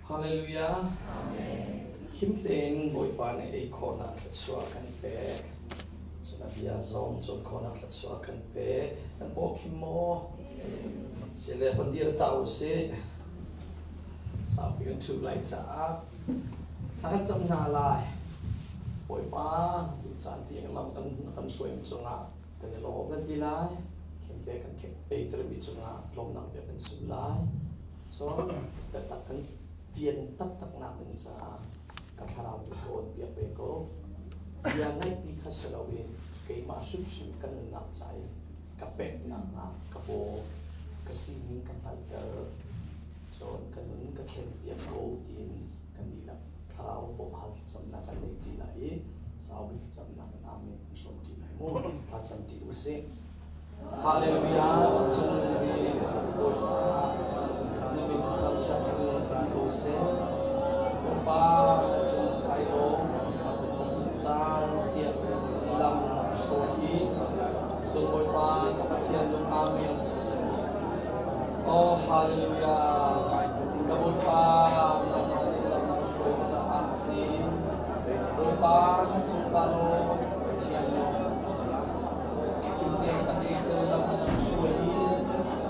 Hallelujah. Khim tein Bawipa nih ei khawhnak thluachuah kan pek. Cun a bia zong cawn khawhnak thluachuah kan pek. Kan paw khim maw? Sile kan dir ta u sih. Saupi kan ṭhu lai caah thla kan cam hna lai. Bawipa, tu caan tiang lam kan kan hruai cungah kan i lawm kan ti lai. Khim te kan ei termi cungah lawmnak bia kan chim lai. Cun biatak kan fian taktak nak ding caah ka thlarau nih ka awn piak ve ko. Bia ngaihpi kha si loin keimah hrimhrim ka nunnak ca i ka peknak ah ka paw ka sining ka hngalhter. Cun ka nun ka thlen piak ko tiin kan dihlak thlarau bawmhhal thlacamnak kan nei ṭi lai i sau bik thlacamnak in Amen kan hrawm ṭi lai mu. Thlacam ṭi usih. Hallelujah! Cungnung bik Bawipa, na min thangṭhat in um ko seh. Bawipa, na cung kai lawm, atu caan tiang lam na ka hruai i cun Bawipa ka Pathian lung amen. Oh, hallelujah! Ka Bawipa, nangmah nih lam na ka hruai caah a si. Bawipa, na cung ka lawm, Pathian lawm. Thimte kan eiter lam na kan hruai i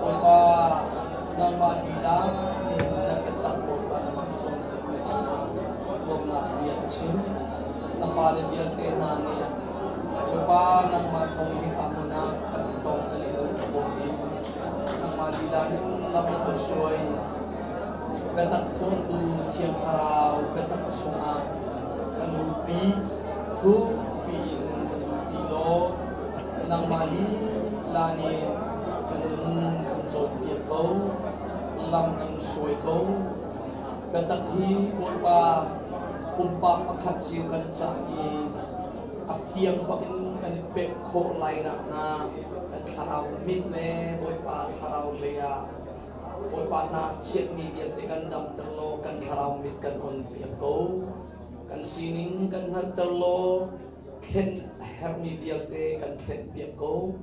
Bawipa nangmah lila in na biatak Bawipa na kan cawnpiak cungah lawmhnak bia ka chim. Na fale vialte hna nih Bawipa nangmah thawng i hika hmun ah kan i tong kan i lung i nangmah lila in lam na kan hruai. Biatak phuangtu Thiang Thlarau biatak chungah kan luhpi thukpi in kan luhpi law nangmah lila nih kan nun kan cawnpiak ko, lam kan hruai ko. Biatak hi Bawipa pumpak pakhat cio kan cah i a fiang bak in kan i pek khawh lai nakhnga kan thlarau mit le Bawipa thlarau lei ah Bawipa na chiatmi vialte kan damter law kan thlarau mit kan on piak ko. Kan sining kan hngalhter law thlen a herhmi vialte kan thlenpiak ko.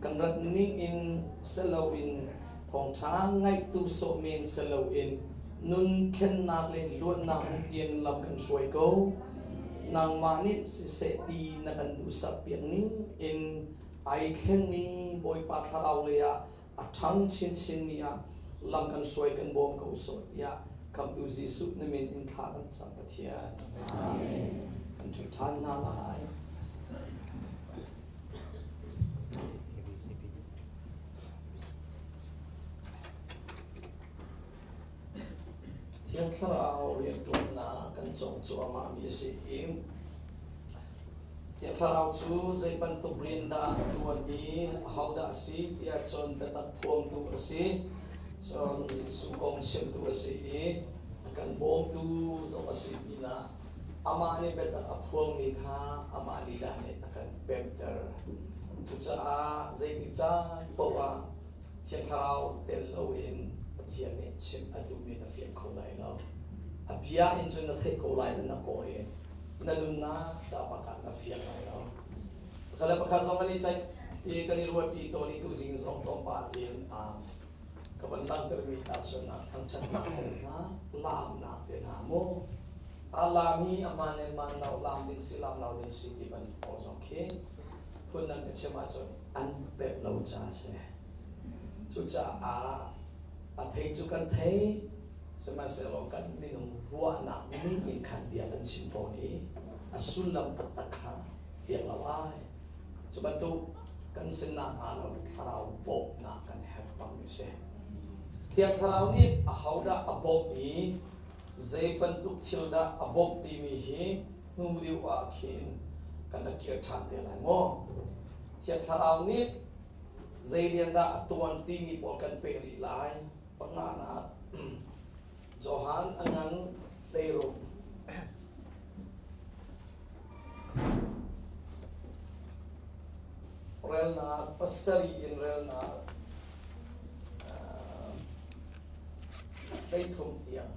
Kan rat ning in si loin thawngṭha ngaihtu sawh men si loin nun thlennak le luatnak hmu tiang lam kan hruai ko. Nangmah nih siseh ti na kan duhsak piak ning in ai thlengmi Bawipa thlarau lei ah a ṭhang chinchinmi ah lam kan hruai kan bawm ko sawh tiah Khamhtu Jesuh na min in thla kan cam Pathian. Amen. Kan ṭhu ṭhan hna lai. Thiang Thlarau rianṭuannak kan cawng cuahmah mi a si i Thiang Thlarau cu zei bantuk rian dah a ṭuan i ahodah a si tiah cun biatak phuangtu a si. Cun Jesuh kong chimtu a si i a kan bawmtu zong a si pinah amah nih biatak a phuangmi kha amah lila nih a kan pemter. Cucaah zeitik caan paoh ah Thiang Thlarau tel loin Pathian nih chimh a duhmi na fiang kho lai lo. A bia in cun na theih ko lai na na kaw i na nunnak ca bak ah na fiang lai lo. Pakhat le pakhat zong kan i ceih i kan i ruat ṭi tawn i tuzing zong tlawmpal in ka van langhtermi tahchunhnak thangṭhatnak kong hna laamnak te hna mu a laam hi a hmaan le hmaan lo laam ding si laam lo ding si ti bantuk pawl zong khi phun nan ka chim ahcun an pek lo ca a si. Cucaah a thei cu kan thei, sihmanhsehlaw kan minung ruahnak ning in khan bia kan chim tawn i a sullam taktak kha fiang lo ai. Cu bantuk kan sinnak hnga lo thlarau bawmhnak kan herh bangmi si. Thiang Thlarau nih ahodah a bawmh i zei bantuk thil dah a bawmh timi hi hnu deuh ah khin kan rak kir ṭhan te lai maw? Thiang Thlarau nih zei rian dah a tuan timi pawl kan peh rih lai. Panganak Johan a ngan 16. Relnak pasarih in relnak 13 tiang.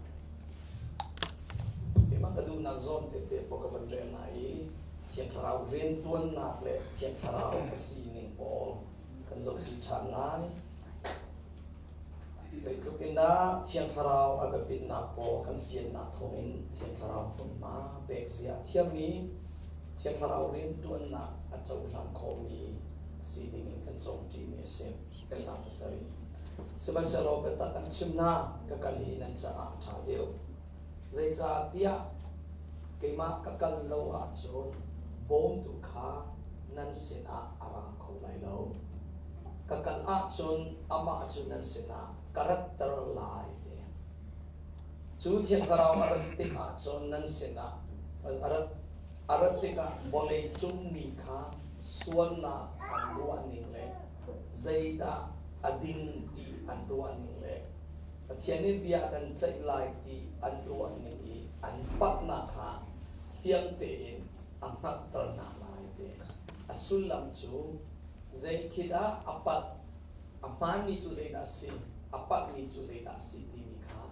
Keimah ka duhnak zawn tete paoh ka van rel hna i Thiang Thlarau riantuannak le Thiang Thlarau a sining pawl kan zohṭi ṭhan lai. Zeitluk in dah Thiang Thlarau a biapitnak pawl kan fiannak thawngin Thiang Thlarau hmunhma pek zia a thiammi, Thiang Thlarau rianṭuannak a cohlan khawhmi si dingin kan cawngṭimi a si. Relnak pasarih. Sihmanhsehlaw biatak an chim hna, ka kal hi nan caah a ṭha deuh. Zeicahtiah keimah ka kal lo ahcun bawmtu kha nan sinah a ra kho lai lo. Ka kal ahcun amah cu nan sinah ka ratter lai ti. Cu Thiang Thlarau a rat tikah cun nan sinah a rat, a rat tikah vawlei cung mi kha sualnak an ruahning le zeidah a ding ti an ruahning le Pathian nih bia a kan ceih lai ti an ruahning i an palhnak kha fiang tein a hngalhter hna lai ti. A sullam cu zei khi dah a palh, a hmaanmi cu zeidah a si, a palhmi cu zeidah a si timi kha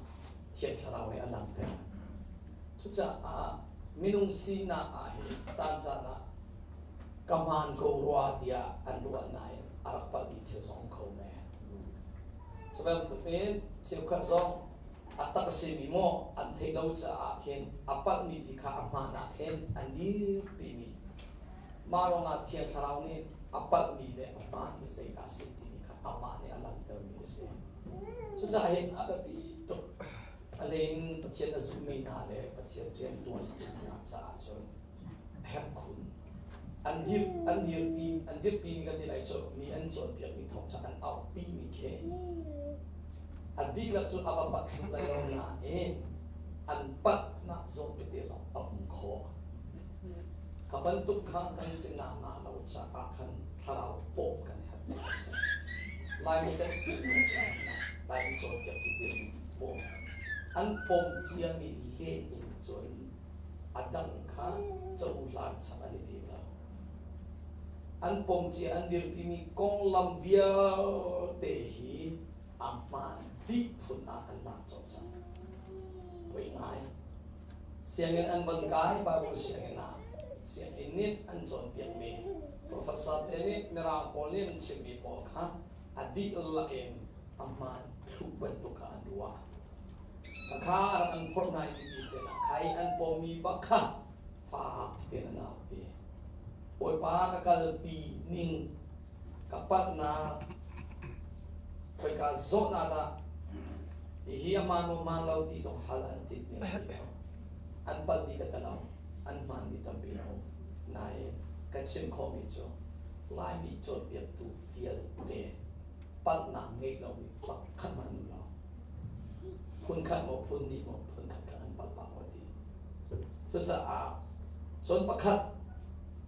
Thiang Thlarau nih a langhter. Cucaah minung sinak ah hin caancaan ah ka hmaan ko rua tiah an ruah nain a rak palhmi thil zong kho men. Cu bantukin cheukhat zong a tak a simi maw an theih lo caah khin a palhmi bik kha a hmaan ah khin an dirpimi. Mah ruangah Thiang Thlarau nih a palhmi le a hmaanmi zeidah a si timi kha amah nih a langhtermi a si. Cucaah hin a biapi tuk. A hlei in Pathian a zummi hna le Pathian rianṭuantu hna caah cun a herh khun. An dir an dirpi an dirpimi kan ti lai cu mi an cawnpiakmi thawngṭha an auhpimi khi a dihlak cu a va palh thlu lai lo nain an palhnak zawn tete zong a um khawh. Kha bantuk kha kan si nakhnga lo caah khan thlarau pawm kan herhmi a si. Laimi kan si Laimi cawnpiaktu dirmi pawm an pawm ciami len in cun a dang kha cohlan chap an i tim lo. An pom cia an dirpimi konglam vialte hi a hmaan dih phun ah an lak colh cang. Poi ngai. Sianginn an von kai Bible sianginn ah sianginn nih an cawnpiakmi professor te nih Mirang pawl nih an chimmi pawl kha a dihlak in a hmaan thlu bantuk ah an ruah. Khakha rak an phorh hna i mipi sinah khai an pawmmi bak kha fak in an aupi. Bawipa ka kalpi ning ka palhnak khoika zawhnak dah hihi a hmaan maw hmaan lo ti zong hal an timh men ti lo. An palh dih ka ti lo. An hmaanmi tampi a um. Nain ka chim khawhmi cu Laimi cawnpiaktu vialte palhnak ngeih lomi pakhat hmanh an um lo. Phunkhat maw phun hnih maw phunkhat kha an palh pah maw ti. Cucaah cun pakhat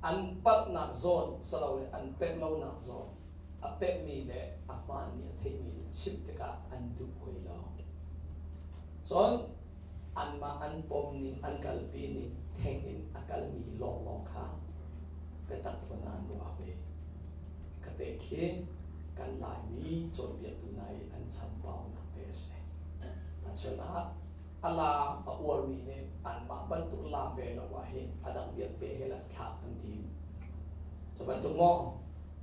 an palhnak zawn silole an pemh lonak zawn a pemhmi le a hmaanmi a theihmi nih chimh tikah an duh hoi lo. Cun anmah an pom ning an kalpi ning theng in a kalmi lawnglawng kha biatak phun ah an ruah ve. Ka te khi kan Laimi cawnpiaktu hna i an chambaunak te a si. Tahchunhnak a laam a uarmi nih anmah bantuk laam ve lo ah hin a dang vialte he le thlak an tim. Cu bantuk maw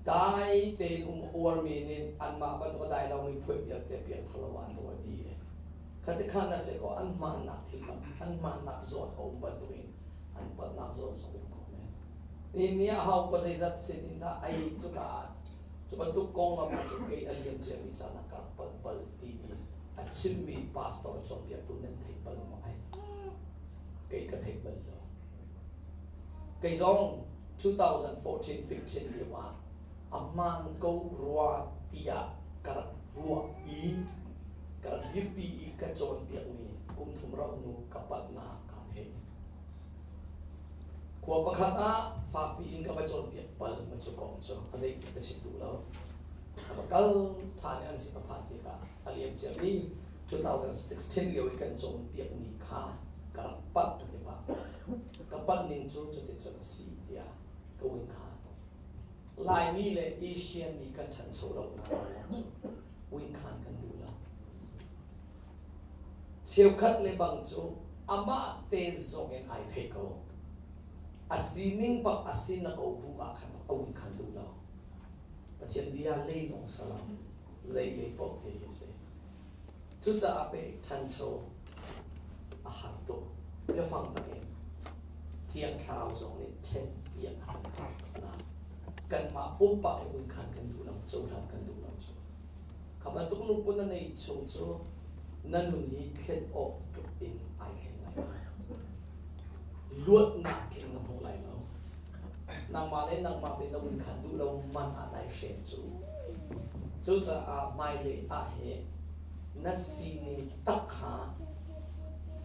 dai tein um a uarmi nih anmah bantuk a dai lomi phuai vialte piangthar lo ah an ruah dih. Khati khan na si kaw an hmaannak thil tam an hmaannak zawn a um bantukin an palhnak zawn zong um kho men. Nihin ni ah hau pa zeizat sin in dah ai cuka ah cu bantuk konglam ah cun kei a liam ciami caan ah ka rak palh bal timi a chimmi pastor cawnpiaktu nan theih bal maw ai? Kei ka theih bal lo. Kei zong 2014-15 lio ah a hmaan ko rua tiah ka rak ruah i ka rak dirpi i ka cawnpiakmi kum thum rauh hnu ka palhnak kaa theih. Khua pakhat ah fakpi in ka va cawnpiak bal ma cu kong cu a zei ka chim duh lo. Ka va kal ṭhan i an sin ka phan tikah a liam ciami 2016 lio i kan cawnpiakmi kha ka rak palh ka ti pah. Ka palh ning cu cuticun a si tiah ka win khan. Laimi le Asian mi kan ṭhancho lonak ruang cu win khan kan duh lo. Cheukhat le bang cu amah te zong in ai thei ko. A sining bak a si na ko bu ah khan a win khan duh lo. Pathian bia lei lawng salam zei lei paoh te hi a si. Cucaah pei ṭhancho a har tuk. Biafang takin Thiang Thlarau zong nih thlenpiak a kan har tuk na. Kanmah pumpak i khan kan duh lo, cohlan kan duh lo cu. Kha bantuk lungput na neih chung cu na nun hi thlen awk tluk in ai thleng lai lo. Luatnak tling na hmu lai lo. Nangmah le nangmah pe na win khan duh lo man ah nai hrem cu. Cucaah hmailei ah he na sining tak kha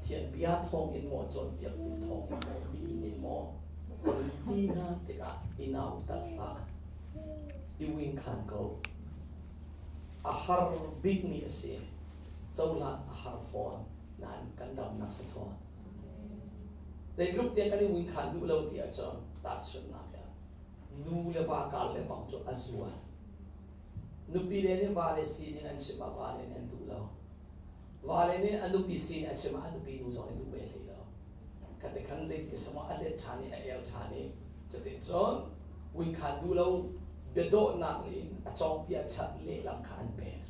Thian bia thawng in maw cawnpiaktu thawng in maw mi nih maw ti hna tikah i nautat hlah. I wing khan ko. A har bikmi a si. Cohlan a har fawn nain kan damnak si fawn. Zeitluk tiang kan i wing khan duh lo ti ahcun tahchunhnak ah nu le va kar le bang cu a zual. Nupi le nih vale sining an chim ah vale nih an duh lo. Vale nih a nupi sining an chim ah a nupi nu zong nih duh ve hlei lo. Kate khan zei ti sama a let ṭhan i a el ṭhan i cutin cun wing khan duh lo biadawhnak in a cawngpia chat lehlam kha an pek.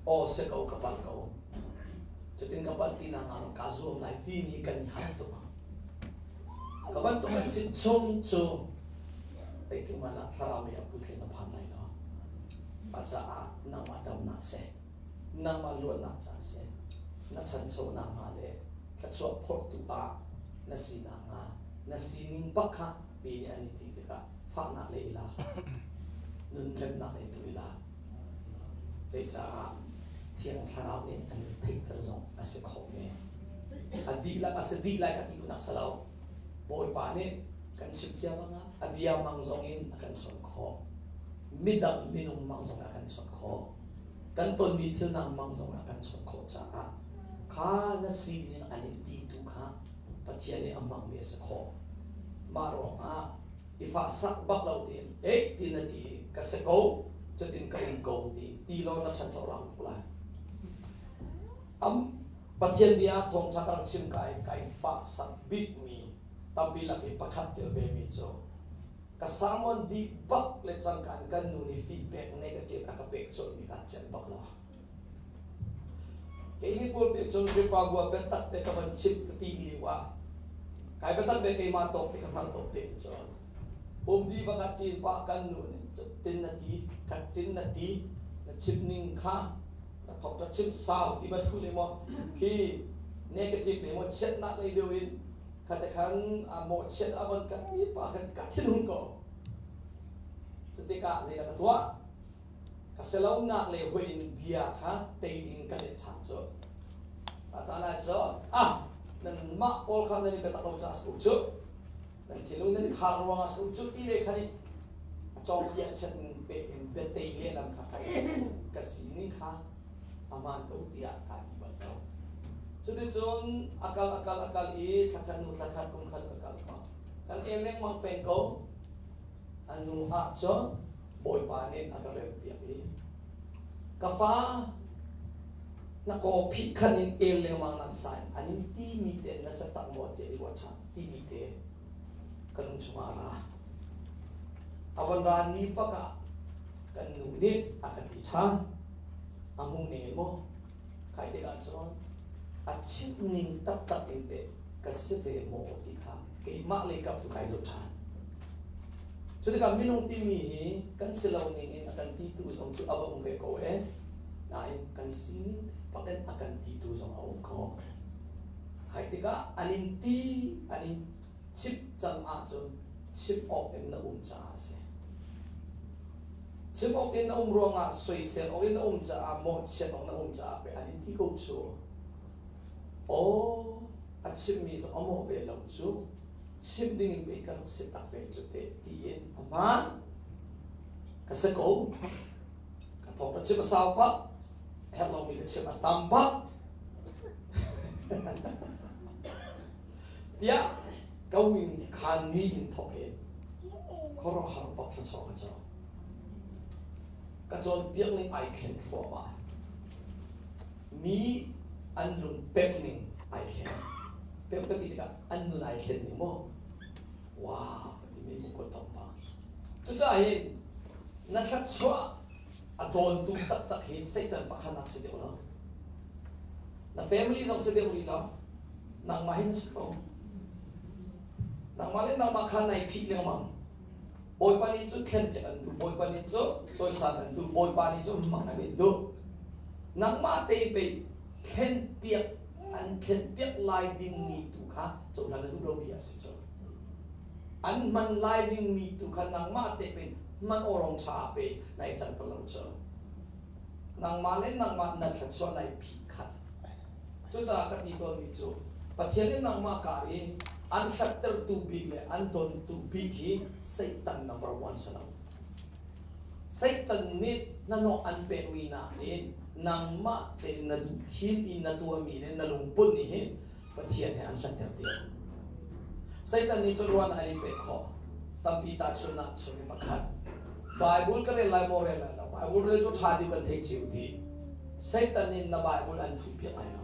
Aw si ko ka palh ko. Cutin ka palh ti nak ah kaa zuam lai timi kan i hal tuk. Ka bantuk an si chung cu zeitik hmanh ah thlarau lei ah puitling a phan lai lo. A caah nangmah damnak seh, nangmah luatnak ca seh, na ṭhanchonak hnga le thluachuah phorhtu ah na sinak hnga, na sining bak kha mi nih an i ti tikah fahnak le i lak, nun remnak le tu i lak. Zeicah Thiang Thlarau nih an theihter zong a si kho men. A dihlak a si dih lai ka ti nak si lo. Bawipa nih kan chim cia bang ah a bia mang zong in a kan chawnh khawh. Midang minung mang zong a kan chawnh khawh. Kan tonmi thil nang mang zong a kan chawnh khawh caah kha na sining an in ti tu kha Pathian nih a hmangmi a si khawh. Mah ruangah i fahsak bak lo tiin eh ti na ti ka si ko cutin ka um ko ti ti law na ṭhancho rang tuk lai. Am Pathian bia thawngṭha ka rak chim kai kai fahsak bikmi tampi lak i pakhat tel ve mi cu ka sermon dih bak le cangka in kan nu nih feedback negative a ka pek colhmi ka celh bak lo. Kei nih pulpit cun Khrihfabu ah biatak te ka van chim ka ti lio ah kai biatak ve keimah tawk ti ka hngalh tawk te in cun pum di bak ah ṭin pah kan nu nih tin na ti khat tin na ti na chim ning kha na thok ka chim sau ti ba thu le maw khi negative le maw chiatnak lei deuh in khate khan a maw chiat a van ka ti pa khan ka thinhung ko cutikah zeidah ka tuah Ka silonak le hui in bia kha tei ding kan i ṭhan cu. Ca caan ah cun ah nanmah pawl kha nan i biatak lo caah si ko cu. Nan thinlung nan i khar ruangah si ko cu ti le khan i a cawngpiah chiat in pek in bia tei lehlam kha ka ka sining kha aman ko tiah kaa ti bal ko. Cuticun a kal a kal a kal i thlakhat hnu thlakhat kum khat a kal ko. Kan el lengmang peng ko. A hnu ah cun Bawipa nih a ka remhpiak i ka fa na kaw phih khan in el lengmang nak sa in an in timi te na sa tak maw tiah i ruat ṭhan timi te ka lung chungah a ra. A von ra ni bak ah kan nu nih a ka ti ṭhan. A hmuh ning in maw kai tikah cun a chimh ning taktak in teh ka si ve maw ti kha keimah lei kap tu kai zoh ṭhan. Cu tikah minung timi hi kan si lo ning in a kan titu zong cu a va um ve ko e. Nain kan sining bak in a kan titu zong a um ko. Khai tikah an in ti an in chimh cang ahcun chimh awk in na um caah a si. Chimh awk in na um ruangah soisel awk in na um caah mawhchiat awk na um caah pe an in ti ko cu. Aw a chimmi zong a mawh ve lo cu chim ding in pei kan si tak ve cu te tiin a hmaan ka si ko ka thawk ka chim a sau bak herh lomi ka chim a tam bak tiah ka wing khan ni in thawk in khuaruahhar bak thluachuah ka co ka cawnpiak ning ai thlen thluahmah Mi an lung pemh ning ai thleng. Pemh ka ti tikah an nun ai thlen ning maw? Wow, ka ti mi mukua tam pa. Cucaah hin na thluachuah a dawntu taktak hi Satan pakhatnak si deuh lo. Na family zong si deuh rih lo. Nangmah hin si ko. Nangmah le nangmah kha nai phih lengmang. Bawipa nih cun thlenpiak an duh, Bawipa nih cun cawisan an duh, Bawipa nih cun mang an in duh. Nangmah te pei thlenpiak an thlenpiak lai dingmi tu kha cohlan na duh lomi a si cu. An hman lai dingmi tu kha nangmah te pei hman awrong ṭha pe nai cang ta lo cu. Nangmah le nangmah na thluachuah nai phih khat. Cucaah ka ti tawnmi cu Pathian le nangmah kar i an hlattertu bik le an dontu bik hi Satan number one si lo. Satan nih hnahnawh an pekmi nakin nangmah tein na duh thim i na tuahmi le na lungput nih hin Pathian he an hlatter tiah. Satan nih cun ruahnak an i pek khawh. Tampi tahchunhnak chung i pakhat. Bible ka rel lai maw rel lai lo. Bible rel cu ṭha deuh kan theih cio dih. Satan nih na Bible an thuhpiak lai lo.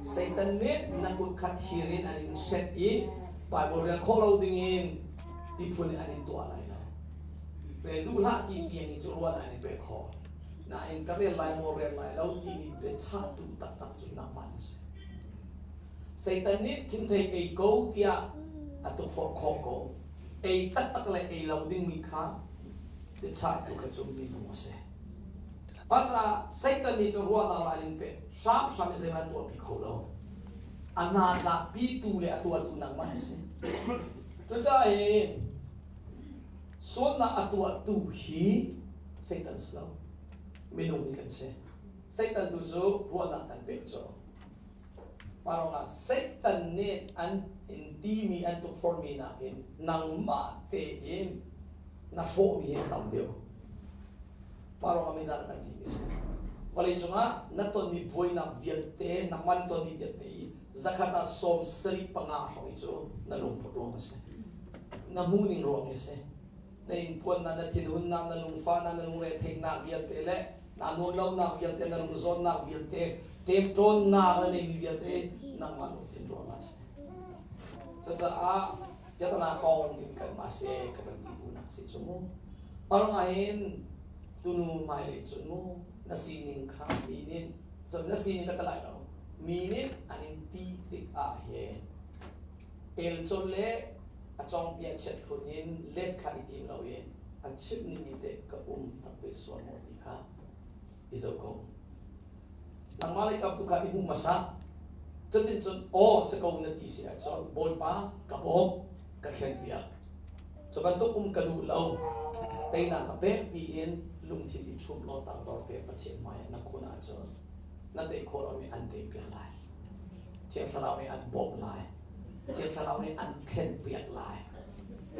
Satan nih na kut kha thir in an in hret i Bible rel khawh lo dingin tiphun in an in tuah lai lo. Rel duh hlah ti tiang in cu ruahnak an i pek khawh. Nain ka rel lai maw rel lai lo timi biachahtu taktak cu nangmah na si. Satan nih thingthei ei ko tiah a tukforh khawh ko. Ei taktak le ei lo dingmi kha biachahtu kha cu minung a si. Cucaah Satan nih cun ruahnak ral in pek hramhram in zeihmanh tuahpi kho lo. A hna tlakpitu le a tuahtu nangmah a si. Cucaah hin sualnak a tuahtu hi Satan si lo. Minung hi kan si. Satan tu cu ruahnak kan pek cu. Mah ruangah Satan nih an in timi an tukforhmi nakin nangmah tein na hrawhmi hi a tam deuh. Mah ruangah mizan kan timi a si. Vawleicung ah na tonmi buainak vialte, nangmah na tonmi vialte hi zakhat ah 75 hrawng hi cu na lungput ruang a si. Na hmuhning ruang hi a si. Na inpuannak, na thinhunnak, na lungfahnak, na lungretheihnak vialte le naa nuamhlonak vialte, na lungzawtnak vialte, ṭemṭawnnak na neimi vialte nangmah lungthin ruangah a si. Cucaah biaknak kong timi kanmah si ka van ti duhnak si cu mu. Parang ahhin tunu hmailei cun mu na sining kha mi nih cun na sining ka ti lai lo mi nih an in ti tik ah hin elcon le a cawngpia chiat phun in let kha i tim lo i a chimh ning i teh ka um tak ve sual maw ti kha i zoh ko. Nangmah lei kam tu kha i hmuh hmasa. Cutin cun aw si ko na ti si ahcun Bawipa ka bawm ka thlen piak. Cu bantuk um ka duh lo. Teinak ka pek tiin lungthin i ṭhum law tangdor te Pathian hmai ah na kun ahcun na tei khawh lomi an tei piak lai. Thiang Thlarau nih an bawmh lai. Thiang Thlarau nih an thlen piak lai.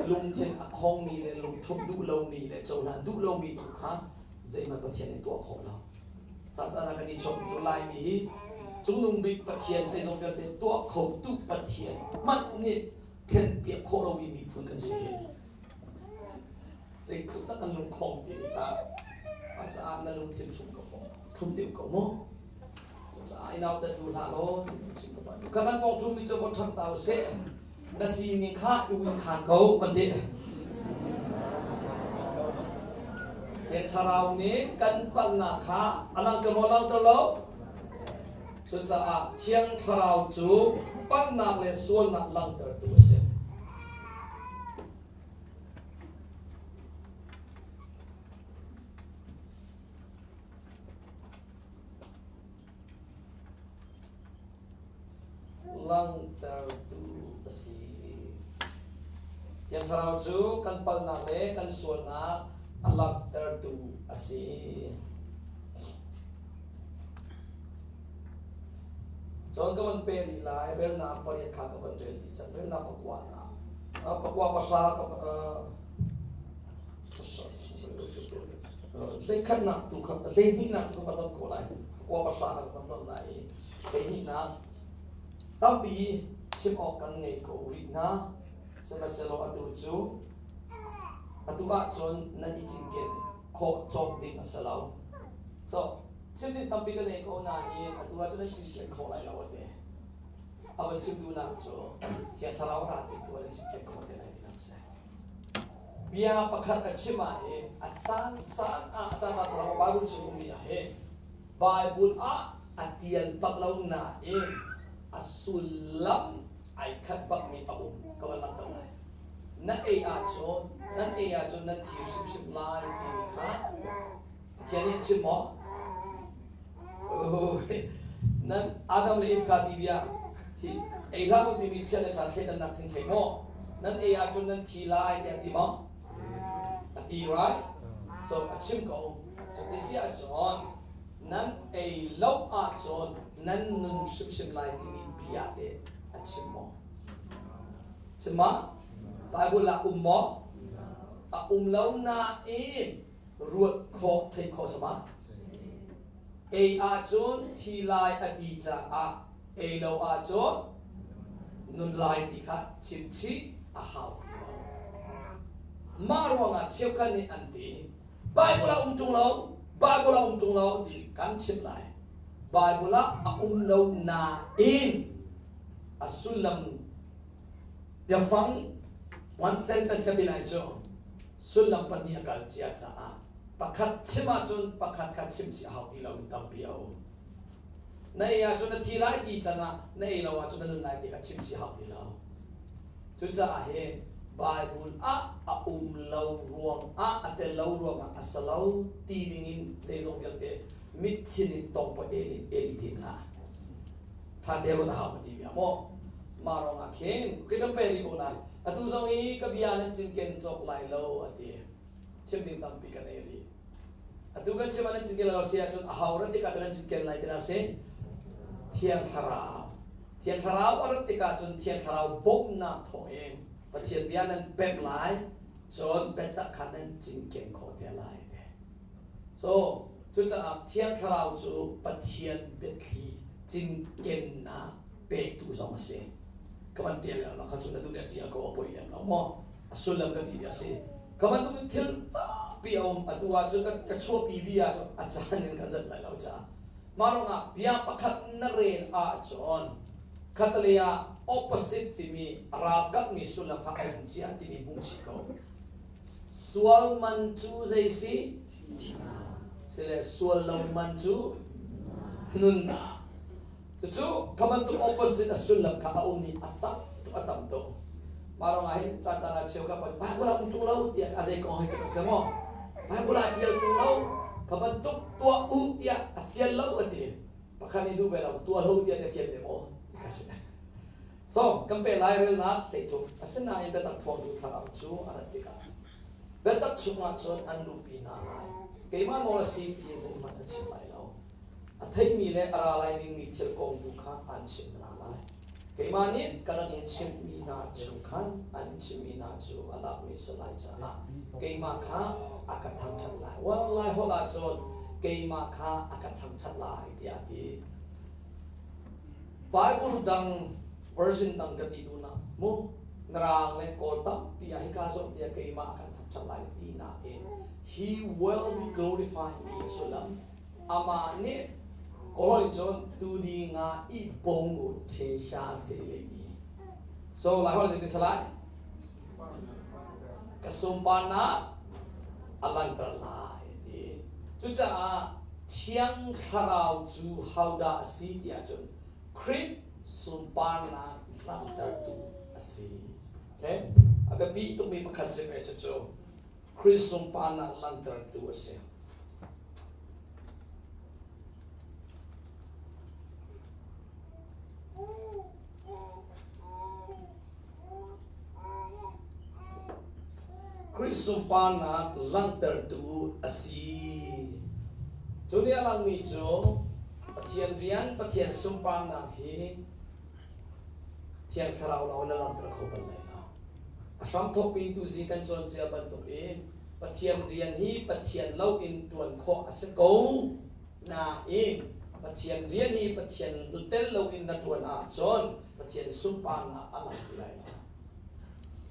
Lungthin a khongmi le lungṭhumh duh lomi le cohlan duh lomi tu kha zeihmanh Pathian nih tuah khawh lo. Caan ah kan i chawmmi tu Laimi hi cungnung bik Pathian zeizong vialte tuah khotu Pathian hmanh nih thlenpiak khawh lomi miphun kan si hi. Zeitluk dah kan lungkhong ti ta. Caah na lungthin ṭhum ko maw? Ṭhum deuh ko maw? Cucaah i nautat duh hlah law ti kan chim ko ban. Ka kan pawng ṭhummi cu von ṭhang ta usih. Na sining kha i ui khaan ko kan ti. Thiang Thlarau nih kan palhnak kha a langhter maw langhter lo? Cucaah Thiang Thlarau cu palhnak le sualnak langhtertu a si. Langhtertu a si. Thiang Thlarau cu kan palhnak le kan sualnak a langhtertu a si. Cun ka van pe rih lai, relnak pariat kha ka van rel dih cang, relnak pakua na. Pakua pahra ka hleikhatnak tu kha hleihnihnak tu ka van ko lai pakua pahra ka van non lai i hleihnihnak tampi chim awk kan ngei ko rih hna sihmanhsehlaw atu cu atu ahcun nan i cinken khawh cawk ding a si lo so chim ding tampi ka nei ko nain atu ahcun nan cinken kho lai lo a ti a van chim duhnak cu Thiang Thlarau ra ti tu nan cinken khawh te lai tinak si Bia pakhat a chim ah hin a caan caan ah a caan ah sarang Bible chung ummi ah hin Bible ah A tial bak lo nain a sullam ai khat bakmi a um ka van langhter lai. Na ei ahcun nan ei ahcun nan thi hrimhrim lai timi kha Pathian nih a chim maw? Nan Adam le Eve kha ti bia hi ei hlah u timi chiat le ṭha thleidannak thing thei maw? Nan ei ahcun nan thi lai tiah ti maw? A ti right? So a chim ko. Cuti si ahcun nan ei lo ahcun nan nun hrimhrim lai timi bia te a chim maw? Chim ma? Bible ah um maw? A um lo nain ruat khawh theih khawh sama. Ei ahcun thi lai a ti caah ei lo ahcun nun lai ti kha chimchih a hau ti lo. Mah ruangah cheukhat nih an ti Bible ah um ṭung lo, Bible ah um ṭung lo ti kan chimh lai. Bible ah a um lo nain a sullam biafang one sentence ka ti lai cu sullam pahnih a kal cia caah pakhat chim ahcun pakhat kha chim chih a hau ti lo in tampi a um. Na ei ahcun na thi lai ti cangah na ei lo ahcun na nun lai ti kha chim chih hau ti lo. Cucaah hi Bible ah a um lo ruangah a tel lo ruangah a sa lo ti dingin zeizong vialte mit chin in tong po el in el i tim hlah. Tha te ruat a hau ka ti bia maw? Mah ruangah khin khi kan pe rih ko lai. Atu zong i ka bia nan cinken cawk lai lo a ti. Chim ding tampi ka nei rih. Atu kan chim ah nan cinken lo si ahcun a hau rat tikah nan cinken lai ti si. Thiang Thlarau. Thiang Thlarau a rat tikah cun Thiang Thlarau bawmhnak thawngin Pathian bia nan pemh lai, cun biatak kha nan cinken khawh te lai. So, cucaah Thiang Thlarau cu Pathian biathli cinkennak pektu zong a si. Ka van ṭial lio kha cu na duh le ṭial ko a poi lem lo maw? A sullam ka ti bia a si. Ka bantuk thil tampi a um. Atu ahcun ka chuahpi dih ahcun a caan in kan zat lai lo caah. Mah ruangah bia pakhat na rel ahcun khatlei ah opposite timi a ralkapmi sullam kha a um cia timi hmuh chih ko. Sual man cu zei si? Sile sual lo man cu nunnak. Cucu kha bantuk opposite a sullam kha a um i a tam tuk a tam tuk. Mah ruangah hin ca caan ah cheu kha Bible ah um ṭung lo tiah a zei kong hei ka si maw? Bible ah ṭial ṭung lo kha bantuk tuah u tiah a fial lo a ti. Pakhat nih duh ve lo tuah lo tiah na fial ve maw? Ti kha si. So kan pe lai relnak hleithum asinain biatak phuangtu thlarau cu a rat tikah biatak chungah cun an luhpi hna lai. Keimah nawl a si ti zeihmanh a chim lai lo. A theimi le a ra lai dingmi thil kong tu kha aan chimh hna lai. Keimah nih ka rak in chimhmi hna chung khan an in chimhmi hna cu a lakmi si lai caah keimah kha a ka thangṭhat lai. Well, Lai holh ahcun keimah kha a ka thangṭhat lai tiah a ti. Bible dang version dang ka ti duhnak mu Mirang le Kawl tampi ah hika zawn tiah keimah a kan thangṭhat lai ti nain he will be glorified mi sullam Amah nih Kawl cun tudi nga i bongu the sha se le mi. So lai holh ni salai. Ka sunparnak a langhter lai ti. Cucaah Thiang Thlarau cu hodah a si ti ahcun Khrih sunparnak langhtertu a si. Okay? A biapi tukmi pakhat si ve cucu Khrih sunparnak langhtertu a si. Khrih sunparnak langhtertu a si. Cu nih a langmi cu Pathian rian, Pathian sunparnak hi Thiang Thlarau lawng in a langhter kho bal lai lo. A hramthawk in tuzi kan cawn cia bantukin Pathian rian hi Pathian lo in ṭuan khawh a si ko nain Pathian rian hi Pathian tel lo in na ṭuan ahcun Pathian sunparnak a lang ti lai lo.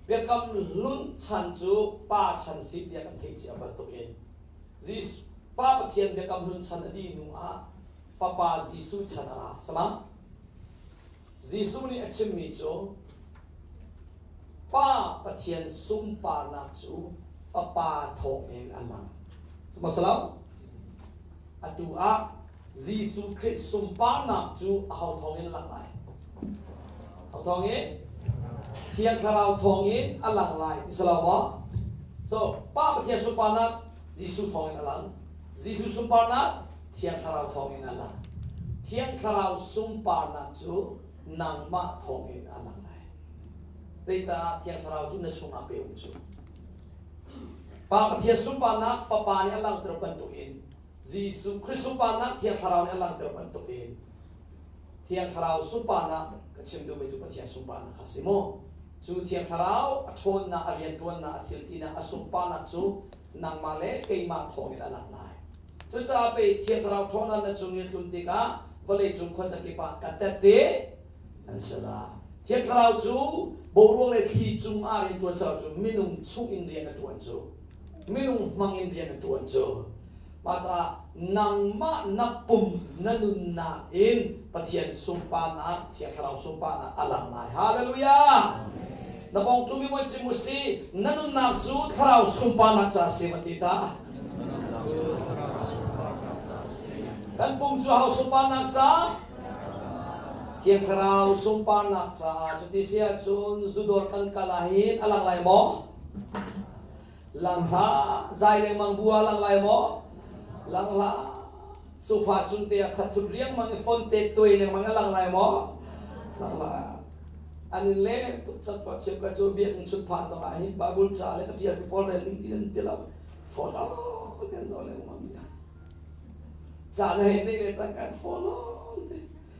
Biakam hlun chan cu pa chan si tiah kan theih cia bantukin Jesuh Pa Pathian biakam hlun chan a dih hnu ah Fapa Jesuh chan a ra. Sama? Jesuh nih a chimmi cu Pa Pathian sunparnak cu Fapa thawngin a lang. Sihmanhsehlaw atu ah Jesuh Khrih sunparnak cu aho thawngin lang lai? Aho thawngin? Thiang Thlarau thawngin a lang lai ti si lo maw? So Pa Pathian sunparnak Jesuh thawngin a lang. Jesuh sunparnak Thiang Thlarau thawngin a lang. Thiang Thlarau sunparnak cu nangmah thawngin a lang lai. Zeicah Thiang Thlarau cu na chungah pe um cu? Pa Pathian sunparnak Fapa nih a langhter bantukin Jesuh Khrih sunparnak Thiang Thlarau nih a langhter bantukin Thiang Thlarau sunparnak ka chim duhmi cu Pathian sunparnak a si mu. Cu Thiang Thlarau a ṭhawnnak, a rianṭuannak, a thiltinak, a sunparnak cu nangmah le keimah thawngin a lang lai. Cucaah pei Thiang Thlarau ṭhawnnak na cung i tlun tikah vawleicung khuazakip ah ka tette an si la. Thiang Thlarau cu boruak le thli cung ah rian ṭuan silo cu minung chung in rian a ṭuan cu. Minung hmang in rian a ṭuan cu. Mah caah nangmah na pum na nunnak in Pathian sunparnak, Thiang Thlarau sunparnak a lang lai. Hallelujah! Na bong ṭumi moi chim usi, na nunnak cu Thlarau sunparnak ca si va ti ta. Kan pum cu hau sunparnak ca? Thiang Thlarau sunparnak caah cuti si ahcun zudawr kan kal ahhin a lang lai maw? Lang hlah, zai lengmang bu ah lang lai maw? Lang hlah. Sofa cung te ah khat thut riangmang i phone te tuai lengmang a lang lai maw? Lang hlah. An in le tuk cak ko chim ka cu biakinn chut phan zong ah hin Bible ca le ka tial mi pawl rel ding ti nan ti lo. Phone oh kan zo lengmang mi. Ca na hei nei le cang kan phone oh.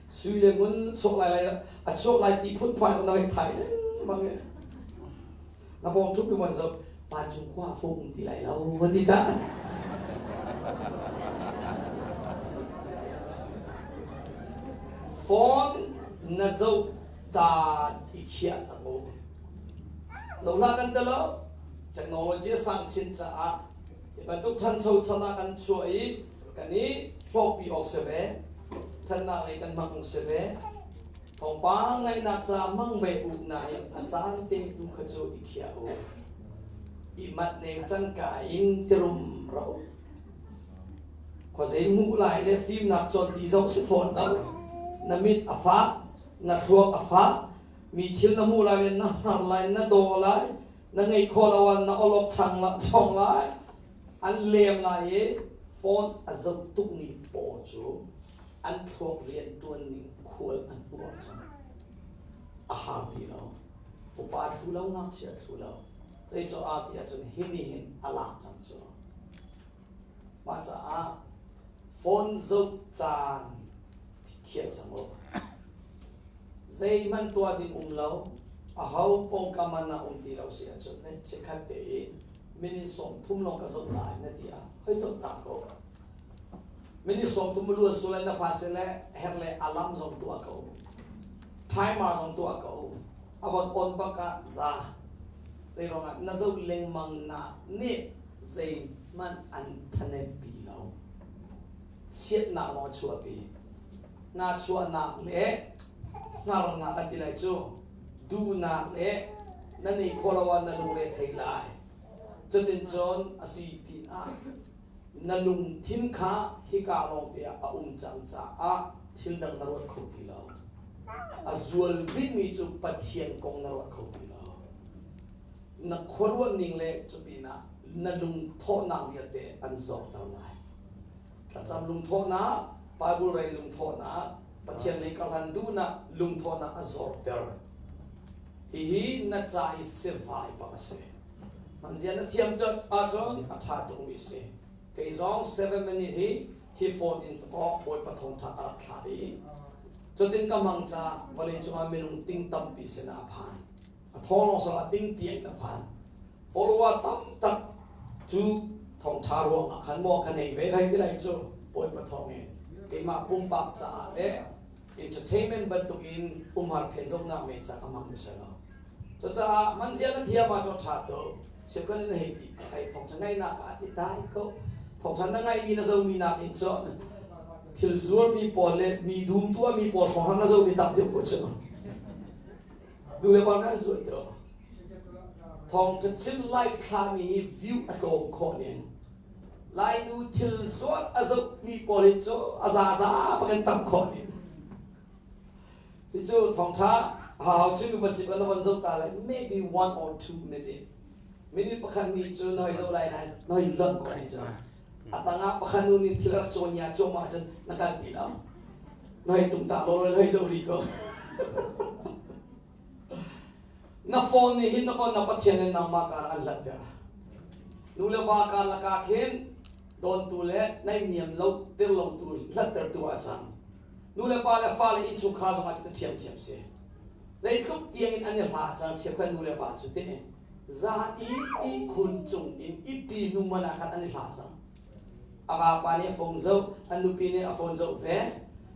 Sui le ngun sok lai lai a chuak lai ti phun phai na hei thai lengmang i. Na pawng ṭhup mi zoh vancung khua a fung ti lai lo va ti ta. Phone na zoh caan i khiah cang u. Zoh hlah kan ti lo. Technology a sang chin caah hi bantuk ṭhancho chan ah kan chuah i kan i hlawkpi awk si ve. Ṭhannak lei kan hmang awk si ve. Thawngpang ngaihnak ca hmang ve u nain a caan te tu kha cu i khiah u. I manh leng cangka in tirum ro. Khuazei hmuh lai le fimnak cawn ti zong si fawn lo. Na mit a fah, na thluak a fah, mi thil na hmuh lai le na hnar lai, na daw lai, na ngeih khawh lo ah na awlok chang la, chong lai, an lem lai i phone a zoh tukmi paw cu an thluak rianṭuan ning khual an tuar cang. A har ti lo. Upa thlu lo, ngakchia thlu lo. Zeicaah ti ahcun hi nih hin a lak cang cu. Mah caah phone zoh caan khiah cang u. Zeihmanh tuah ding um lo, aho pawngkam ah na um ti lo si ahcun ne chikkhat tein minute 30 lawng ka zoh lai na ti ah hoi zoh ta ko. Minute 30 luan sul na pha sin le herh le alarm zong tuah ko. Timer zong tuah ko. A von on bak ah za. Zei ruangah na zoh lengmang nak nih zeihmanh an thanem pi lo. Chiatnak lawng a chuahpi. Na chuahnak le hngarnak an ti lai cu duhnak le na nei khawh lo ah na lungre thei lai. Cutin cun a si pinah na lungthin kha hika lawng te ah a um cang caah thil dang na ruat kho ti lo. A zual bikmi cu Pathian kong na ruat kho ti lo. Na khuaruah ning le cupinah na lungthawhnak vialte an zorter lai. Thlacam lungthawhnak, Bible rel lungthawhnak, Pathian lei karhlan duhnak lungthawhnak a zorter. Hihi na ca i sivai bak a si. Hmanzia na thiam ahcun a ṭha tukmi si. Kei zong 7 minute hi hi phone in awk Bawipa thawngṭha ka rak thlah i cutin ka hmang caah vawleicung ah minung ting tampi sinah a phan. A thawng lawng sawh ah ting tiang in a phan. Follower tam tak cu thawngṭha ruangah khan maw ka nei ve lai ti lai cu Bawipa thawng in keimah pumpak caah le entertainment bantukin umhar phen zohnak men ca ka hmang ni si lo. Cucaah hmanzia na thiam ahcun ṭha tuk. Sipkan in hei ti ai thawngṭha ngaihnak ah ti tai ko. Thawngṭha na ngaihmi na zomi nakin cun thil zuarmi pawl le mi dum tuahmi pawl hrawng na zomi tam deuh ko cu. Nu le pa nan zuai tuk. Thawngṭha chim live thlami hi view a tlawm khawh ning. Lainu thil zuar a zohmi pawl hi cu a zaza bak in tam khawh ni. Cucu thawngṭha hau chim va si na von zoh ta lai maybe 1 or 2 minute. Minute pakhat ni cu na hoi zoh lai nain na hoi lonh ko ni cu. A tangah pakhat nu nih thil rak cawn ya cuahmah cun na kal ti lo. Na hoi tung ta lo na hoi zoh rih ko. Na phone nih hin na kon na Pathian in nangmah kar an hlat ter. Nu le va kar lakah khin dawntu le naihniam lo tir lo tu hlat tu ah cang. Nu le pa le fa le innchungkhar zongah cu ṭhiamṭhiam si. Zeitluk tiang in an i hla cang chiakhat nu le va cu te. Zan i ihkhun cung in itti nu man ah khan an i hla cang. A vapa nih a phone zoh, an nupi nih a phone zoh ve.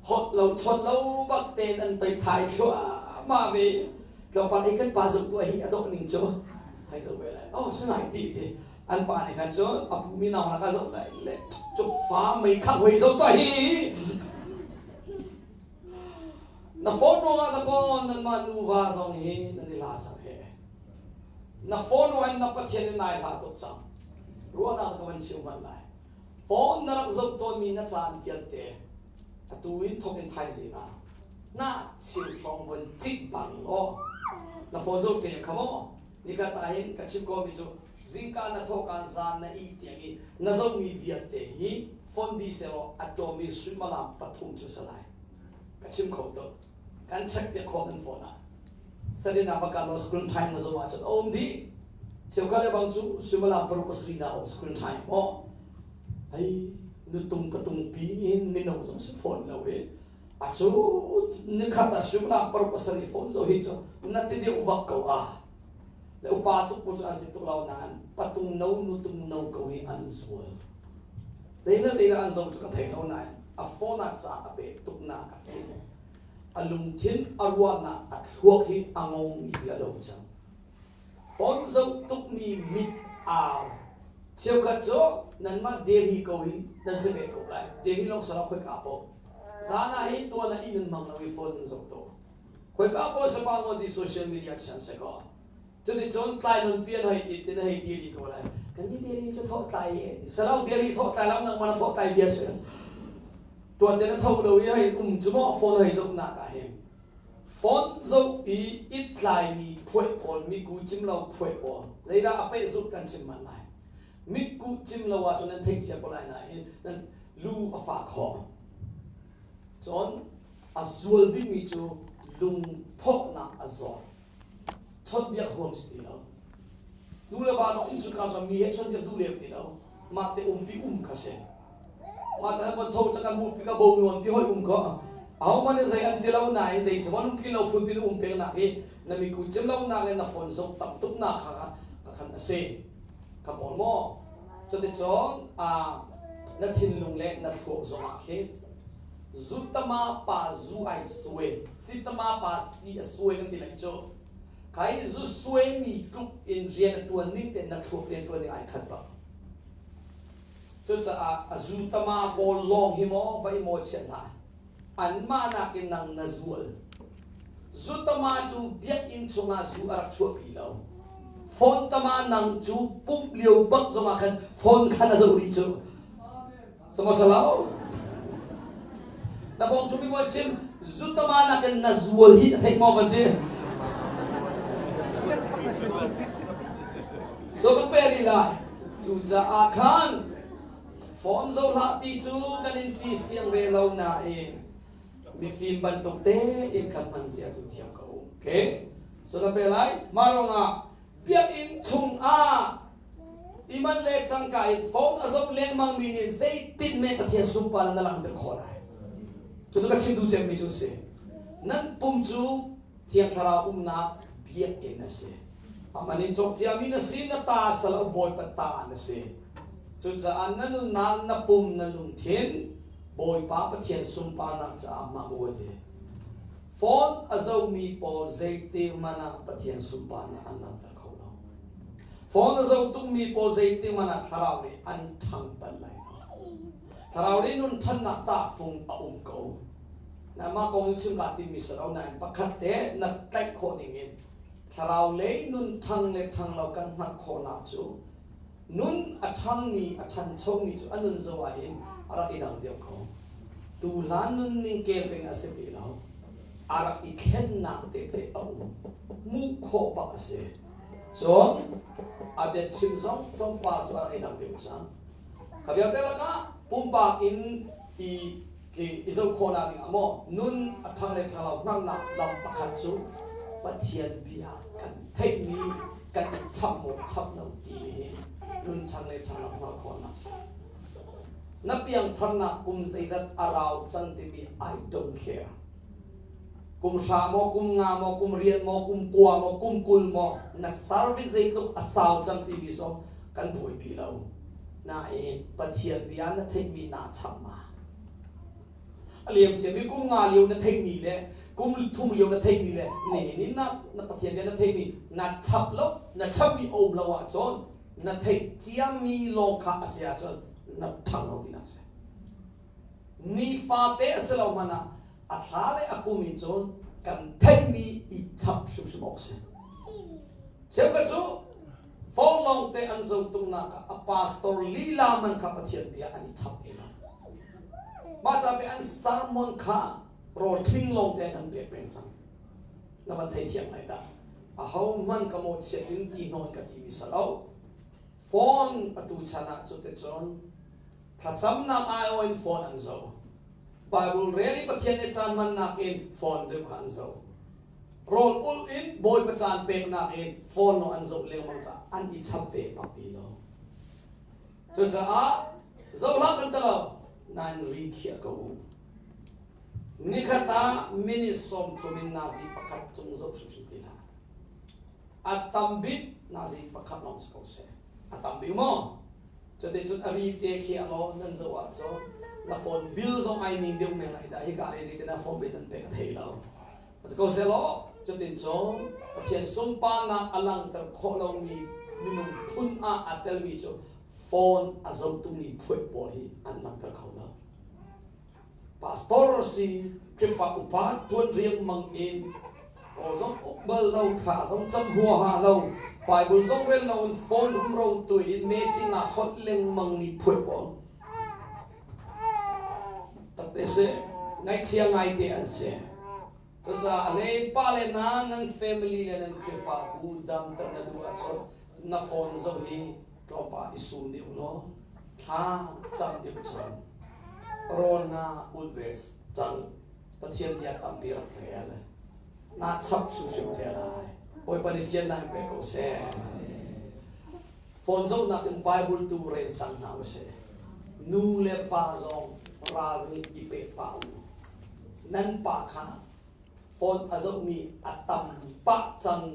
Hot lo chawt lo bak tein an toi thai thluahmah ve. Tlawmpal ei kan pa zoh tuah hi a dawh ning cu. Hai zoh ve lai. Oh, sinai ti ti. An pa nih khan cun a pu mi nau ka zoh lai le cu fa mei kha hoi zoh tuah hi. Na phone ruangah na kaw nanmah nuva zong hi nan i hla cang he. Na phone ruangah na Pathian in nai hla tuk cang. Ruahnak ka van chim hmanh lai. Phone na rak zoh tawnmi na caan vialte atu in thawk in thaizing ah na chim hrawng von cik bang law na phone zoh ṭem kha maw nikhat ah hin ka chim ko mi cu zingka na thawhkaan zan na ih tiang i na zohmi vialte hi phone di selaw a tlawm i suimilam 3 cu si lai ka chim kho tuk. Kan check piak khawh nan phone ah sadin ah baka lo screen time na zoh ahcun a um dih. Cheukhat le bang cu suimilam 6 7 na um screen time maw. Hei nutung patung pi in mino zong si phone lo i acu nikhat ah suimilam 6 7 phone zo hi cu na ti deuh vak ko a le upa tuk pu cu an si tuk lo nain patung no nutung no ko hi an zual. Zeina zeina an zoh cu ka thei lo nain a phone ah ca a pek tuk nak ah khin a lungthin a ruahnak a thluak hi a ngongmi bia lo cang. Phone zoh tukmi mit au cheukhat cu nanmah Delhi ko hi nan si ve ko lai. Delhi lawng salo khoika paoh zan ah hi tuan ah inn in hmang lo i phone nan zoh tuk. Khoika paoh sapa ngawt di social media chian se ko. Cuticun tlai nun pian hei it in hei ti rih ko lai. Kan ni Delhi cu thawh tlai e. Salo Delhi thawh tlai lo nang mana thawh tlai bia si. Tuan te na tho lo i hei um cu maw phone hei zoh nak ah hin. Phone zoh i it tlai mi phuai pawl miku cim lo phuai pawl. Zeidah a peh zuk kan chim man lai. Mitku cim lo ahcun nan theih cia ko lai nain nan lu a fah khawh. Cun a zual bikmi cu lungthawhnak a zawr. Chawnhbiak huam si ti lo. Nu le va zong innchungkhar zong mi he chawnhbiak duh lem ti lo. Mah te um pi um kha si. Mah chan von tho cak mu pi ka bo nuan pi hoi um ko. Aho man zei an ti lo nain zei se lung tli lo phun pin um pek nak hi na mi ku cim lo nak le na phone zong tam tuk nak kha ka khan a si. Ka pawl maw? Cuticun a na thinlung le na thluak zong ah khi zutama pa zu ai sue sitama pa si a sue kan ti lai cu. Kai zu sue mi tluk in rian a tuan ning te na thluak rian tuan ning ai khat bak. Cucaah a zu tama pawl lawng hi maw vai maw chiat hlah. Anmah nakin nang na zual. Zu tama cu biakinn chungah zu a rak chuahpi lo. Phone tama nang cu pumh lio bak zongah khan phone khan a zoh rih cu. Samasalo. Na bong cu mi chim zu tama nakin na zual hi na theih maw van ti. So ka pe rih lai. Cucaah khan phone zoh hlah ti cu kan in ti siang ve lo nain mifim bantuk tein kan hman zia tu thiam ko. Okay? So na pe lai. Mah ruangah biakinn chungah iman le cangka in phone a zoh lengmang mi nih zeitin men Pathian sunparnak na langhter khawh lai. Cucu ka chim duh cemmi cu si. Nan pum cu Thiang Thlarau umnak biakinn a si. Aman in cawk ciami na si, na ta salo Bawipa ta na si. Cucaah na nunnak, na pum, na lungthin Bawipa Pathian sunparnak caah hmang u a ti. Phone a zohmi pawl zeitik hmanh ah Pathian sunparnak an langhter kho lo. Phone a zoh tukmi pawl zeitik hmanh ah thlarau nih an ṭhang bal lai lo. Thlarau nih nun ṭhannak tahfung a um ko. Mah kong chim kaa timmi si lo nain pakhat te na tlaih khawh ding in thlarau lei nun ṭhang le ṭhang lo kan hngalh khawhnak cu. Nun a ṭhangmi, a ṭhanchomi cu a nun zoh ahhin a rak i dang deuh ko. Tuhlan nunning kel peng a si ti lo. A rak i thlennak tete a um. Hmuh khawh bak a si. Cun a biachim zong tlawmpal cu a rak i dang deuh cang. Kha vialte lakah pumpak in i khi i zoh khawhnak ding ah maw nun a ṭhang le ṭhang lo hngalhnak lam pakhat cu Pathian bia kan theihmi kan i chap maw chap lo timi hi nun ṭhang le ṭhang lo hngalh khawhnak si. Na piangtharnak kum zeizat a rau cang timi I don't care. Kum hra maw, kum nga maw, kum riat maw, kum kua maw, kum 20 maw, na service zeitluk a sau cang timi zong kan buaipi lo. Nain Pathian bia na theihmi naa chap ma? A liam ciami kum nga lio na theihmi le kum thum lio na theihmi le nihin in na, na Pathian bia na theihmi na chap lo, na chapmi a um lo ahcun na theih ciami lawng kha a si ahcun na ṭhang lo tinak a si. Nifate a si lo hmanh ah a thla le a kum in cun kan theihmi i chap hrimhrim awk a si. Cheukhat cu phone lawng te an zoh tungnak ah a pastor lila man kha Pathian bia an i chap ti lo. Mah ca pe an sermon kha rawl ṭhing lawng te an pek peng cang. Na van theithiam lai dah. Aho hmanh ka mawhchiat in ti hnawn ka ti mi si lo. Phone atu chan ah cuticun thlacamnak aiawh in phone an zoh. Bible rel i Pathian nih caan hmannak in phone deuh kha an zoh. Rawl ulh in Bawipa caan peknak in phone lawng an zoh lengmang caah an i chap ve bak ti lo. Cucaah zoh hlah kan ti lo, nain ri khiah ko u. Nikhat ah minute 30 in nazi pakhat cung zoh hrimhrim ti hlah. A tam bik nazi pakhat lawng si ko seh. A tam bik maw? Cuticun a ri te khi a law nan zoh ahcun na phone bill zong ai ning deuh men lai dah hika lei zeitin na phone bill nan pek a thei lo. Ko selaw cutin cun Pathian sunparnak a langhter khawh lomi minung phun ah aa telmi cu phone a zohtumi phuai pawl hi an langhter kho lo. Pastor si Khrihfa upa ṭuan riangmang in aw zong uk bal lo, thla zong cam huaha lo, Bible zong rel lo in phone rumro tu in meeting ah holh lengmang mi phuai pawl. Takte si, ngaihchia ngaite an si. Cucaah a hlei pa le na nan family le nan Khrihfabu damter na duh ahcun na phone zoh hi tlawmpal i sum deuh law thla cam deuh cang. Rawl na ulh ve cang. Pathian bia tampi rak rel. Na chap hrimhrim te lai. Bawipa nih fiannak in pe ko seh. Phone zohnak in Bible tu rel cang hna usih. Nu le va zong ralring i pe pah u. Nan pa kha phone a zohmi a tam pah cang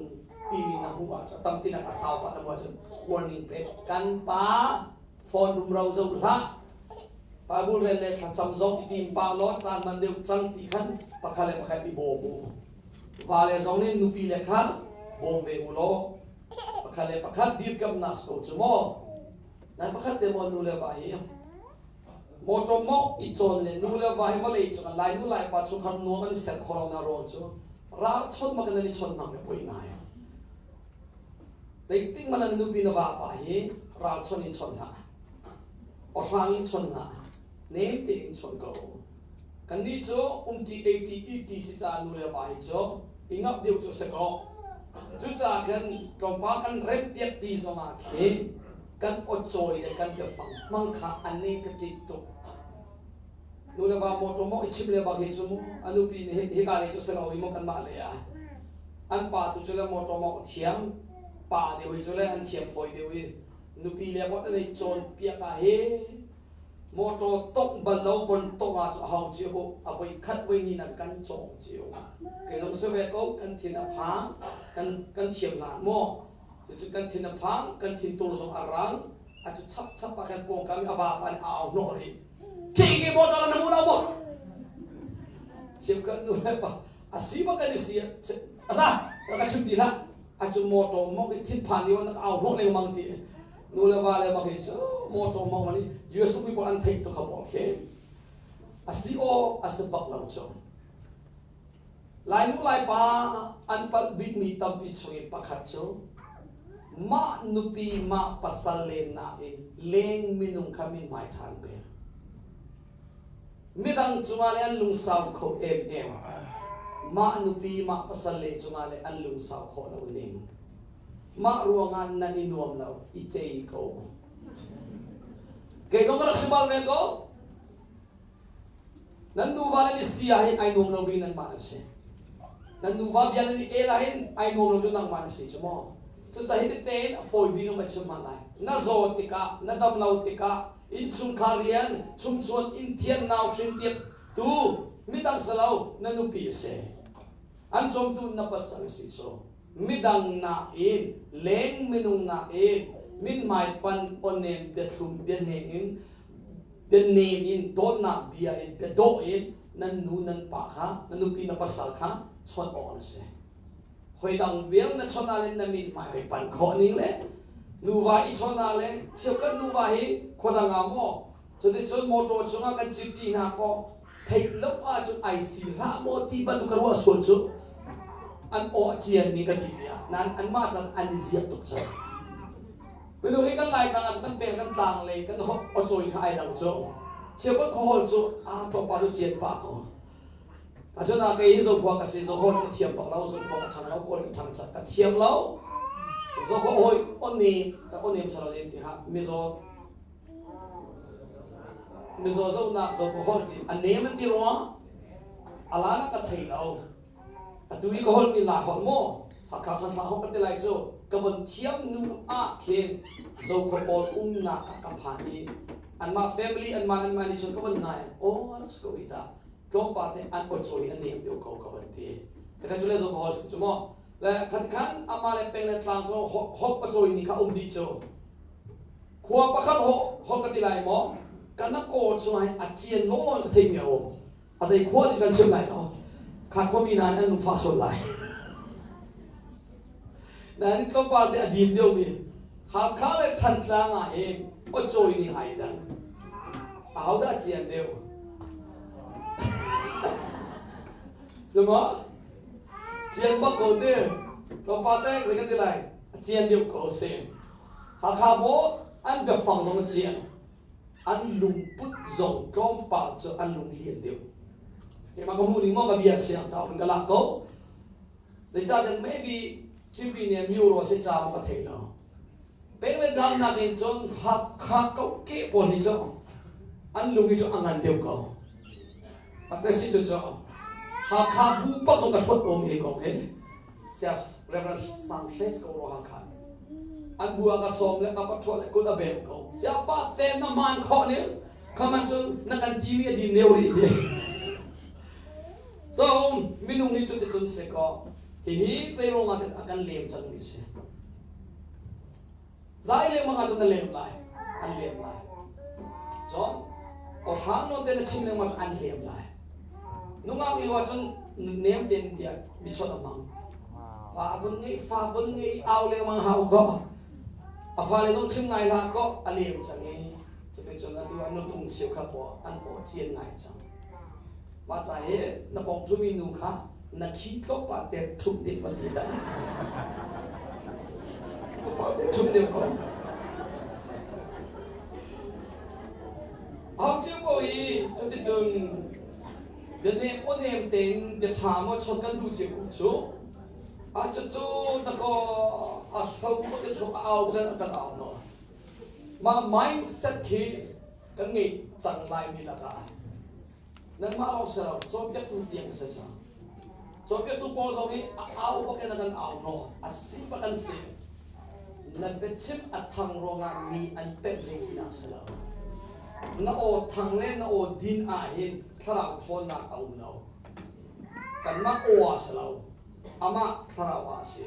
timi na hmuh ahcun a tam tinak a sau pah na hmuh ahcun warning pe. Kan pa phone rumro zoh hlah. Bible rel le thlacam zong i tim pah law caan man deuh cang ti khan pakhat le pakhat i bawm u. Va le zong nih nupi le kha bawm ve u law pakhat le pakhat dirkamnak si ko cu maw. Nai pakhat te maw nu le va hi motor mawngh i cawn le nu le va hi vawlei cung lai nu lai pa chungkhar nuam an ser kho lo na rawl cu ral chawt ma kan i chawt hmang le poi ngai. Zeitik man an nupi na va pa hi ral chon in chon hlah. Awhrang in chon hlah. Nem tein chon ko. Kan nih cu umti eiti iti si ca nu le va hi cu i ngap deuh cu si ko. Cucaah khan tlawmpal kan remh piak ti zongah khin kan awcawi le kan biafang hmang kha a negative tuk. Nu le va motor maw i chim le bak hi cu mu a nupi nih hika lei cu si lo i maw kanmah lei ah an pa tu cu le motor maw a thiam pa deuh hi cu le an thiam fawi deuh i nupi le bot an i cawnpiak ah hi motor tongh bal lo von tongh ah cu a hau cio ko a voi khat voi ni nan kan cawng cio kei zong si ve ko kan thin a phang kan kan thiam la maw cucu kan thin a phang kan thin tur zong a rang a cu chap chap ah khan pawngkam i a va pa nih a au hnawh rih khi khi motor na mu lo maw chim kan nu le pa a si bak kan i si a za ka chim ti hlah a cu motor mok i thinphan i na au hnawh lengmang ti nu le va le bak hi cu motor mong mani US people an theih tuk kha pawl khi a si aw a si bak lo cu Lai nu lai pa an palh bikmi tampi chung i pakhat cu Mah nupi mah pasal lennak in leng minung kha mithmai ṭhan pek. Midang cungah le an lungsau kho emem. Mah nupi mah pasal le cungah le an lungsau khawh lo ning. Mah ruangah nan i nuam lo, i cei ko. Kei zong ka rak si bal ve ko. Nan nuva nan i si ah hin ai nuam lomi nanmah nan si. Nan nuva bia nan i el ah hin ai nuam lomi nangmah nan si cu maw? Cucaah hi tein a fawi bik in va chim hmanh lai. Na zaw tikah, na dam lo tikah, innchungkhar rian, chungchuan inn thian nau hrin piak tu midang si lo na nupi a si. An cawmtu na pasal a si cu. Midang nakin, leng minung nakin, mithmai pan awnem biathlum bianeng in bianem in dawtnak bia in biadawh in nan nu nan pa kha na nupi na pasal kha chawnh awk na si. Hoi dang vial na chawnh ah le na mithmai hoi pan khawh ning le nuva i chawnh ah le cheukhat nuva hi khua dang ah maw cuticun motor chungah kan cit ṭi hna kaw theih lo ahcun ai si hlah maw ti bantuk ka ruah sual cu an aw cian ni ka ti bia nain anmah can an i ziak tuk cang. Minung hi kan Laitlang ah kan peng kan tlang lei kan awcawi kha ai dang cu. Cheukhat khuahol cu aa tlawmpal cu cian pah ko. Acun ah kei hi zokhua ka si zohol ka thiam bak lo zokhua ka ṭhang lo kawl ka ṭhang cak ka thiam lo. Zokhua hoi oni onem salo in ti ha mizaw mizaw zohnak zokhua hol ti a nem an ti rua alana ka thei lo. Atu i ka holhmi la holh maw Hakha Thantlang holh ka ti lai cu ka von thiam nu ah khin Zokhua pawl umnak ah ka phan i anmah family anmah anmah nih cun ka von ngai aw rak si ko hi ta tlawmpal te an awcawi a nem deuh ko ka von ti ka cu le Zokhua holh si cu maw le khat khan amah le peng le tlang cu holh awcawi ni kha um dih cu khua pakhat holh ka ti lai maw kana kaw chungah hin a cian lawlaw in ka theimi a um A zei khua ti kan chim lai lo. Kha khuami hna nih an lungfah sual lai. Nain tlawmpal te a dim deuhmi Hakha le Thantlang ah hin awcawi ning ai dang. Ahodah cian deuh? Cuma cian bak ko te. Tlawmpal te zei kan ti lai? A cian deuh ko si. Hakha maw an biafang zong a cian. An lungput zong tlawmpal cu an lung lian deuh. Keimah ka hmuh ning maw ka bia si ang ta in ka lak ko. Zeicahtiah maybe Cimpi nih muro si ca maw ka thei lo. Peng le tlang nakin cun Hakha kokeh pawl hi cu an lung hi cu a ngan deuh ko. Tak si cu cu Hakha bu pak zong ka hruat ko mi hi kong hi. Sias Reverend Sang Hres ko ro Hakha. An bu ah ka sawm le ka pathuah le kut a bem ko. Sia pa te na man khawh ning khaman cu na kan timi a din neu rih ti. So minung nih cu ti cun si ko. Hihi zei ruangah a kan lem cang mi si. Zai lengmang ahcun na lem lai, an lem lai. Cun awhrang nawn te na chim lengmang an lem lai. Nungak lio ahcun nem tein bia mi chawnh a hmang. Fa vun ngei, fa vun ngei au lengmang hau ko. A fale zong chim ngai hlah ko, a lem cang i cuticun atu ah nutung cheukhat pawl an aw cian ngai cang. Mah ca hi na pawng ṭhumi nu kha na khi tlawmpal te ṭhumh ding van ti dah. Tlawmpal te ṭhumh ding ko. Hau cio ko i cuticun bianem awnem tein bia ṭha maw chawt kan duh cio ko cu. A cucu dakaw a hlo maw te hlo a au kan a kan au no. Mah mindset khi kan ngei cang laimi lakah nanmah lawng si lo cawnpiaktu tiang si cang. Cawnpiaktu pawl zong hi a au bak in a kan au hnawh a si bak an si. Na biachim a thang ruangah mi an pemh hlei tinak si lo. Na aw thang le na aw din ah hin thlarau ṭhawnnak a um lo. Kanmah aw ah si lo, amah thlarau ah a si.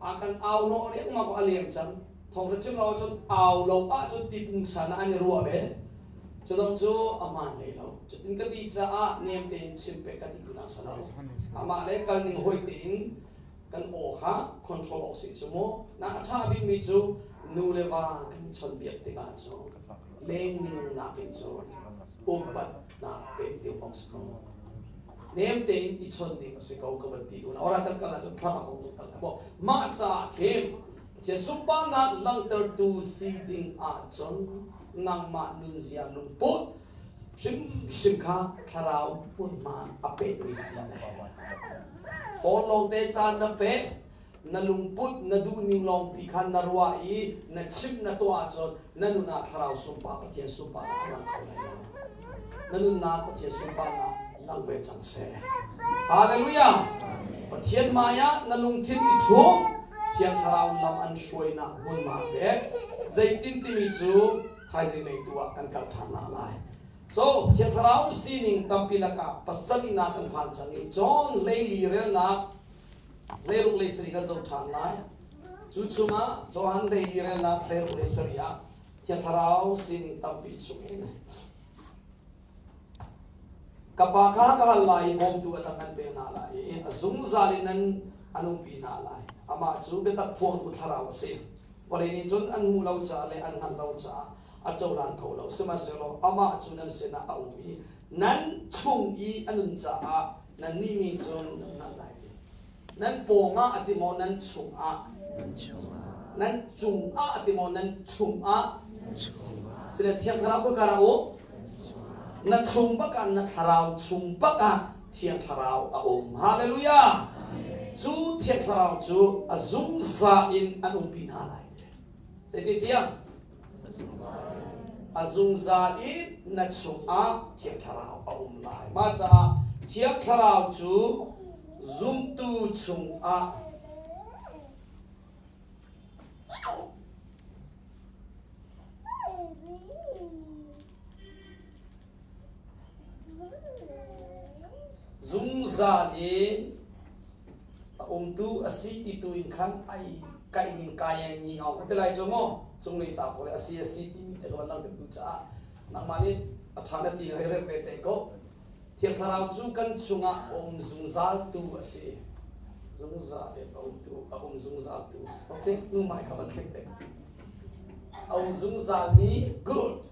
A kan au hnawh riangmang ko a leng cang. Thawng na chim lo ahcun au lo ahcun ti pungsan ah an i ruah ve. Cu dang cu aman hlei lo. Cutin ka ti caah nem tein chim pek ka ti tunak si lo. Amah le kal ning hoi tein kan aw kha control awk si cu mu. Na a ṭha bikmi cu nu le va kan i chawnhbiak tikah cu leng minung nakin cun upatnak pek deuh awk si ko. Nem tein i chawnh ding a si ko ka van ti tu na. Ora kan kal ahcun thlarau kong zong kal na. Mah caah khin. Pathian sunparnak langhtertu si ding ahcun nangmah nunzia lungput hrimhrim kha thlarau hmunhma a pekmi si na herh. Phone lawngte caan na pek, na lungput na duhning lawngpi kha na ruah i na chimh na tuah ahcun na nun ah thlarau sunpar Pathian sunparnak a lang kho lai lo. Na nunnak Pathian sunparnak lang ve cang seh. Hallelujah! Pathian hmai ah na lungthin i ṭhum, Thiang Thlarau lam an hruainak hmunhma pek. Zeitin timi cu thaizing lei tu ah kan kal ṭhan hna lai. So, Thiang Thlarau sining tampi lakah pasarihnak kan phan cang i John 14 relnak 16 le sarih kan zoh ṭhan lai. Cu chungah Johan 14 relnak 16 le sarih ah Thiang Thlarau sining tampi chungin ka pa kha ka hal lai i bawmtu a dang an pek hna lai i a zungzal in nan an umpi hna lai. Amah cu biatak phuangtu thlarau a si. Vawlei nih cun an hmuh lo caah le an hngalh lo caah a cohlan kho lo. Sihmanhsehlaw amah cu nan sinah a um i nan chung i a nun caah nannih nih cun nan hngalh lai ti. Nan pawngah a ti maw nan chungah? Nan cungah a ti maw nan chungah? Sile Thiang Thlarau ka kar ah um. Na chung bak ah na thlarau chung bak ah Thiang Thlarau a um. Hallelujah! Cu Thiang Thlarau cu a zungzal in an umpi hna lai. Zeititiang? A zungzal in na chungah Thiang Thlarau a um lai. Mah caah Thiang Thlarau cu zumtu chungah zungzal in a umtu a si ti tu in khan ai kai ning kai ai ni au ka ti lai cu mu cunglei ta pawl a si a si timi te ka van langhter tu caah nangmah nih a ṭha na ti hei rel ve te ko. Thiang Thlarau cu kan chungah a um zungzal tu a si. Zungzal in a um tu, a um zungzal tu. Okay, nu mai kha van thlek te. A um zungzal mi good.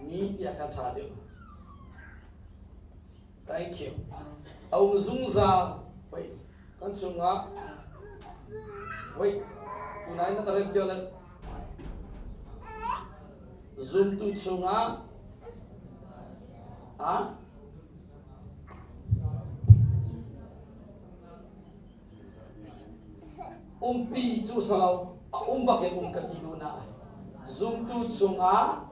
Mi tiah khan ṭha deuh. Thank you. A um zungzal. Wait, kan chungah. Wait, tunai na ka rem piak le. Zumtu chungah ah umpi cu salo a um bak in um ka ti duh na zumtu chungah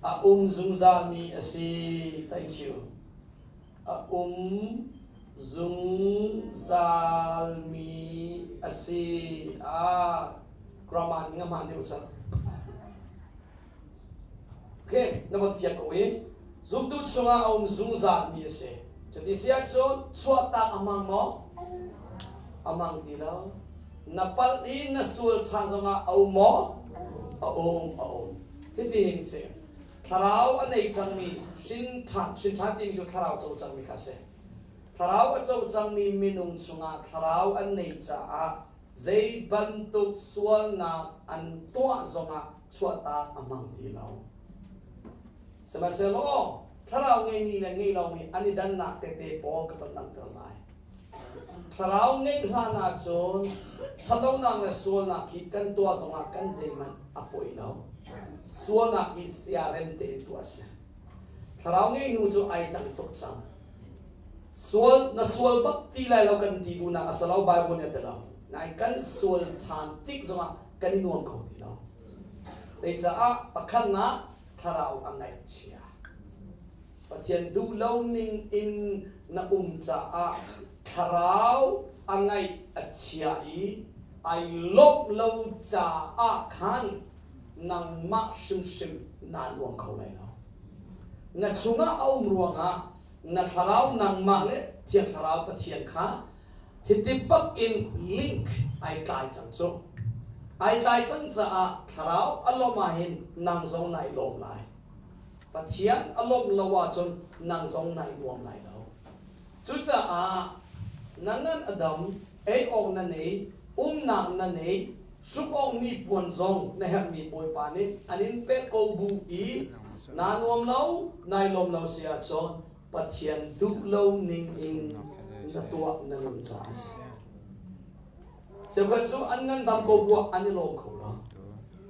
a um zungzalmi a si. Thank you. A um zungzalmi a si. Ah, grammar ning a hmaan deuh cang. Okay, na van fiang ko i zumtu chungah a um zungzalmi a si. Cuti si ahcun chuahtak a hmang maw? A hmang ti lo. Na palh i na sual ṭhan zongah a um maw? A um, a um. Hitihin si. Thlarau a nei cangmi hrin ṭhan, hrin ṭhan timi cu thlarau co cangmi kha a si. Thlarau a co cangmi minung chungah thlarau an nei caah zei bantuk sualnak an tuah zongah chuahtak a hmang ti lo. Sihmanhsehlaw thlarau ngeimi le ngei lomi an i dannak tete pawl ka van langhter lai. Thlarau ngeih hlan ahcun ṭhatlonak le sualnak hi kan tuah zongah kan zeihmanh a poi lo. Sualnak hi siarem tein tuah a si. Thlarau ngei hnu cu ai dang tuk cang. Sual na sual bak ti lai lo kan ti duhnak a si lo Bible nih a ti lo. Nain kan sual ṭhan tik zongah kan i nuam kho ti lo. Zeicaah pakhatnak thlarau a ngaihchia. Pathian duh lo ning in na um caah thlarau a ngaih a chia i ai lawmh lo caah khan nangmah hrimhrim naa nuam kho lai lo. Na chungah a um ruangah na thlarau nangmah le Thiang Thlarau Pathian kha hiti bak in link ai tlai cang cu. Ai tlai cang caah thlarau a lawmh ahhin nang zong nai lawm lai. Pathian a lawmh lo ahcun nang zong nai nuam lai lo. Cucaah na ngan a dam, ei awk na nei, umnak na nei, hruk awk mi puan zong na herhmi Bawipa nih an in pek ko bu i naa nuam lo, nai lawm lo si ahcun Pathian duh lo ning in na tuah na nun caah a si. Cheukhat cu an ngandam ko buah an i lawm kho lo.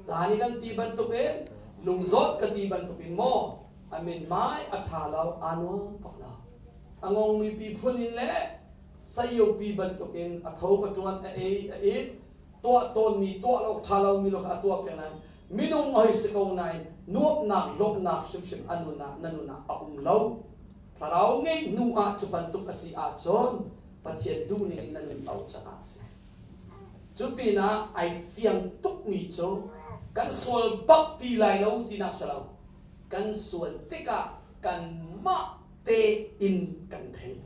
Zan i kan ti bantukin lungzawt ka ti bantukin maw a mithmai a ṭha lo aa nuam bak lo. A ngongmi pi phun in le saiopi bantukin a tho a ṭuan a ei a it tuah tawnmi tuah lo ṭha lomi lo kha a tuah peng nain minung hoi si ko nain nuamhnak lawmhnak hrimhrim a nunah na nunah a um lo. Thlarau ngeih hnu ah cu bantuk a si ahcun Pathian duhning in na nun lo caah a si. Cu pinah ai fiang tukmi cu kan sual bak ti lai lo tinak si lo. Kan sual tikah kanmah tein kan thei.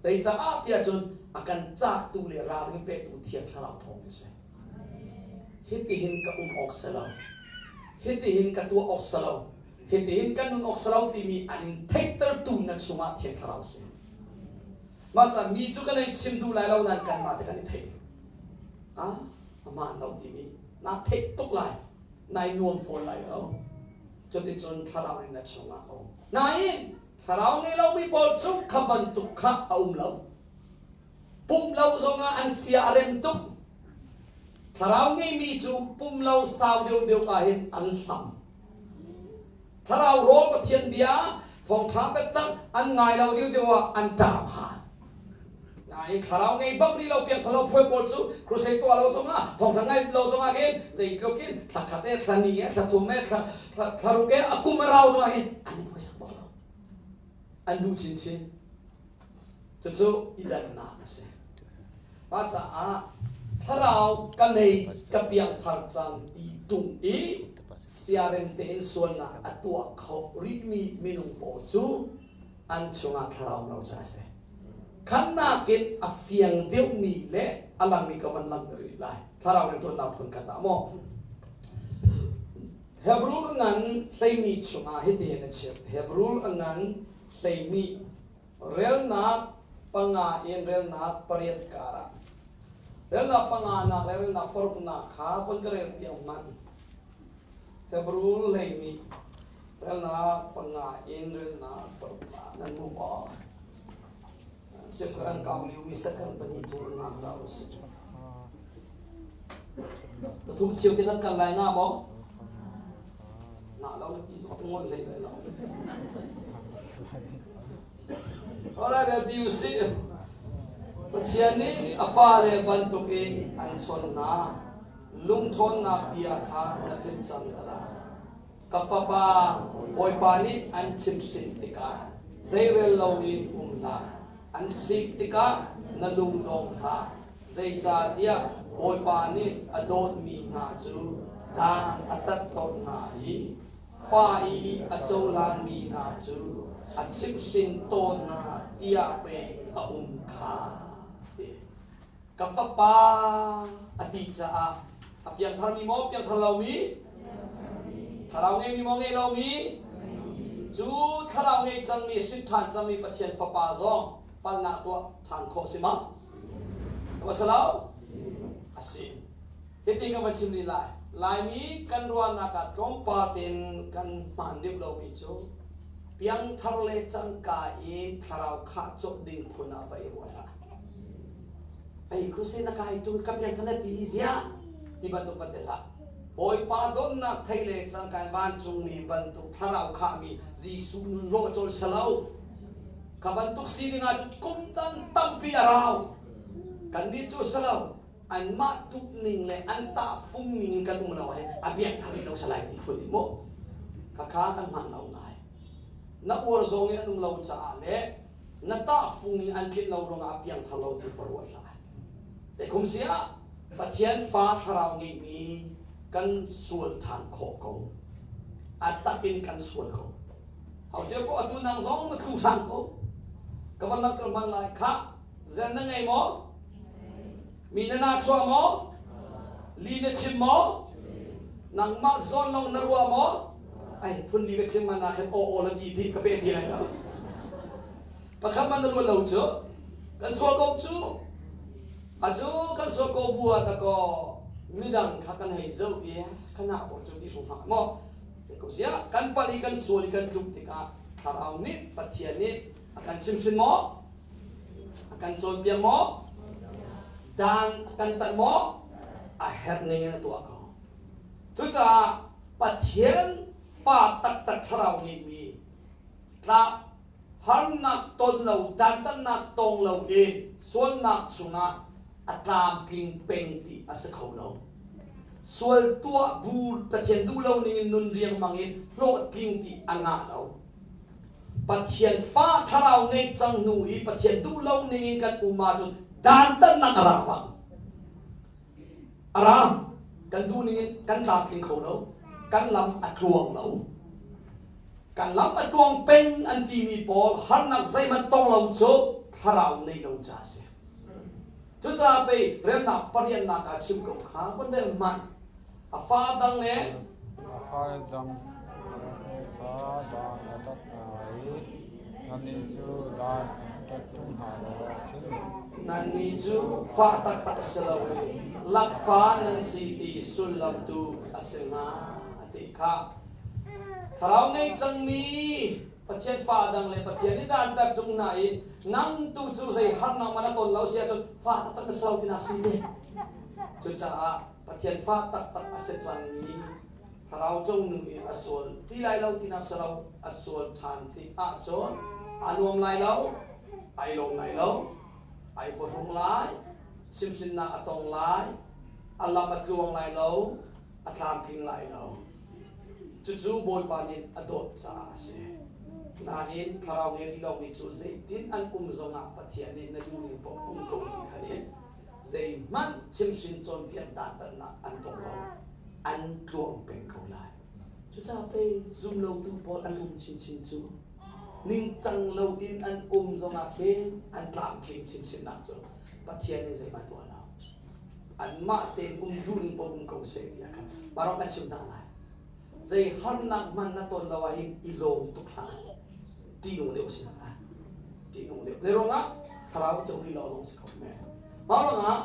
Zeicaah tiah cun a kan caaktu le ralring petu Thiang Thlarau thawng in si. Hitihin ka um awk si lo. Hitihin ka tuah awk si lo. Hitihin kan nun awk si lo timi an in theihtertu na chungah Thiang Thlarau si. Mah caah mi cu kan ei chim duh lai lo nain kanmah te kan i theih. Ah, a hmaan lo timi naa theih tuk lai. Nai nuam fawn lai lo. Cuticun thlarau nih na chungah a um. Nain thlarau ngei lomi pawl cu kha bantuk kha a um lo. Pum lo zongah an sia a rem tuk. Thlarau ngeimi cu pum lo sau deuhdeuh ah hin an hlam. Thlarau rawl Pathian bia thawngṭha biatak an ngai lo deuhdeuh ah an ṭam han. Nain thlarau ngei bak rih lo piangthar lo phuai pawl cu crusade tuah lo zongah thawngṭha ngai lo zongah hin zeitluk in thla khat e thla ni e thla thum e thla thla ruk e a kum a rau zongah hin an i phuaisak bak lo. An duh chinchin. Cucu i dannak a si. Mah caah thlarau ka nei ka piangthar cang ti ṭung i siarem tein sualnak a tuah kho rihmi minung pawl cu an chungah thlarau no ca a si. Khannak in a fiang deuhmi le a langmi ka van langhter rih lai. Thlarau rianṭuannak phun khat ah maw? Hebrew ngan hleimi chungah hitihin a chim. Hebrew ngan hleimi Relnak panga in relnak pariat karah relnak panganak le relnak paruknak kha von ka rel piak hmanh. Hebrew lei nih relnak panga in relnak paruknak nan hmu maw? Chim kan kau liu mi second pahnih thur ngam da usih. Pathum chiu te kan kal lai nga maw? Na lo na ti zong ngol hlei lai lo. Alright, rel ti usih. Pathian nih a fale bantukin an chawnh hna. Lungṭhawnnak bia kha na philh cang dara. Ka fapa, Bawipa nih an chimhhrin tikah zeirel loin um hlah. An sik tikah na lung dong hlah. Zeicahtiah Bawipa nih a dawtmi hna cu dan a tat tawn hna i fa i a cohlanmi hna cu a chimhhrin tawn hna tiah pei a um kha ti. Ka fapa a ti caah a piangtharmi maw piangthar lomi? Thlarau ngeimi maw ngei lomi? Cu thlarau ngei cangmi hrin ṭhan cangmi Pathian fapa zong palhnak tuah ṭhan khawh si ma? Sama si lo? A si. Hitin ka van chim rih lai. Laimi kan ruahnak ah tlawmpal tein kan hmaan deuh lomi cu piangthar le cangka in thlarau khah cawk ding phun ah va i ruah hlah. Ei crusade na kai ṭung ka piangthar na ti i ziah ti bantuk van ti hlah. Bawipa donnak thei le cangka in vancungmi bantuk thlarau khahmi Jesuh nun lawh cawl si lo. Kha bantuk sining ah kum tan tampi a rau. Kannih cu si lo. Anmah tuk ning le an tahfung ning in kan um lo hi a biak thar rih lo salai ti phun i mu. Khakha kan hman lo ngai. Na uar zong in an um lo caah le na tahfung in an tlinh lo ruangah a piang thar lo ti ka ruat hlah. Zeikhum si ah Pathian fa thlarau ngeihmi kan sual ṭhan khawh ko. A tak in kan sual ko. Hau cio ko atu nang zong na thlu hrang ko. Ka van nak hman lai khah zen na ngei maw? Mi na na chuah maw? Li na chim maw? Nangmah zawn long na ruah maw? Ai phun li ka chim man ah khin aw aw na ti dih ka pe ti lai lo. Pakhat man na ruat lo cu kan sual ko cu acu kan sual ko bu ah ta ko midang kha kan hei zoh i kana pawl cu ti hru hlah maw? Ko ziah kan pal i kan sual i kan tluk tikah Thlarau nih Pathian nih a kan chimhhrin maw? A kan cawnpiak maw? Dan a kan tat maw? A herh ning in a tuah ko. Cucaah Pathian fa taktak thlarau ngeihmi tla harnak ton lo dantatnak tong lo in sualnak chungah a tlamtling peng ti a si kho lo. Sual tuah bu Pathian duh lo ning in nun riangmang in hlawhtling ti a ngah lo. Pathian fa thlarau ngeih cang hnu i Pathian duh lo ning in kan um ahcun dantatnak a ra bang. A ra. Kan duh ning in kan tlamtling kho lo. Kan lam a tluang lo. Kan lam a tluang peng an timi pawl harnak zeihmanh tong lo cu thlarau nei lo ca a si. Cucaah pei relnak pariannak ah chim ko kha von rel hmanh. A fa dang le A fa dang kha dan a tat hna i nannih cu dan an tat ṭung hna lo ahcun Nannih cu fa taktak si loin lakfa nan si ti sullam tu a si hnga a ti kha. Thlarau ngei cangmi Pathian fa dang le Pathian nih dantat ṭung hna i nang tu cu zei harnak man a ton lo si ahcun fa taktak na si lo tinak si te. Cucaah Pathian fa taktak a si cangmi thlarau cungnu i a sual ti lai lo tinak si lo a sual ṭhan tik ahcun aa nuam lai lo, ai lawm lai lo, ai pawhrung lai, chimhhrinnak a tong lai, a lam a tluang lai lo, a tlamtling lai lo. Cucu Bawipa nih a dawt caah a si. Nain thlarau ngei rih lomi cu zeitin an um zongah Pathian nih na duhning paoh um ko ti khan in zeihmanh chimhhrin cawnpiak dantatnak an tong lo. An tluang peng ko lai. Cucaah pei zumlotu pawl an um chinchin cu ningcang loin an um zongah khin an tlamtling chinchinnak cu Pathian nih zeihmanh tuah lo. Anmah tein um duhning paoh um ko seh tiah khan barok kan chim hna lai. Zei harnak hmanh na ton lo ah hin i lawm tuk hlah. Ṭihnung deuh si hna. Ṭihnung deuh. Zei ruangah thlarau co rih lo zong si kho men. Mah ruangah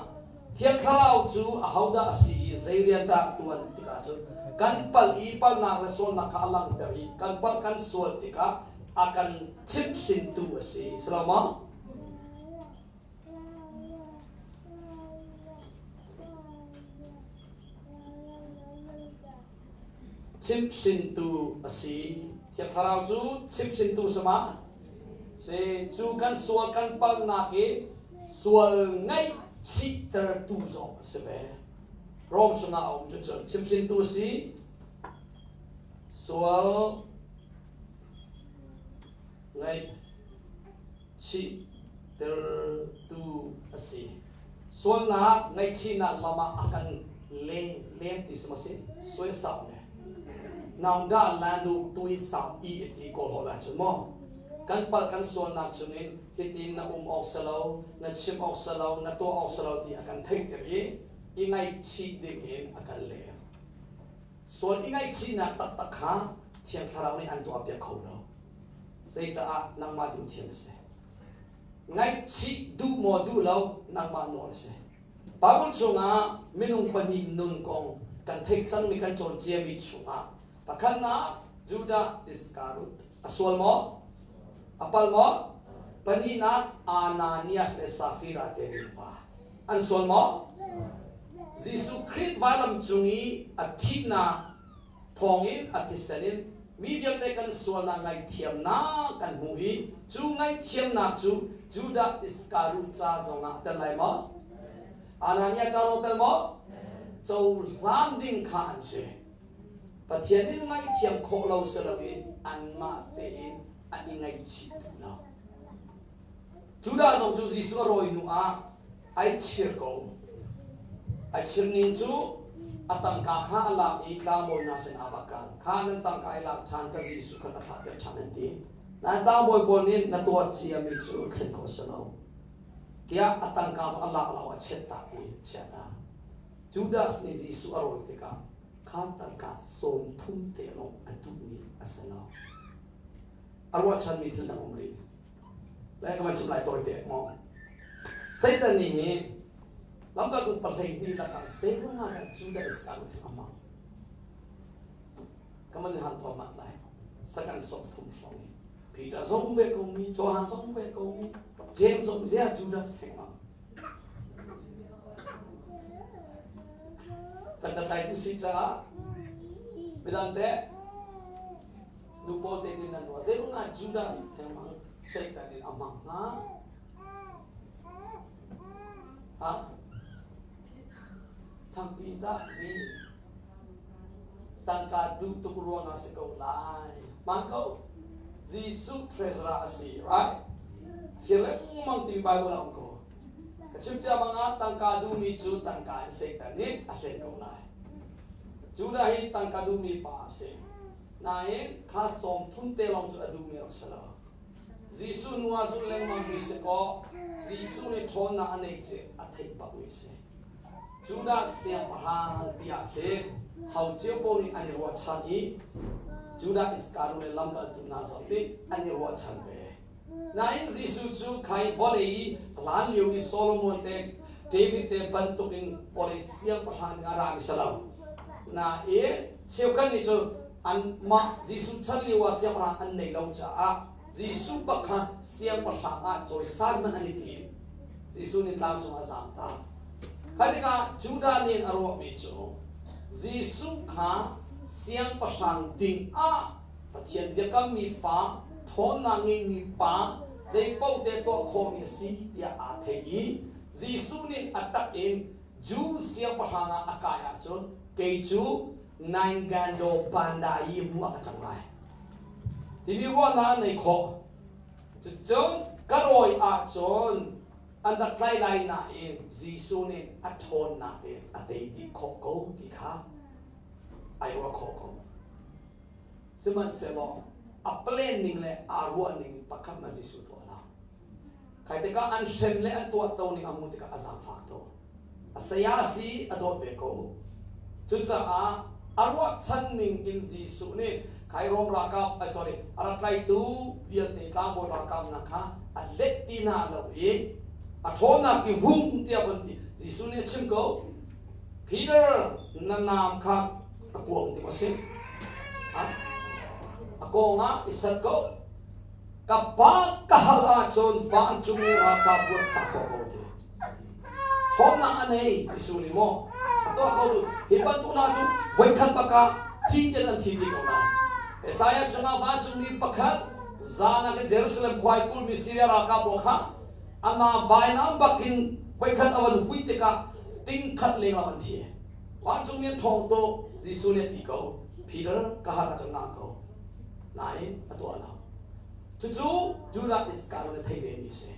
Thiang Thlarau cu ahodah a si i zei rian dah ṭuan tikah cun kan palh i palhnak le sualnak kha a langhter i kan palh kan sual tikah a kan chimhhrintu a si. Si lo maw? Chimhhrintu a si. Thiang Thlarau cu chimhhrintu sama si. Cu kan sual kan palhnak i sual ngaihchihtertu zong a si ve. Rom chungah a um cucun chimhhrintu a si. Sual ngaih chihtertu a si. Sualnak ngaihchihnak lam ah a kan leng leng ti si maw si? Suaisam le naung dah lan du tui sam i ti kawl holh ahcun maw kan palh kan sualnak chungin hitin na um awk si lo, na chim awk si lo, na tuah awk si lo ti a kan theihter i i ngaihchih ding in a kan leng. Sual i ngaihchihnak taktak kha Thiang Thlarau nih an tuahpiak kho lo. Zeicaah nangmah duh thiam a si. Ngaihchih duh maw duh lo nangmah nawl a si. Bible chungah minung pahnih nun kong kan theih cangmi kan cawn ciami chungah pakhatnak Judah Iscariot a sual maw? A pal maw? Pahnihnak Ananias le Safira te nuva an sual maw? Jesuh Khrih vailam cung i a thihnak thawngin a thisen in mi vialte kan sualnak ngaihthiamnak kan hmu i cu ngaihthiamnak cu Judah Iskariot ca zongah tel lai maw? Ananias ca zong tel maw? Cohlan ding kha an si. Pathian in ngaihthiam khawh lo si loin anmah tein an i ngaihchih duh lo. Judah zong cu Jesuh a rawi hnu ah ai chir ko. Ai chir ning cu a tangka kha a lak i tlangbawi hna sin ah va kal. Kha nan tangka i lak ṭhan ka Jesuh kha ka thlahpiak ṭhan an ti. Nain tlangbawi pawl nih na tuah ciami cu thlen khawh si lo. Tiah a tangka cu a lak lo a chiattak i chiata. Judas nih Jesuh a rawi tikah kha tangka 30 te lawng a duhmi a si lo. A ruahchanmi thil dang um rih. Le ka van chim lai tawi te maw. Satan nih hi lamkaltu 12 lakah zeiruang ah dah Judah Iscariot hi a hmang? Ka man han thawm lai. Sakan 30 hrawng i. Peter zong ve ko mi, Johan zong ve ko mi, James zong zia Judas theng Kan tlai tu si caah midang te nu pawl zeitin nan ruah zei ah Judas thengmang Satan in a hmang hnga ha thangpi dah mi tangka duh tuk ruangah si ko lai hmaan ko Jesuh treasurer a si right thil lengmang timi Bible ah um ko ka chim cia bangah tangka duhmi cu tangka in Satan nih a hlen ko lai Judah hi tangka duhmi pa a si nain kha sawm thum te lawng cu a duhmi rak si lo Jesuh nu ah zul lengmang mi si kaw Jesuh nih ṭhawnnak a neih ci a theih bakmi si Judah siangpahrang tiah khi ho cio paoh nih an i ruahchan i Judah Iskariot le lamkaltu hna zong nih an i ruahchan ve. Nain Jesuh cu khai vawlei i hlan lio i Solomon te David te bantukin vawlei siangpahrang a rami si lo. Nain cheukhat nih cun anmah Jesuh chan lio ah siangpahrang an neih lo caah Jesuh bak kha siangpahrang ah cawisan hmanh an i tim. Jesuh nih tlang cungah a zaamtak. Kha tikah Judah nih a ruahmi cu Jesuh kha siangpahrang ding ah Pathian biakammi fa, ṭhawnnak ngeimi pa, zeipaoh te tuah khawhmi a si tiah aa theih i Jesuh nih a tak in Jew siangpahrang ah a kai ahcun kei cu Naingando Bandai mu ah ka cang lai timi ruahnak an nei khawh. Cuticun ka rawi ahcun an rak tlai lai nain Jesuh nih a ṭhawnnak in a tei dih khawh ko ti kha ai ruah khawh ko. Sihmanhsehlaw a plan ning le aa ruah ning pakhat na Jesuh tuah lo. Kai tikah an hrem le an tuahto ning a hmuh tikah a zaangfak to. A saya si a dawt ve ko. Cucaah a ruahchan ning in Jesuh nih khai Rom ralkap, ai sorry, a rak tlaitu vialte tlangbawi ralkap hna kha a let ti hna lo i a ṭhawnnak i hung tiah von ti. Jesuh nih a chim ko, Peter, na naam kha a kuang ti maw si? A kawng ah i sat ko. Ka pa ka hal ahcun vancung i ralkap ruat thlah khawh ko ti. Thawngnak a nei Jesuh nih maw a tuah ko hi bantuk hna cu voikhat bak ah thi ten an thi dih ko lai. Isaiah chungah vancungmi pakhat zan ah khin Jerusalem khua i kulmi Syria ralkap pawl kha ana vainam bakin voikhat a van hui tikah ting khat leng ah an thi. Vancungmi an ṭhawng tuk Jesuh nih a ti ko Peter ka har ahcun nang ko nain a tuah lo. Cucu Judah Iskariot nih theih vemi a si.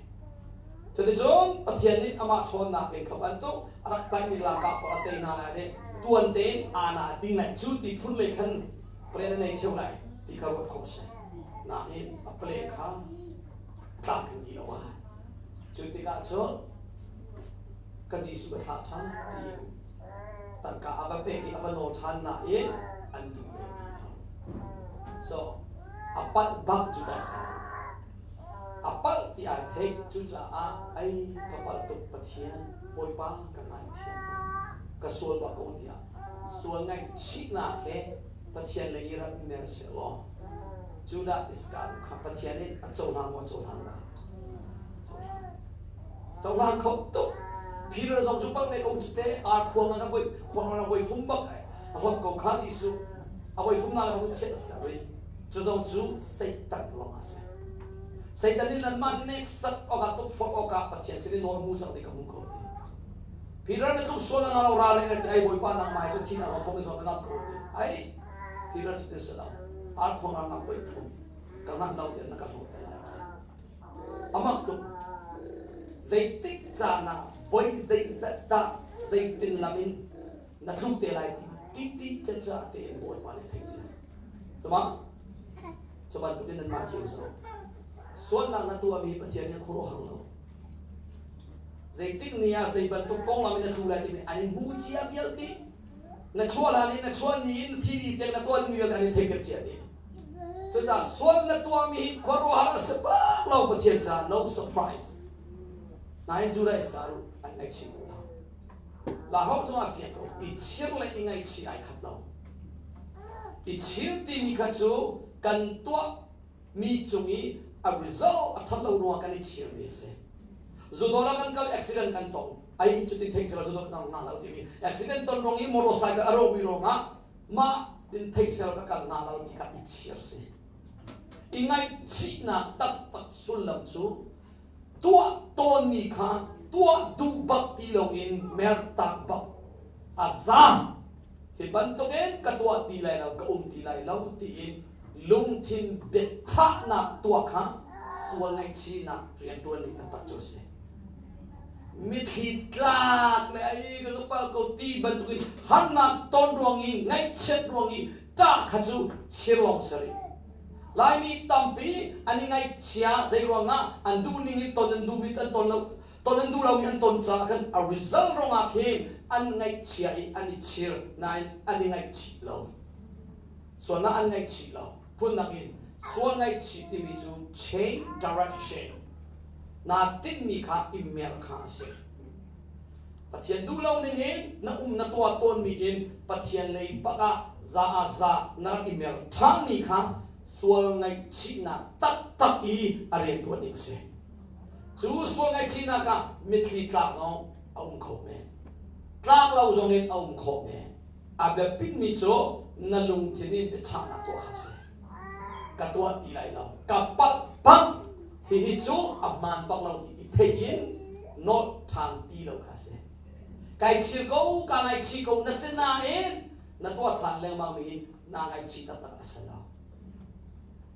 Cuticun Pathian nih amah ṭhawnnak in kha bantuk a rak tlaihmi ralkap pawl a tei hna lai le tuan tein ana ti ngai cu ti phun lei khan plan a nei ṭheo lai ti kha ruat khawh a si. Nain a plan kha tlamtling ti lo ai. Cu tikah cun ka Jesuh ka thlah ṭhan tiin tangka a va pek i a va nawl ṭhan nain an duh ve ti lo. So a palh bak Judas a palh ti ai theih cucaah ai ka palh tuk Pathian Bawipa ka ngaithiam ko ka sual bak ko tiah sual ngaihchihnak he Pathian lei i rak mer sehlaw Judah Iskariot kha Pathian nih a cohlang maw cohlang lo cohlang kho tuk Peter zong cu palh ve ko cu te ar khuang ah voi khuang ah voi thum bak a hlawt ko kha Jesuh a voi thum na lo chiah sa rih cu zong cu Satan lawng a si Satan nih nanmah hneksak awkah tukforh awkah Pathian sin in nawl mu cang ti ka hmu ko ti Peter na tluk sual na lo ra reng ti ai Bawipa nangmah he cun thihnak zong thong in zong ka ngamh ko ti ai Peter cu ti si lo ar khuang ah nak voi thum ka nganh lo tiah na ka hlawt te lai amak tuk zeitik caan ah voi zeizat dah zeitin lam in na tluk te lai ti ti caca tein Bawipa nih thei cia cuma cu bantukin nanmah cio zo sualnak na tuahmi Pathian nih khuaruahhar lo zeitik ni ah zei bantuk konglam in na tlu lai timi an in hmu cia vialte na chuah hlan in na chuah ni in na thi dih tiang na tuah dingmi vialte an in theih cia dih cucaah sual na tuahmi hi khuaruahhar a si bak lo Pathian caah no surprise nain Judah Iskariot an ngaihchih lo Lahawk zong ah fiang ko. I chir le i ngaihchih ai khat lo. I chir timi kha cu kan tuah. Mi cung i a result a ṭhat lo ruangah kan i chirmi a si. Zudawr ah kan kal accident kan tong. Ai cutin theih selaw zudawr kan ngah lo timi accident ton ruang i motorcycle a rawhmi ruangah mah tin theih selaw ka kal ngah lo ti kha i chir si. I ngaihchihnak taktak sullam cu tuah tawnmi kha tuah duh bak ti loin mertak bak a za. Hi bantukin ka tuah ti lai lo, ka um ti lai lo tiin lungthin biachahnak tuah kha sual ngaihchihnak rianṭuanning taktak cu a si. Mithli tlak le ai ka ka pal ko ti bantukin harnak ton ruang i ngaihchiat ruang i ṭah kha cu chir lawng si rih. Laimi tampi an i ngaihchia zei ruangah an duh ning in ton an duhmi an ton lo ton an duh lomi an ton caah khan a result ruangah khin an ngaihchia i an i chir nain an i ngaihchih lo. Sualnak an ngaihchih lo. Phundang in sual ngaihchih timi cu change direction naa tinhmi kha i mer kha a si. Pathian duh lo ning in na um na tuah tawnmi in Pathian lei bak ah za ah za na rak i mer ṭhanmi kha sual ngaihchihnak taktak i a rianṭuan ding a si. Cu sual ngaihchihnak ah mitthli tlak zong a um kho men. Tlak lo zong in a um khawh men. A biapitmi cu na lungthin in biachahnak tuah kha a si. Ka tuah ti lai lo. Ka palh bak. Hihi cu a hmaan bak lo ti i theih in nawt ṭhan ti lo kha a si. Kai chir ko, kaa ngaichih ko na si nain na tuah ṭhan lengmang mi hi naa ngaihchih taktak a si lo.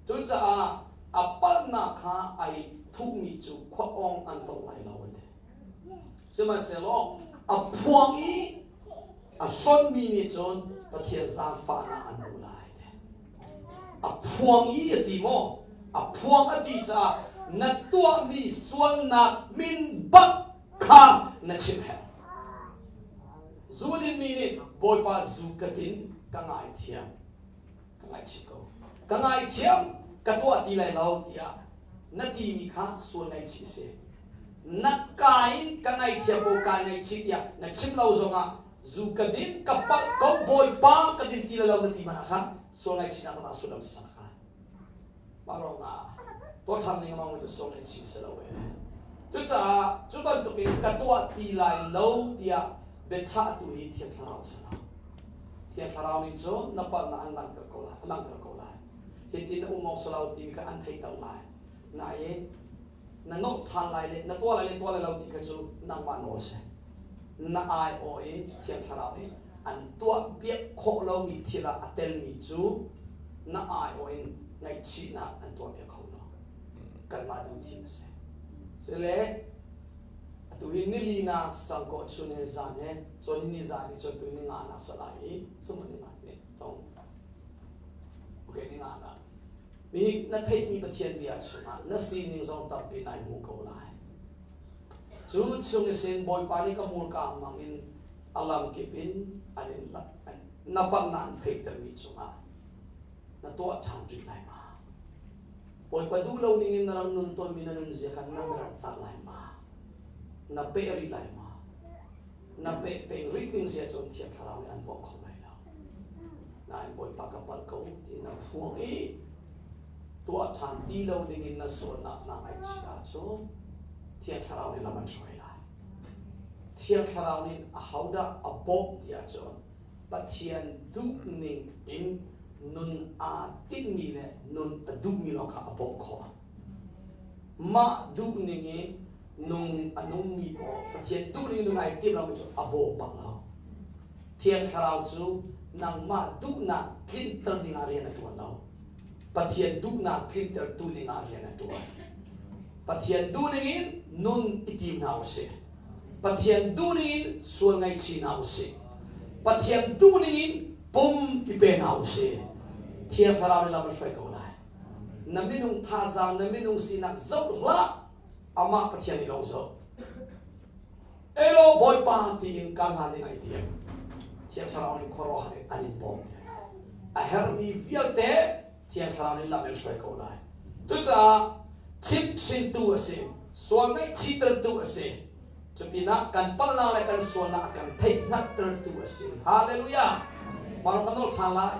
Cucaah a palhnak kha ai thuhmi cu khua awng an tong lai lo an ti. Sihmanhsehlaw a phuang i a hlonhmi nih cun Pathian zaangfahnak an hmu lai. A phuang i a ti maw? A phuang a ti caah na tuahmi sualnak min bak kha na chim herh. Zu dinmi nih Bawipa zu ka din ka ngaithiam. Ka ngaihchih ko. Ka ngaithiam ka tuah ti lai lo tiah na timi kha sual ngaihchih si. Na ka in ka ngaithiam ko kaa ngaihchih tiah na chim lo zongah zu ka din ka palh ko Bawipa ka din ti lo na ti hmanh ah khan sual ngaihchihnak taktak sullam si cang kha. Mah ruangah tuah ṭhan ning amang cu sual ngaihchih si lo ee. Cucaah cu bantukin ka tuah ti lai lo tiah biachahtu hi Thiang Thlarau si lo. Thiang Thlarau nih cun na palhnak an langhter ko lai, a langhter ko lai. Hitin na um awk si lo timi kha an theihter lai. Nain na nolh ṭhan lai le na tuah lai le tuah lai lo ti kha cu nangmah nawl si. Na aiawh i Thiang Thlarau nih an tuah piak khawh lomi thil ah a telmi cu na aiawh in ngaihchihnak an tuah piak kho lo. Kanmah duh thim a si. Sile atu hi nili nak cang ko chun he zan he chun ni zan i chun tu ni nga nak salai i sumun ni nga ni tong okay ni nga nak mi na theihmi Pathian bia chungah na sining zong tampi nai hmu ko lai. Cu chung isin Bawipa nih ka hmurka hmang in a lamkip in an in na palhnak an theihtermi cungah na tuah ṭhan rih lai ma? Bawipa duh lo ning in na ram nun tawnmi na nunzia kha na mer tak lai ma? Na peh rih lai ma? Na peh peng rih ding sia cun Thiang Thlarau nih an bawm kho lai lo. Nain Bawipa ka palh ko ti na phuang i tuah ṭhan ti lo ding in na sualnak naa ngaihchih ahcun Thiang Thlarau nih lam an hruai lai. Thiang Thlarau nih ahodah a bawmh ti ahcun Pathian duhning in nun aa tinhmi le nun a duhmi lawng kha a bawmh khawh. Mah duhning i nung a nungmi paoh Pathian duhning nun ai tim lomi cu a bawm bak lo. Thiang Thlarau cu nangmah duhnak tlinter dingah rian a ṭuan lo. Pathian duhnak tlintertu dingah rian a ṭuan. Pathian duhning in nun i tim hna usih. Pathian duhning in sual ngaihchih hna usih. Pathian duhning in pum i pe hna usih. Thiang Thlarau nih lam an hruai ko lai. Na minung thazaang, na minung sinak zoh hlah. Amah Pathian nih lawng zoh. Elo Bawipa tiin kan hlan ning ai tiam. Thiang Thlarau nih khuaruahhar in an in bawm te. A herhmi vialte Thiang Thlarau nih lam in hruai ko lai. Cucaah chimhhrintu a si, sual ngaihchihtertu a si. Cupinah kan palhnak le kan sualnak a kan theihhngalhtertu a si. Hallelujah! Marok ka nawl ṭhan lai.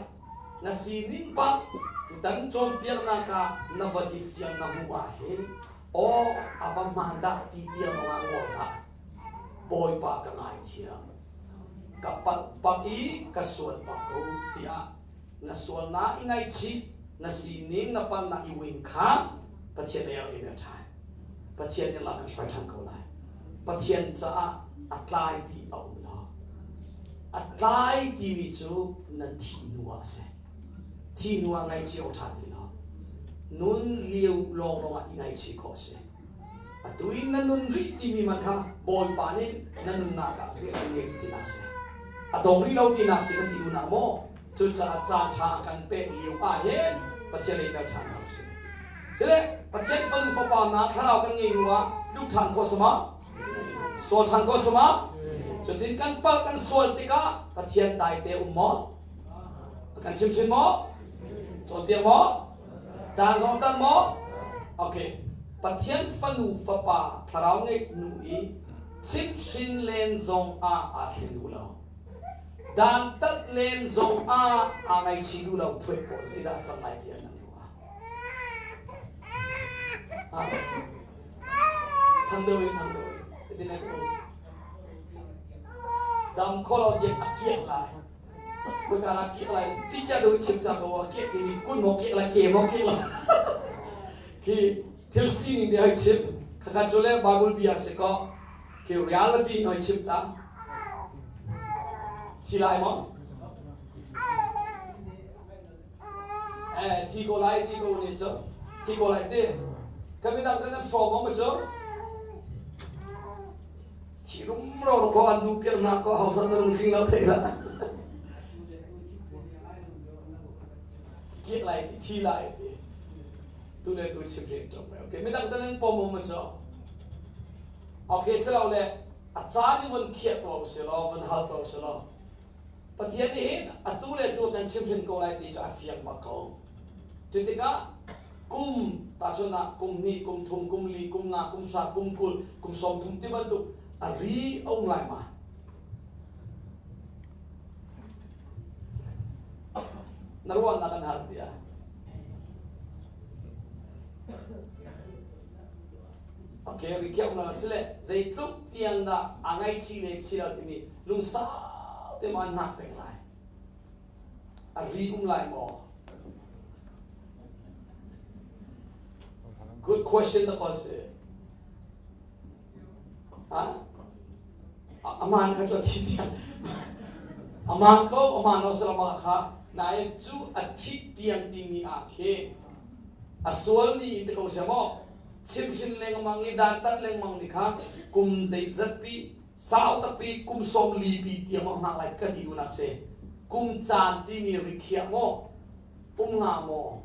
Na sining bak tutan cawnpiaknak ah na van i fiang na hmuh ah hin aw a va hmaan dah ti tiang lawngah ngol hlah. Bawipa ka ngaithiam. Ka palh bak i ka sual bak ko tiah na sualnak i ngaihchih na sining na palhnak i wing kha Pathian ei a ṭha. Pathian nih lam an hruai ṭhan ko lai. Pathian caah a tlai ti a um lo. A tlai timi cu na thih hnu ah a si. Thih hnu ah ngaihchih awk ṭha ti lo. Nun lio lawnglawng ah i ngaihchih khawh a si. Atu in na nun rih timi man kha Bawipa nih na nunnak ah rian a ngei tinak a si. A dong rih lo tinak si kan ti duhnak maw? Cucaah caan ṭha a kan pek lio ah hin Pathian ei ter ṭhan hna usih. Sile Pathian fanu fapa hna thlarau kan ngei hnu ah tluk ṭhan khawh sama? Sual ṭhan khawh sama? Cutin kan palh kan sual tikah Pathian daite um maw? A kan chimhhrin maw? Cawnpiak maw? Dan zong tan maw? Okay. Pathian fanu fapa thlarau ngeih hnu i chimhhrin len zong ah aa thlen duh lo. Dantat len zong ah aa ngaihchih duh lo phuai pawh zeidah cang lai ti an ruah. Thang deuh in thang deuh in tin ko. Dam kholo tiang a kiak lai. Kuka la kiak lai. Teacher do chim cha ko a kiak ti kun mo kiak lai ke mo kiak lai. Khi thil sining de hoi chim. Khakha chu le Bible bia se ko. Khi reality noi chim ta. Thi lai maw? Eh, thi ko lai ti ko ni cu. Thi ko lai ti. Kan midang kan hrawm maw ma cu? Thi rumro ko an du piak nak ko hausa na lungthling lo thei la. Kiak lai ti thi lai ti. Tu le tu chim rin ṭong mai. Okay, midang tan an pom ma cu? Okay, silo le a caan in von khiah tuah usih law von hal tuah usih law Pathian nih hin atu le tu kan chimhrin ko lai ti cu a fiang bak ko. Cu tikah kum tahchunhnak kum hnih, kum thum, kum li, kum nga, kum sa, kum 20, kum 30 ti bantuk a ri a um lai ma? Na ruahnak an har bia. Okay, rikhiah na si le zeitluk tiang dah a ngaihchih le chih lo timi lungsau te ma an hngak peng lai. A ri um lai maw? Good question na ko si. Ha? Aman kha cu a thi tiang. Aman ko, aman no salama kha. Nain cu a thih tiang timi ah khi a sual ni in te ko sia maw? Chimhrin lengmang i dantat lengmang mi kha kum zeizat pi sau takpi kum 40 pi tiang maw hngak lai ka ti duhnak si. Kum caan timi rikhiah maw pum nga maw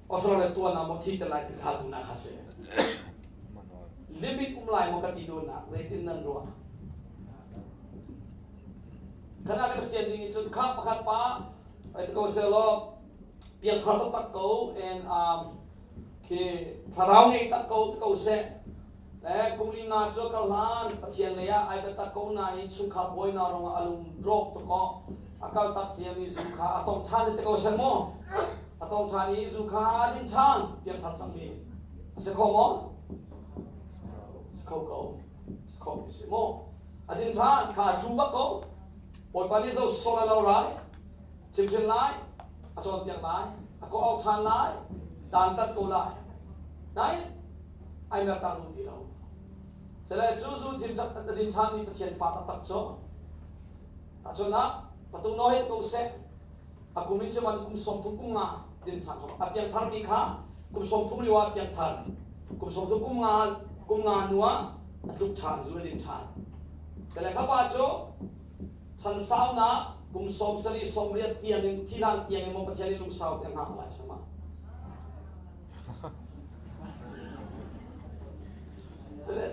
Australia tuan ah maw thi te lai ti kha duhnak kha si. Limit um lai maw ka ti duhnak zeitin nan ruah? Kana kan fian ding cun kha pakhat pa ai ko selaw piangthar taktak ko and khi thlarau ngei tak ko ko seh le kum li nga cu kal hlan Pathian lei ah ai biatak ko nain chungkhar bawi na rong ah a lung rawk tuk aw a kal tak ciami zu kha a tong ṭhan te ko seh mu a tong ṭhan i zu kha din ṭhan piangthar cangmi a si kho maw si kho ko si kho mi si mu a din ṭhan kha a thlu bak ko Bawipa nih zo sol a lo rai chimhrin lai, a cawnpiak lai, a kawh ṭhan lai, dantat ko lai. Nain ai mertak duh ti lo. Sile cu zu thim din ṭhanmi Pathian fa taktak cu tahchun ah patung no hei ko seh a kum in cuman kum 30 kum nga din ṭhan a piangthar mi kha kum 30 lio ah piangthar kum 30 kum nga kum nga hnu ah a tluk ṭhan zu a din ṭhan sile kha pa cu Chan saunak kum 70 80 tiang in thihlan tiang in maw Pathian nih lungsau te hngak lai sama.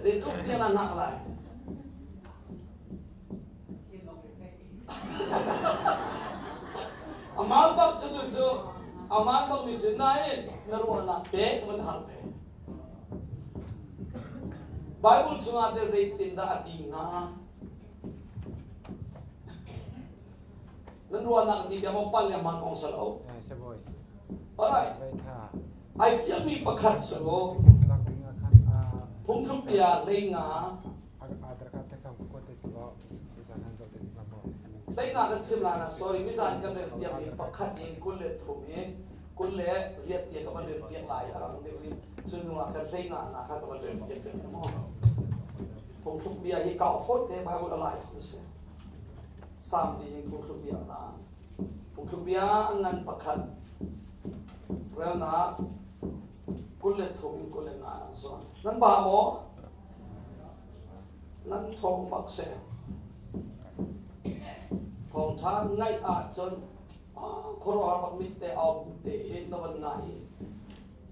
Zeitluk tiang na hngak lai? Amal bak cu tu cu amal bak mi sin nain na ruahnak te van hal ve. Bible chungah te zeitin dah a ti hnga? Nan ruahnak ti bia mo pal le man ong salo. Alright. Ai fiangmi pakhat cu phungthluk bia 15 15 kan chim la na sorry mizan kan rel piak mi pakhat in 23 in 28 tiang ka van rel piak lai a rang deuh in cu hnu ah kan 15 na kha ka van rel piak te mo phungthluk bia hi kau fot te Bible alive si Sam ti in phungthluk bia na phungthluk bia ngan pakhat relnak 23 in 25 an zawn. Nan ba maw? Nan thawng bak se. Thawngṭha ngaih ahcun khuaruahhar bak mit te au bu te in na van ngai i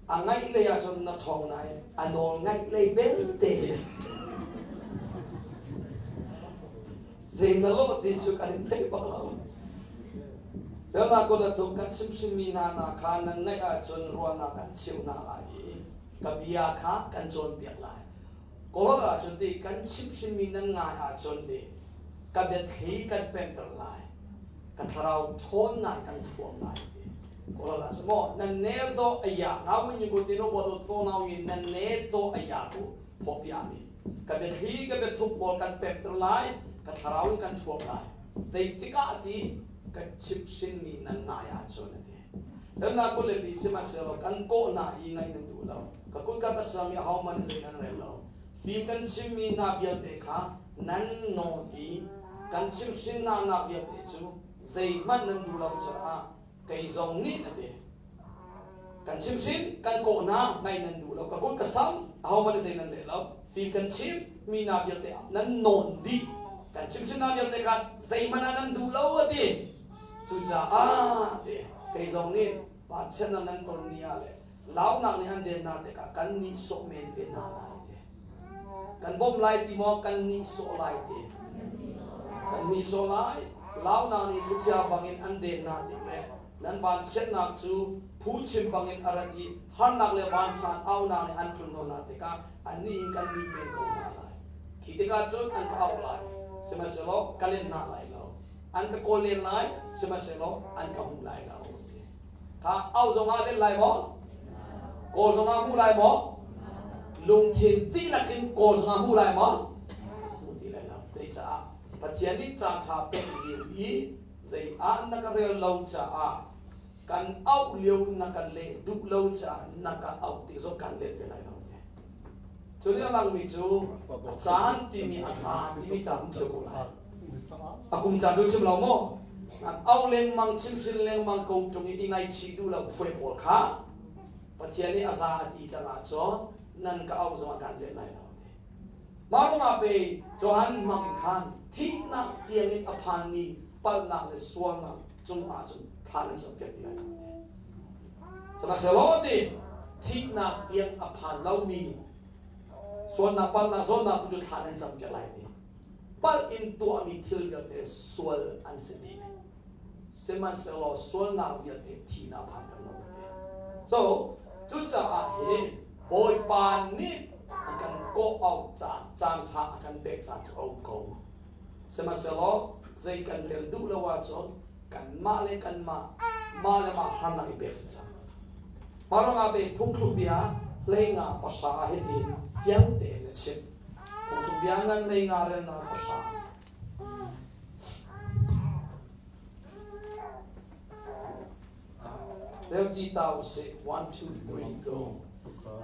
a ngaih lei ahcun na ṭhawng nain a nawl ngaih lei belte Zei na lawh ti cu kan in theih bak lo. Relnak kul a thum kan chimhhrinmi hna hna kha nan ngaih ahcun ruahnak an cheuh hna lai i ka bia kha kan cawnpiak lai. Kawl ahcun ti kan chimhhrinmi nan ngai ahcun ti ka biathli kan pemter lai. Ka thlarau ṭhawnnak kan thuam lai ti. Kawl ahcun maw nan nel dawh a ya ngau in yu ti no bo do tho ngau in nan nel dawh a ya ku phawpiami. Ka biathli ka biathuk pawl kan pekter lai, ka thlarau in kan thuam lai. Zeitik ah ti ka chimhhrinmi nan ngai ahcun a ti. Remnak 22 sihmanhsehlaw kan kawh hna i ngaih nan duh lo. Ka kut ka ka i ahohmanh zei nan rel lo. Fim kan chimmi hna vialte kha nan nawn i kan chimhhrin hna nak vialte cu zeihmanh nan duh lo caah kei zong nih a ti. Kan chimhhrin, kan kawh hna, ngaih nan duh lo. Ka kut ka sam, ahohmanh zei nan rel lo. Fim kan chim, mi hna vialte ah nan nawn dih. Kan chimhhrin hna vialte kha zeihmanh ah nan duh lo a ti. Cucaah ti kei zong nih vanchiatnak nan ton ni ah le launak nih an den hna tikah kan nihsawh men ve hna lai ti. Kan bawmh lai ti maw kan nihsawh lai ti? Kan nihsawh lai. Launak nih thlichia bangin an den hna tik le nan vanchiatnak cu phuchim bangin a rat i harnak le vansan aunak nih an tlun hna tikah annih in kan nih men ko hna lai. Khi tikah cun an ka auh lai, sihmanhsehlaw ka let hna lai lo. An ka kawl len lai, sihmanhsehlaw an ka hmu lai lo. Kha auh zongah let lai maw? Kawl zongah hmu lai maw? Lungthin dihlak in kawl zongah hmu lai maw? Hmu ti lai lo. Zeicah Pathian nih caan ṭha pek lio i zei ah na ka rel lo caah kan auh lio na kan leh duh lo caah na ka auh ti zong kan let ve lai lo te. Cu nih a langmi cu a caan timi a za timi caan um cio ko lai. A kum caan cu chim lo maw? An auh lengmang chimhrin lengmang ko ṭung i i ngaihchih duh lo phuai pawl kha Pathian nih a za a ti cang ahcun nan ka auh zongah kan let lai lo ti. Mah ruangah pei Johan hmang in khan thihnak tiangin a phanmi palhnak le sualnak cungah cun thla nan campiak ti lai lo ti. Sihmanhsehlaw ti thihnak tiang a phan lomi sualnak palhnak zawtnak tu cu thla nan campiak lai ti. Palh in tuahmi thil vialte sual an si dih. Sihmanhsehlaw sualnak vialte thihnak phan kan lo ti. So cucaah hi Bawipa nih a kan kawh auh caan caan ṭha a kan pek caan cu a um ko. Sihmanhsehlaw zei kan rel duh lo ahcun kanmah le kanmah mah le mah harnak i pek si cang. Mah ruangah pei phungthluk bia 15 pahra ah hitin fiang tein a chim. Phungthluk bia ngan 15 relnak pahra. Rel ti ta usih. 1, 2, 3, go.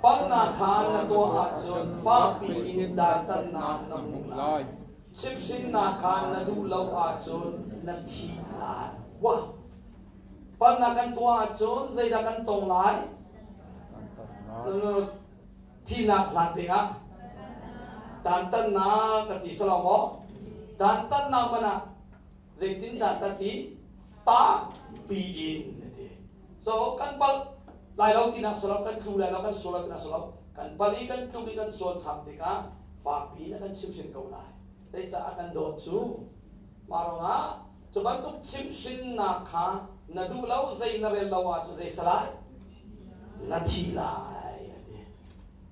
Palhnak kha na tuah ahcun fakpi in dantatnak na hmuh lai. Chimhhrinnak kha na duh lo ahcun na thi lai. Wah! Palhnak kan tuah ahcun zeidah kan tong lai? Thihnak hlan te ah dantatnak ka ti salo maw? Dantatnak man ah zeitindah kan ti fakpi in a ti so kan palh lai lo tinak si lo kan tlu lai lo kan sual lo tinak si lo kan palh i kan tluk i kan sual ṭham tikah fakpi in a kan chimhhrin ko lai zeicah a kan dawt cu mah ruangah cu bantuk chimhhrinnak kha na duh lo zei na rel lo ahcun zei salai na thi lai a ti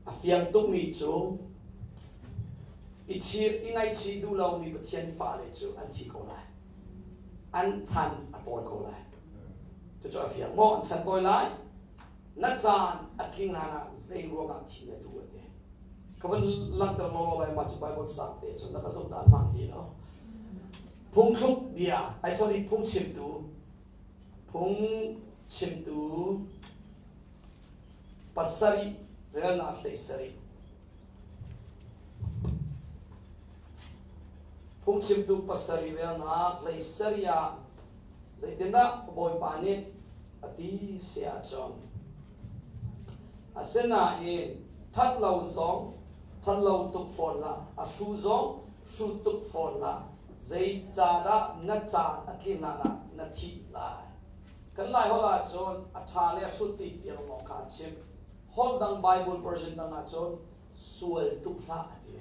a fiang tukmi cu i chir i ngaihchih duh lomi Pathian fale cu an thi ko lai. An chan a tawi ko lai. Cucu a fiang maw? An chan tawi lai. Na caan a tling hlan ah zei ruangah thi na duh a ti. Ka van langhter law lai ma cu Bible sang te cun na ka zoh dan hmaan ti lo. Phungthluk bia, ai sorry, phungchimtu, phungchimtu pasarih relnak 17. Phungchimtu pasarih relnak 17 ah zeitindah Bawipa nih a ti si ahcun asinain that lo zong that lo tuk fawn lah a hru zong hru tuk fawn lah zeicahdah na caan a tlin hlan ah na thih lai kan lai holh ahcun a ṭha le a hrut ti tiang lawng kha a chim holh dang Bible version dang ahcun sual tuk hlah a ti.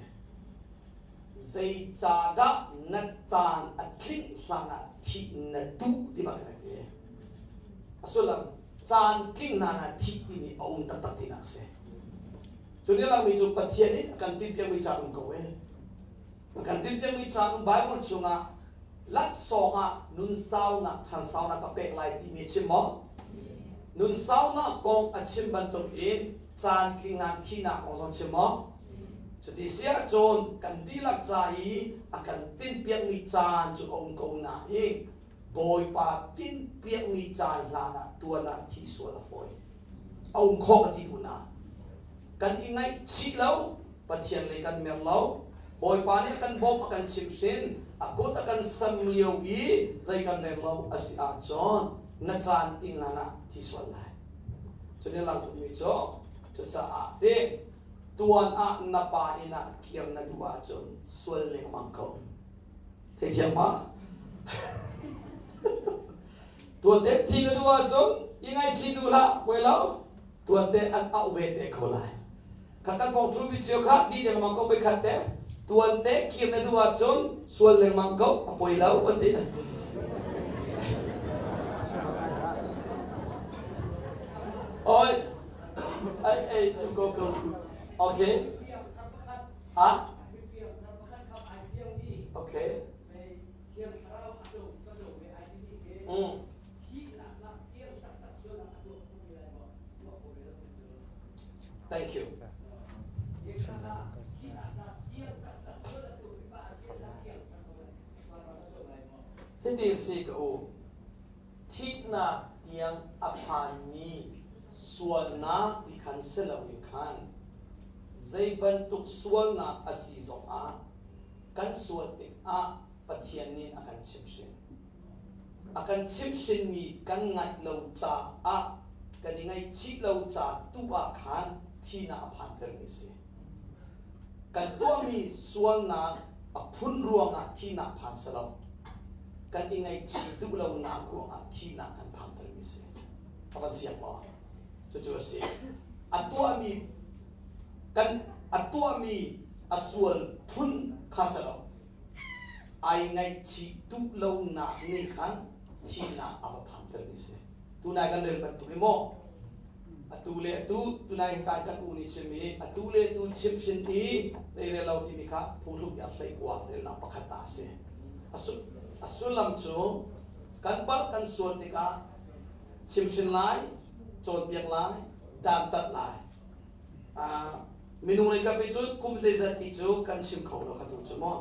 Zeicahdah na caan a tlinh hlan ah thih na duh ti bak a ti. A sullam caan tling hlan ah thih timi a um taktak tinak a si. Cu nih langmi cu Pathian nih a kan tinhpiakmi caan um ko e. A kan tinhpiakmi caan Bible chungah laksawng ah nun saunak chan saunak ka pek lai timi a chim maw? Nun saunak kong a chim bantuk in caan tling hlan thihnak kong zong chim maw? Cuti si ahcun kan dihlak ca i a kan tinhpiakmi caan cu a um ko nain Bawipa tinhpiakmi caan hlan ah tuan ah thih sual a fawi. A um khawh ka ti duh na. Kan i ngaihchih lo, Pathian lei kan mer lo, Bawipa nih a kan bawmh a kan chimhhrin, a kut a kan sam lio i zei kan rel lo a si ahcun na caan ting hlan ah thi sual lai. Cun lang tukmi cu cucaah ti tuan ah na pa inn ah kir na duh ahcun sual lengmang ko. Theithiam ma? Tuan te thi na duh ahcun i ngaihchih duh hlah, poi lo. Tuan te an auh ve te ko lai. Kha kan kong ṭhumi cio kha di lengmang ko voi khat te. Tuan te kir na duh ahcun sual lengmang ko, a poi lo kan ti. Oi, ai ai chim ko ko. Okay. Ha? Okay. Mm. Thank you. Hiti si ka u. Thihnak tiang a phanmi sualnak ti khan si loin khan zei bantuk sualnak a si zongah kan sual tikah Pathian nih a kan chimhhrin. A kan chimhhrinmi kan ngaih lo caah kan i ngaihchih lo ca tu ah khan thihnak a phantermi a si. Kan tuahmi sualnak a phun ruangah thihnak phan si lo. Kan i ngaihchih duh lonak ruangah thihnak kan phantermi a si. A van fiang maw? Cucu a si. A tuahmi kan a tuahmi a sual phun kha si lo. Ai ngaihchih duh lonak nih khan thihnak a va phantermi a si. Tunai kan rel bantuk hi maw atu le atu tunai kai kan u nih chim i atu le tu chimhhrin i zeirel lo timi kha phungthluk bia 19 relnak pakhat a si. A sullam cu kan palh kan sual tikah chimhhrin lai, cawnpiak lai, dantat lai. Minung lei kap i cun kum zeizat ti cu kan chim kho lo kha tu cu maw.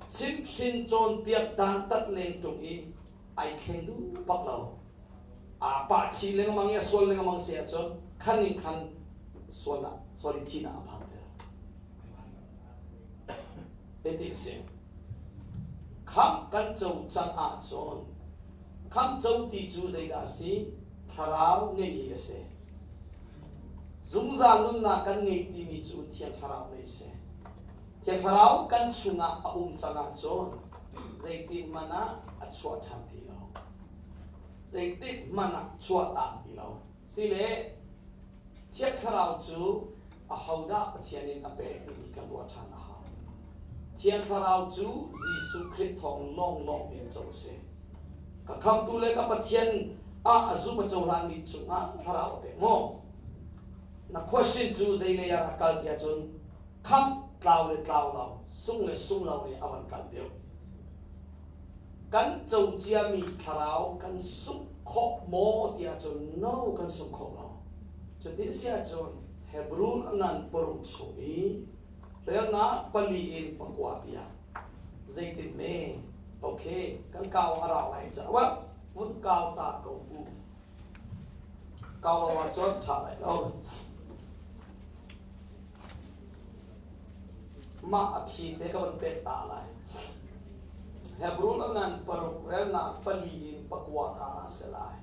Chimhhrin cawnpiak dantat leng ṭung i ai thleng duh bak lo. Aa pah chih lengmang i a sual lengmang si ahcun khan in khan sual ah sorry thihnak a phan ter. Hiti a si. Khamh kan co cang ahcun khamh co ti cu zeidah a si? Thlarau ngeih hi a si. Zungzal nunnak kan ngei timi cu Thiang Thlarau ngeih a si. Thiang Thlarau kan chungah a um cang ahcun zeitik hmanh ah a chuah ṭhan ti lo. Zeitik hmanh ah chuah tak ti lo. Sile Thiang Thlarau cu ahodah Pathian in a pek timi kan ruah ṭhan a hau. Thiang Thlarau cu Jesuh Khrih thawng lawnglawng in co a si. Ka khamtu le ka Pathian ah a zum a cohlanmi cungah Thlarau a pek maw? Na question cu zeilei ah rak kal tiah cun khamh tlau le tlau lo, sung le sung lo nih a van kal deuh. Kan co ciami thlarau kan sungh khawh maw tiah cun no kan sungh kho lo. Cuti si ahcun Hebrew a ngan paruk chung i relnak pali in pakua bia zeitin me okay kan kau a rau lai caah vun kau ta ko u. Kau lo ahcun ṭha lai lo. Mah a phi te ka van pek ta lai. Hebrew a ngan paruk relnak pali in pakua ka a si lai.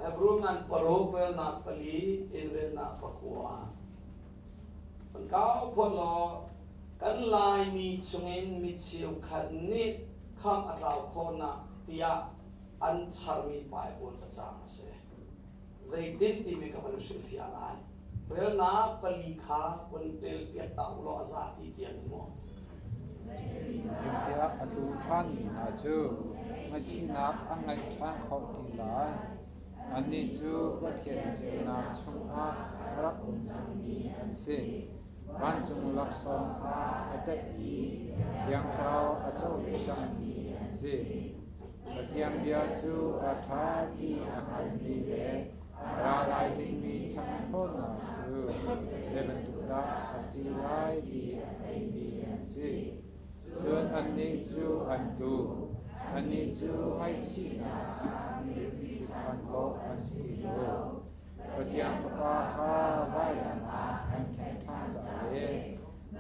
Hebrew ngan paruk relnak pali in relnak pakua. Kan kau phot law kan Laimi chungin mi cheukhat nih khamh a tlau khawhnak tiah an charmi Bible cacang a si. Zeitin timi ka van hrilhfiah lai. Relnak pali kha vun tel piak ta u law a za ti tiang in maw? Tiah a tlu ṭhanmi hna cu ngaihchihnak an ngeih ṭhan khawh ti lai. Annih cu Pathian ceunak chungah a rak um cangmi an si. Vancung laksawng kha a tep i Thiang Thlarau a co ve cangmi an si. Pathian bia cu a ṭha ti a hngalmi le a ra lai dingmi chan ṭhawnnak cu zei bantuk dah a si lai ti a theimi an si. Cun annih cu an tu, annih cu ngaihchihnak ah an dirpi ṭhan khawh an si ti lo. Pathian Fapa kha vailam ah an khenh ṭhan caah le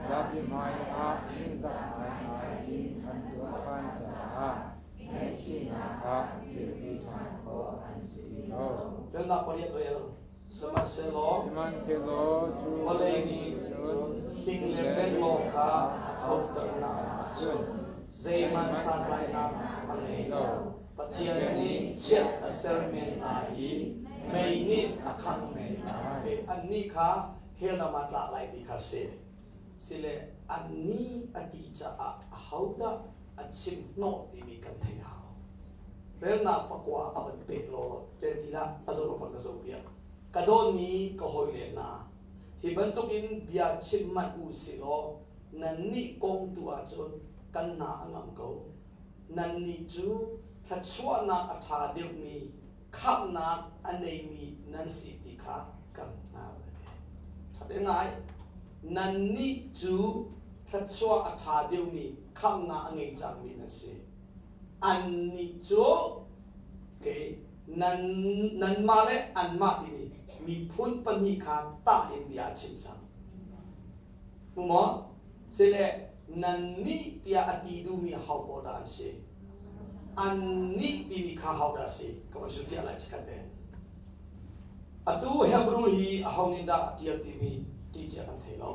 zapi hmaiah ningzak ngaingai in an tuah ṭhan caah ngaihchihnak ah dirpi ṭhan khawh an si ti lo. Relnak pariat rel. Sihmanhsehlaw Sihmanhsehlaw cu vawlei nih cun hling le benglawng kha a khoter hna ahcun zeihmanh santlainak a ngei lo. Pathian nih chiat a ser men hna i mei nih a khangh men hna. Annih kha hell ram ah tlak lai ti kha si. Sile annih a ti caah ahodah a chim hnawh timi kan theih a hau. Relnak pakua a van peh law rel ti hlah, a zoh van ka zoh piak. Ka dawtmi ka hawile hna, hi bantukin bia chim manh u silaw nannih kong tu ahcun kan hna a ngam ko. Nannih cu thluachuahnak a ṭha deuhmi khamhnak a neimi nan si ti kha kan hngalh a ti. Ṭha te ngai. Nannih cu thluachuah a ṭha deuhmi khamhnak a ngei cangmi nan si. Annih cu kei nan nanmah le anmah timi miphun pahnih kha tah in bia a chim cang. Hmu maw? Sile nannih tiah a ti duhmi hopaoh dah an si? Annih timi kha ho dah a si? Ka van hrilhfiah lai chikkhat te. Atu Hebrew hi aho nih dah a ṭial timi ṭihcia kan thei lo.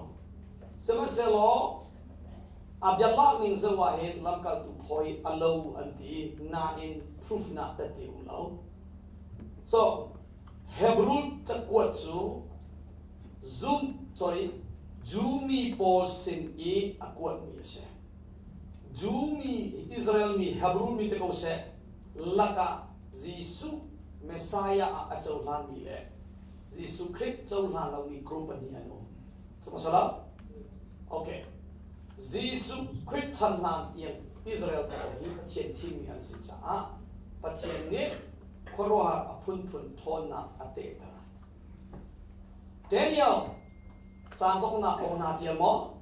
Sihmanhsehlaw a bialak ning zoh ah hin lamkaltu phawi a lo an ti nain proof nak tette um lo. So Hebrew cakuat cu zum sorry Jewmi pawl sin i a kuatmi a si. Jewmi Israel mi Hebrew mi te ko seh lakah Jesuh Messiah ah a cohlanmi le Jesuh Khrih cohlan lomi group pahnih an um. Cumasala? Okay. Jesuh Khrih chan hlan tiang Israel pawl hi Pathian thimmi an si caah Pathian nih khuaruahhar a phunphun ṭhawnnak a tehter. Daniel caan thawknak kong naa ṭial maw?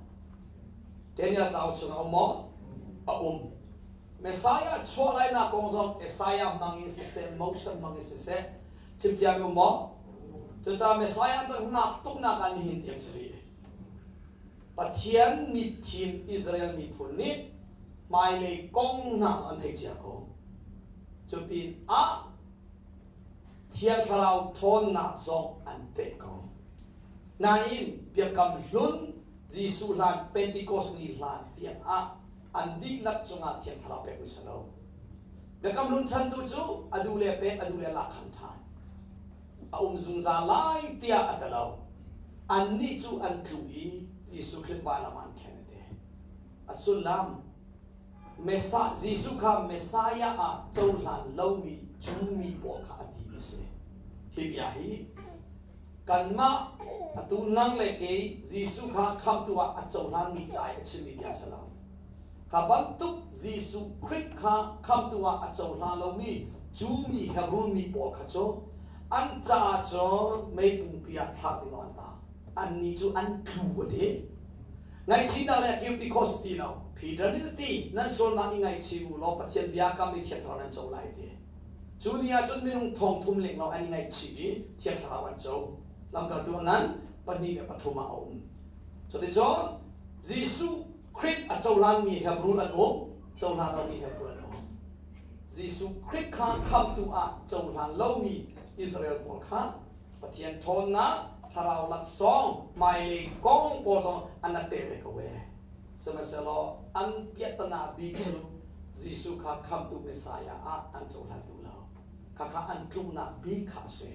Daniel cauk chung a um maw? A um. Messiah chuah lainak kong zong Isaiah hmang in siseh, Moses hmang in siseh, chim ciami um maw? Cucaah Messiah nak tuknak ah nihin tiang si rih. Pathian mithim Israel miphun nih hmailei kong hna an thei cia ko. Cupin ah Thiang Thlarau ṭhawnnak zong an peh ko. Nain Biakam Hlun Jesuh hlan Pentecost ni hlan tiang ah an dihlak cungah Thiang Thlarau pek mi si lo. Biakam Hlun chan tu cu a duh le pek, a duh le lak khan ṭhan. A um zungzal lai tiah a ti lo. Annih cu an tlu i Jesuh Khrih vailam ah an khen a ti. A sullam Messiah Jesuh kha Messiah ah cohlan lomi Jew mi pawl kha a timi si. Hi bia hi kanmah atu nang le kei Jesuh kha khamhtu ah a cohlanmi ca i a chimmi bia a si lo. Kha bantuk Jesuh Khrih kha khamtu ah a cohlang lomi cu mi Hebrew mi pawl kha cu an caah cun meipungpi ah thlak ding an ta. Annih cu an tlu a ti. Ngaihchihnak le kirpi khawh si ti lo. Peter nih a ti, nan sualnak i ngaihchih u law Pathian bia kam i Thiang Thlarau nan co lai ti. Cu ni ah cun minung thong thum lengmang an i ngaihchih i Thiang Thlarau an co. Lamkaltu a ngan 203 ah a um. Cuticun Jesuh Khrih a cohlanmi Hebrew an um, cohlan lomi Hebrew an um. Jesuh Khrih kha khamtu ah cohlan lomi Israel pawl kha Pathian ṭhawnnak, thlarau laksawng, hmailei kong pawl zong an rak teh ve ko ve. Sihmanhsehlaw an piahtana bik cu Jesuh kha khamtu Messiah ah an cohlan duh lo. Khakha an tluknak bik kha a si.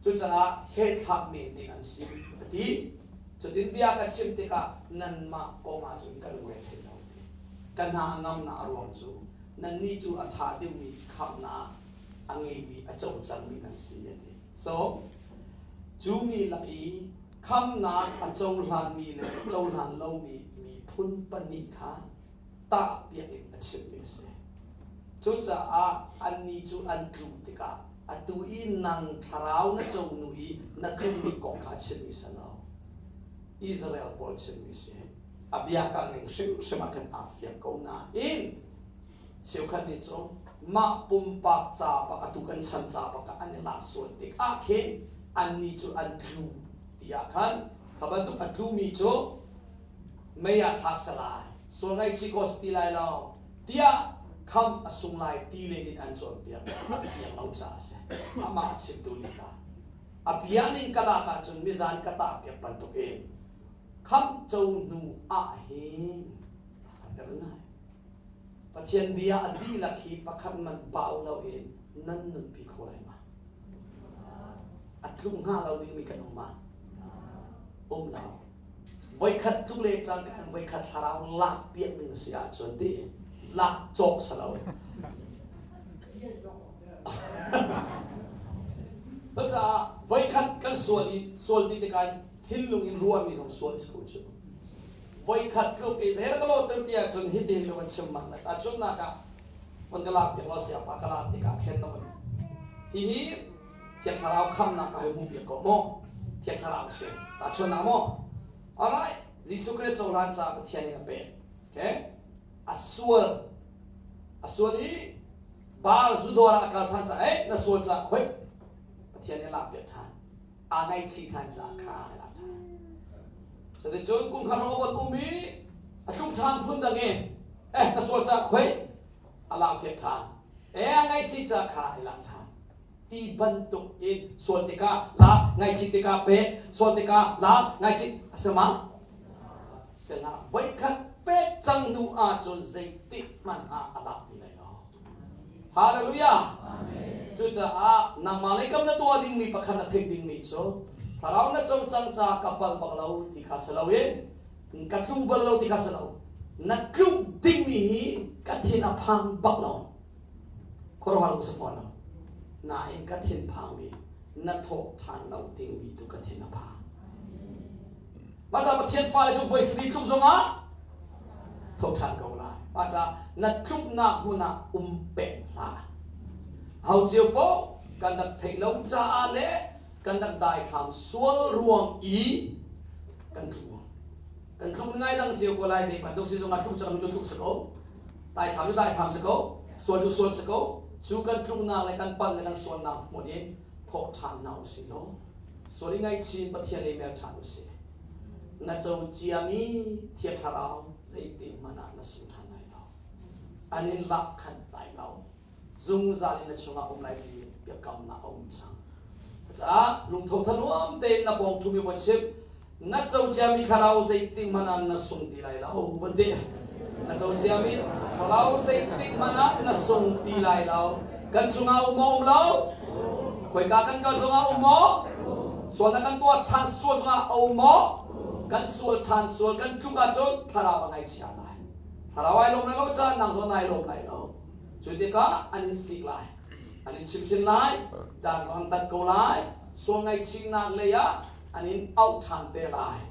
Cucaah hethlak men ding an si a ti. Cutin bia ka chim tikah nanmah kong ahcun ka lungre thei lo. Ka hna a ngamnak a ruang cu nannih cu a ṭha deuhmi khamhnak a ngeimi a co cangmi nan si a ti. So cu mi lak i khamnak a cohlanmi le cohlan lomi miphun pahnih kha tahpiak in a chimmi a si. Cucaah annih cu an tlu tikah atu i nang thlarau na co nu i na tlummi kong kha a chimmi si lo. Israel pawl chimmi si. A biakam ning hrimhrim ah khan aa fiang ko nain cheukhat nih cun mah pumpak ca bak atu kan chan ca bak ah an i lak sual tik ah khin annih cu an tlu ti ah khan kha bantuk a tlumi cu mei ah thlak si lai sual ngaihchih ko si ti lai lo tiah kham a sung lai ti le in an cawnpiak a fiang lo caah a si. Amah a chimtu lila a bia ning ka lak ahcun mizan ka tah piak bantukin khamh co hnu ah hin a ter ngai. Pathian bia a dihlak hi pakhat man bau loin nan nunpi kho lai ma? A tlung hnga lo dingmi kan um ma? Um lo. Voikhat tluk le cangka in voikhat thlarau lak piak ding si ahcun ti lak cawk si lo. Cucaah voikhat kan sual i sual ti tikah thinlung in ruahmi zong sual si ko cu. Voikhat tluk i her ka lawter ti ahcun hitin ka van chim man lai. Tahchunhnak ah van ka lak piak law siangpa ka lak tikah khen na van hihi Thiang Thlarau khamnak a hei hmu piak ko maw? Thiang Thlarau si. Tahchunhnak maw? Alright, Jesuh Christ cohlan caah Pathian in a pek. Okay? A sual. A sual i Baal zudawr ah a kal ṭhan caah, eh, na sual caah khoi. Pathian nih a lak piak ṭhan. Aa ngaihchih ṭhan caah kha a lak ṭhan. Cuticun kum khat rong a von um i a tlung ṭhan phun dang i, eh, na sual caah khoi. A lak piak ṭhan. Eh, a ngaihchih caah kha a lak ṭhan. Ti bantuk in sual tikah la ngaihchih tikah pek sual tikah la ngaihchih a si ma sila voikhat pek cang hnu ahcun zeitik hmanh ah a lak ti lai lo. Hallelujah. Cucaah nangmah lei kam na tuah dingmi pakhat na theih dingmi cu thlarau na co cang ca ka pal bak lo ti kha si loin ka tlu bal lo ti kha si lo, na tluk dingmi hi ka thin a phang bak lo, khuaruahhar si fawn lo. Nain ka thin phangmi na thawh ṭhan lo dingmi tu ka thin a phang. Mah ca Pathian fale cu voi sarih tluk zongah tho ṭhan ko lai. Mah ca na tluknak hmun ah um peng hlah. Ho cio paoh kan rak theih lo caah le kan rak daithlam sual ruang i kan tlu. Kan tluk ngai dang cio ko lai. Zei bantuk si zongah tluk cang nu tluk si ko. Daithlam cu daithlam si ko, sual cu sual si ko. Cu kan tluknak le kan palh le kan sualnak hmun in thawh ṭhan hna usih law sual i ngaihchih Pathian lei mer ṭhan usih. Na co ciami Thiang Thlarau zeitik hmanh ah na sung ṭhan lai lo, an in lak khanh lai lo, zungzal in na chungah um lai ti biakamnak a um cang. Cucaah lungtho thanuam tein na pawng ṭhumi von chim, na co ciami thlarau zeitik hmanh ah na sung ti lai lo von ti. Na co ciami thlarau zeitik hmanh ah na sung ti lai lo. Kan chungah um maw, um lo? Khoika kan kal zongah um maw? Sual na kan tuah ṭhan sual zongah a um maw? Kan sual ṭhan sual kan tluk ahcun thlarau a ngaihchia lai. Thlarau ai lawm lai lo caah nang zong nai lawm lai lo. Cu tikah an in sik lai, an in chimhhrin lai, dan zong an tat ko lai, sual ngaihchihnak lei ah an in auh ṭhan te lai.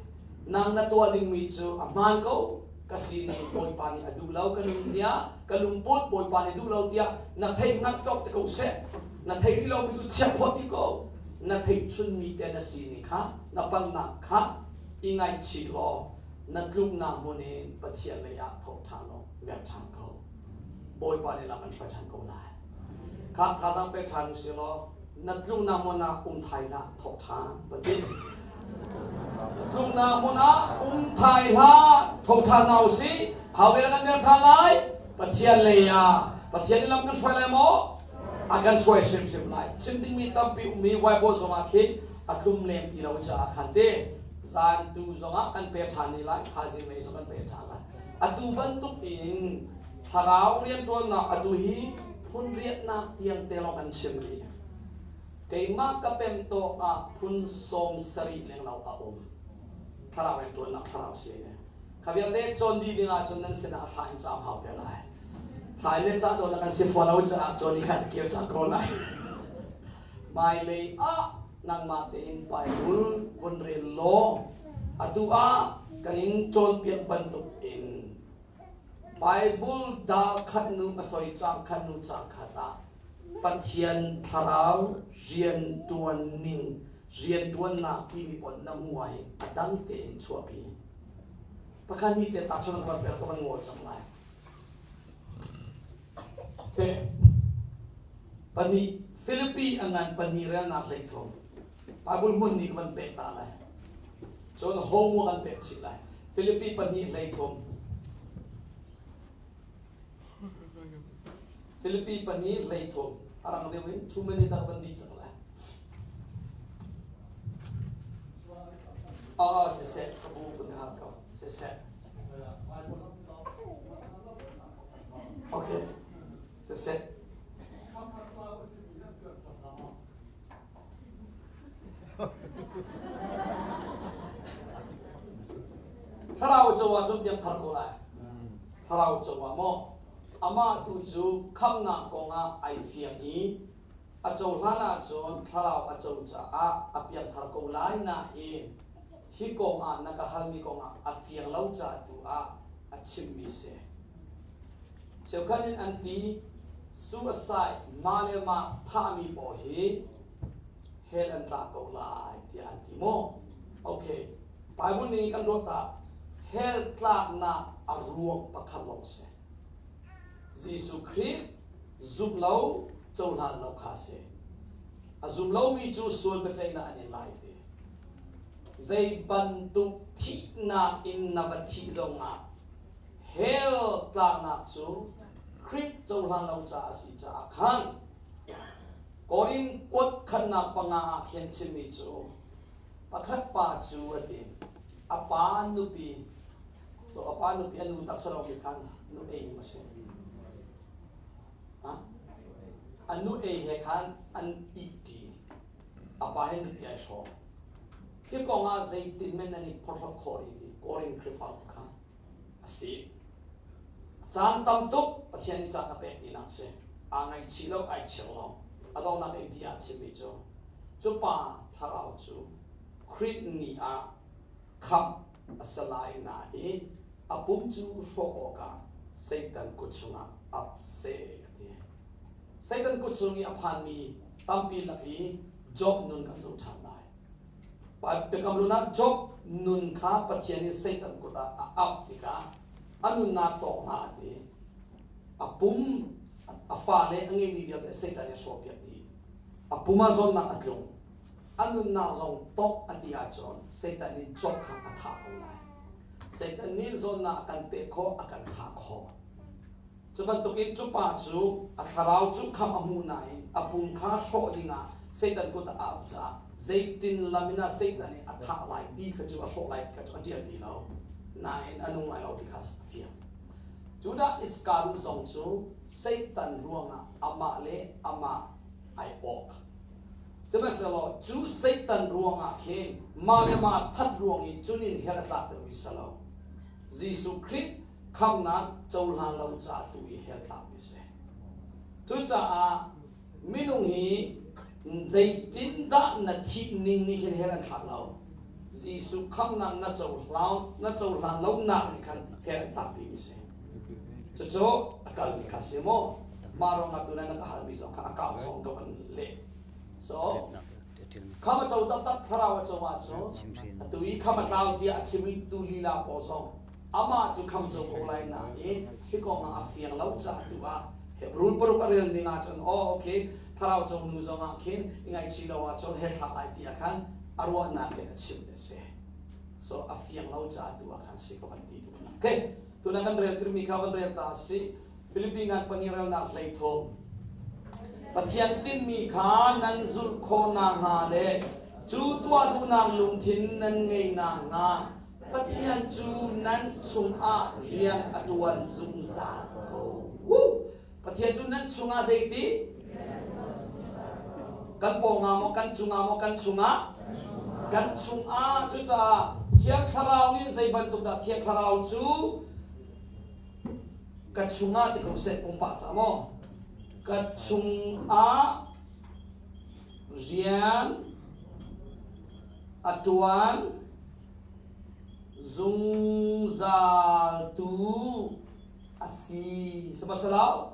Nang na tuah dingmi cu a hmaan ko, ka Ka sining Bawipa nih a duh lo, ka nunzia, ka lungput Bawipa nih duh lo tiah na theih hngalh tawk te ko seh. Na theih rih lomi tu chiah phawt dih ko. Na theih chunmi te na sining kha, na palhnak kha i ngaihchih law na tluknak hmun in Pathian lei ah thawh ṭhan law mer ṭhan ko. Bawipa nih lam an hruai ṭhan ko lai. Kha thazaang pe ṭhan u sih law na tluknak hmun ah um thai hlah, thawk ṭhan van ti. Na tluknak hmun ah um thai hlah, tho ṭhan hna u sih. Hau le kan mer ṭhan lai. Pathian lei ah Pathian nih lam kan hruai lai maw? A kan hruai hrimhrim lai. Chim dingmi tampi ummi Bible zongah khin a tlum lem ti lo caah khan te zan tu zongah kan pe ṭhan ni lai, thaizing lei zong kan pe ṭhan lai. Atu bantuk in thlarau rianṭuannak atu hi phun riatnak tiang te lawng kan chim rih. Keimah ka pem tawk ah phun 70 lenglo a um. Thlarau rianṭuannak thlarau si ne. Kha vialte cawn dih ding ahcun nan sinah a thla in caam hau te lai. Thla in le ca dawn kan si fawn lo caah cawn i khan kir cang ko lai. Hmailei ah nangmah tein Bible vun rel law atu ah kan in cawnpiak bantuk in Bible dal khat nu a soi cang khat nu cang khat ah Pathian thlarau rian ṭuan ning rian ṭuannak timi pawl na hmu ah hin a dang tein chuahpi. Pakhat nih te ta chun ka van per ka van ngawl cang lai. Okay. Pahnih Filipi a ngan pahnih relnak 13. Bible hmun nih ka van pek ta lai. Cun homework an pek chih lai. Filipi pahnih 13. Filipi pahnih 13. A rang deuh in 2 minute ah van dih cang lai. Ah, siseh, ka bu kun ka ko. Siseh. Okay. Siseh. Thlarau cawa cu biak thar ko lai. Thlarau cawa maw amah tu cu khamnak kongah ai fiang i a cohlan ahcun thlarau a co caah a piangthar ko lai nain hi kong ah na ka halmi kong ah a fiang lo ca tu ah a chimmi si. Cheukhat in an ti suicide mah le mah thahmi pawl hi hell an tla ko lai tiah an ti maw? Okay. Bible ning kan ruat ah hell tlaknak a ruang pakhat lawng si. Jesuh Khrih zum lo cohlan lo kha si. A zum lomi cu sual biaceihnak an in lai ti. Zei bantuk thihnak in na va thih zongah hell tlaknak cu Khrih cohlan lo caah a si caah khan Korin kuat khatnak panga ah khin chimmi cu pakhat pa cu a ti a pa nupi so a pa nupi a nu taksa lo mi khan nu ei ma si a nu ei he khan an ihṭi a pa he nupi ai hrawm hi kong ah zeitin men an i phorhlawt khawh rih ti Korin Khrihfabu kha a si caan tam tuk Pathian nih caan a pek tinak si aa ngaihchih lo ai chir lo a donghnak i bia a chimmi cu cu pa thlarau cu Khrih ni ah khamh a si lai nain a pum cu hrawh awkah Satan kut chungah ap seh a ti. Satan kut chung i a phanmi tampi lak i Job nun kan zoh ṭhan lai. Biakam hlun ah Job nun kha Pathian nih Satan kut ah a ap tikah a nunnak tawk hna a ti. A pum, a fale a ngeimi vialte Satan nih a hrawhpiak dih. A pum ah zawnnak a tlung. A nunnak zong tawk a ti ahcun Satan nih Job kha a thah ko lai. Satan nih zawnnak a kan pek khawh, a kan thah khawh. Cu bantukin cu pa cu a thlarau cu khamh a hmuh nain a pum kha hrawh dingah Satan kut ah a ap caah zeitin lam in ah Satan nih a thah lai ti kha cu a hrawh lai ti kha cu a ṭial ti lo. Nain a nung lai lo ti kha a fiang. Judah Iskariot zong cu Satan ruangah amah le amah ai awk. Sihmanhsehlaw cu Satan ruangah khin mah le mah that ruang i cunin hell a tlaktermi si lo. Jesuh Khrih khamnak cohlan lo ca tu i hell tlakmi si. Cucaah minung hi zeitindah na thih ning nih hin hell an thlak lo. Jesuh khamnak na cohlan na cohlan lonak nih khan hell a tlakpi mi si. Cucu a kalmi kha si maw? Mah ruangah tu na ka halmi zong kha a kau zong ka van leh. So kham a co taktak thlarau a co ahcun atu i kham a tlau tiah a chim tu lila pawl zong amah cu kham co ko lai nain hi kong ah a fiang lo caah tu ah Hebrew paruk a rel ning ahcun aw okay thlarau co nu zong ah khin i ngaihchih lo ahcun he thlak lai ti ah khan a ruahnak in a chim a si. So a fiang lo caah tu ah khan si ko kan ti tu okay tuna kan rel tirmi kha van rel ta si Filipi ngan pani relnak hlei thum Pathian tinhmi kha nan zulh khawh nakhnga le cu tuah duhnak lungthin nan ngeih nakhnga Pathian cu nan chungah rian a ṭuan zungzal ko. Woo! Pathian cu nan chungah zeiti? Kan pawngah maw, kan cungah maw, kan chungah? Kan chungah. Cucaah Thiang Thlarau nih zei bantuk dah Thiang Thlarau cu ka chungah ti ko seh pumpak ca maw? Ka chungah rian a ṭuan zungzaltu a si. Sihmanhsehlaw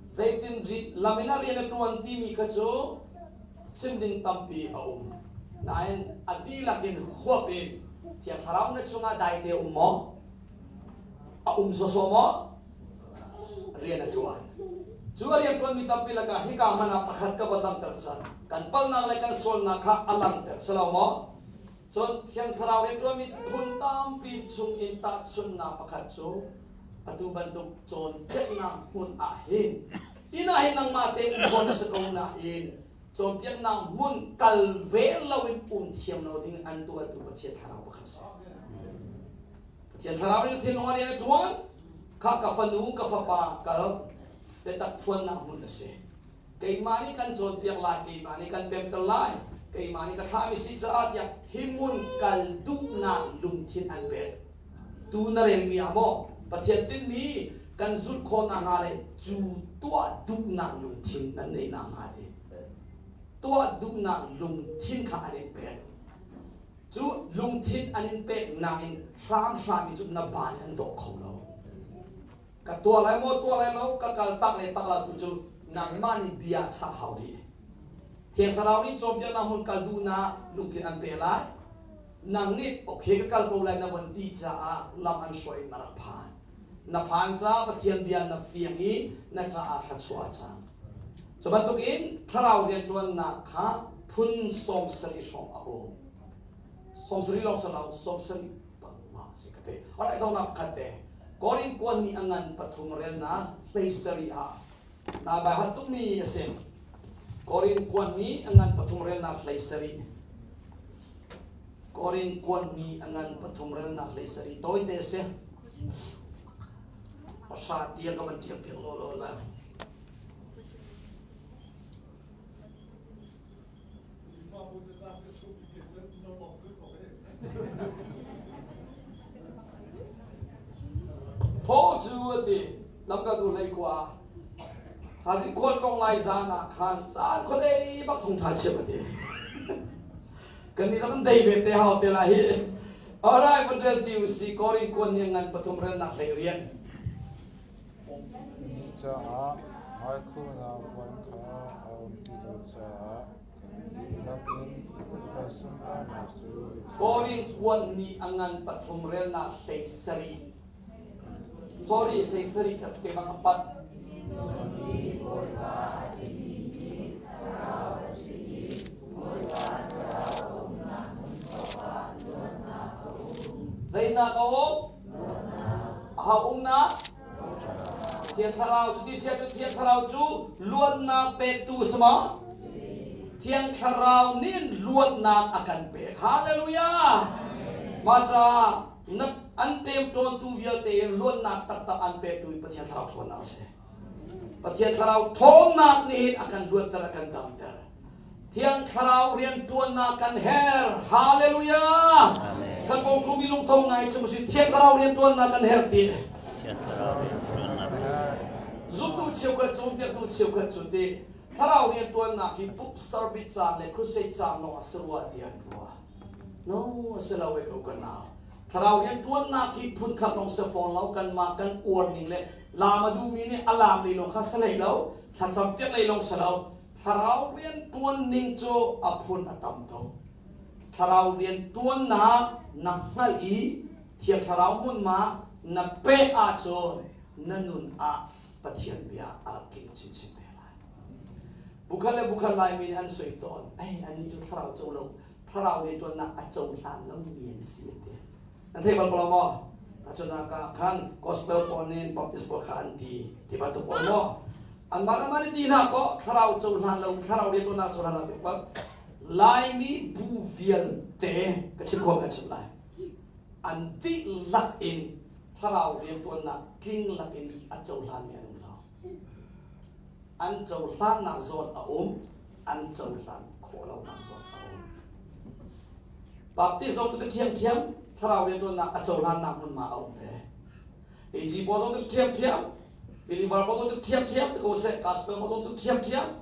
zeitin lam in a rian a ṭuan timi kha cu chim ding tampi a um. Nain a dihlak in huap in Thiang Thlarau na chungah daite a um maw? A um sawsawh maw? Rian a ṭuan. Cu a rian ṭuanmi tampi lakah hika hmanh ah pakhat ka van langhter cang. Kan palnak le kan sualnak kha a langhter si lo maw? Cun Thiang Thlarau rianṭuanmi phun tampi chungin tahchunhnak pakhat cu atu bantuk cawnpiaknak hmun ah hin inn ah hin nangmah tein um na si ko nain cawnpiaknak hmun kal ve loin um thiam lo ding an tuahtu Pathian Thlarau pakhat si. Pathian Thlarau nih thinlung ah rian a ṭuan. Kha ka fanu ka fapa kal biatak phuannak hmun a si. Keimah nih kan cawnpiak lai, keimah nih kan pemter lai, keimah nih ka thlahmi si caah tiah hi hmun kal duhnak lungthin an pek. Tu na relmi ah maw Pathian tinhmi kan zulh khawh nakhnga le cu tuah duhnak lungthin nan neih nakhnga ti. Tuah duhnak lungthin kha an in pek. Cu lungthin an in pek nain hramhram i cu na ban an dawh kho lo. Ka tuah lai maw tuah lai lo ka kal tak le tak lo tu cu nangmah nih bia chah hau dih. Thiang Thlarau nih cawnpiaknak hmun kal duhnak lungthin an pe lai. Nang nih okay ka kal ko lai na von ti caah lam an hruai in na rak phan. Na phan caah Pathian bia na fiang i na caah thluachuah a cang. Cu bantukin thlarau rianṭuannak kha phun 70 hrawng a um. 70 lawng si lo, 75 si ka ti. Alright, dongnak khat te. Korin kuan nih a ngan pathum relnak hlei sarih ah na bai hat tukmi a si. Korin kuan nih a ngan pathum relnak hlei sarih. Korin kuan nih a ngan pathum relnak hlei sarih tawite a si. Pahra tiang ka van ṭial piak law law la. Paul cu a ti lamkaltu hleikua Thaizing khualtlawng lai zan ah khan caan khuadei bak thawngṭha chim a ti. Kan nih zong dei ve te hau te lai hi. Alright, van rel ti usih Kori kuan nih ngan pathum relnak hlei rian. Caah hmaikhuhnak puan kha a um ti lo caah kan dihlak in Bawipa sunparnak cu Kori kuan nih a ngan pathum relnak hlei sarih. Sorry, hlei sarih kha te bang a pat. Zeinak a um? Aho umnak? Thiang Thlarau cu ti sia cu Thiang Thlarau cu luatnak pektu si maw? Thiang Thlarau nih luatnak a kan pek. Hallelujah! Mah caah na an ṭemṭawntu vialte in luatnak taktak an pektu hi Pathian Thlarau ṭhawnnak a si. Pathian Thlarau ṭhawnnak nih hin a kan luatter, a kan damter. Thiang Thlarau rianṭuannak kan her. Hallelujah! Kan pawngṭhumi lungtho ngai cu si Thiang Thlarau rianṭuannak kan her ti. Thiang Thlarau rianṭuannak kan her. Zumtu cheukhat cawnpiaktu cheukhat cu ti Thlarau rianṭuannak hi book service caan le crusade caan lawng a si rua ti an ruah. No, a si lo e ko ka nau. Thlarau rianṭuannak hi phunkhat lawng si fawn lo, kanmah kan uar ning le laam a duhmi nih a laam lei lawng kha si hlei lo, thlacam piak lei lawng si lo. Thlarau rianṭuan ning cu a phun a tam tuk. Thlarau rianṭuannak na hngalh i Thiang Thlarau hmunhma na pek ahcun na nun ah Pathian bia a rak tling chinchin te lai. Bukhat le bukhat Laimi nih an soi tawn, ai annih cu thlarau co lo, thlarau rianṭuannak a cohlan lomi an si an ti. Nan thei bal ko lo maw? Tahchunhnak ah khan gospel pawl nih Baptist pawl kha an ti ti bantuk pawl maw? Anmah le anmah nih ti hna kaw thlarau cohlan lo, thlarau rianṭuannak cohlan lo ti bal Laimi bu vialte ka chim khawh kan chim lai. An dihlak in thlarau rianṭuannak tling lakin a cohlanmi an um lo. An cohlannak zawn a um, an cohlan khawh lonak zawn a um. Baptist zong cu ka ṭhiamṭhiam thlarau rianṭuannak a cohlannak hmunhma a um ve. AG pawl zong cu ṭhiamṭhiam, believer pawl zong cu ṭhiamṭhiam ti ko seh, gospel pawl zong cu ṭhiamṭhiam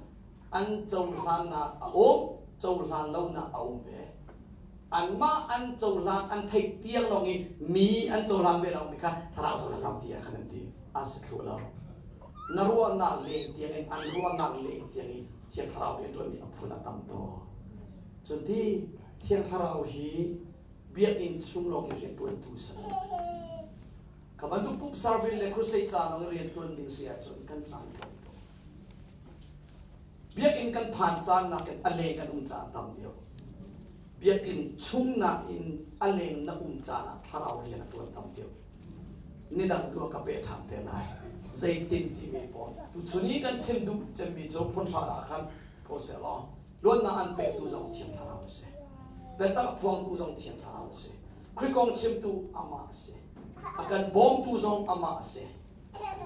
an cohlannak a um, cohlan lonak a um ve. Anmah an cohlan an theih tiang lawng i mi an cohlan ve lomi kha thlarau cohlan lo tiah khan an ti. An si thlu lo. Na ruahnak leng tiang in an ruahnak leng tiang i Thiang Thlarau rianṭuanmi a phun a tam tuk. Cun ti Thiang Thlarau hi biakinn chung lawng i rianṭuantu si lo. Kha bantuk pump service le crusade ca lawng i rianṭuan ding si ahcun kan caan tlawm tuk. Biakinn kan phan caan nakin a leng kan um caan tam deuh. Biakinn chung nakin a leng na um caan ah thlarau rian a ṭuan tam deuh. Nidang tu ah ka peh ṭhan te lai. Zeitin timi pawl. Tuchun i kan chim duh cemmi cu phun hra ah khan ko seh law luatnak an pektu zong Thiang Thlarau a si. Biatak phuangtu zong Thiang Thlarau a si. Khrih kong chimtu amah a si. A kan bawmtu zong amah a si.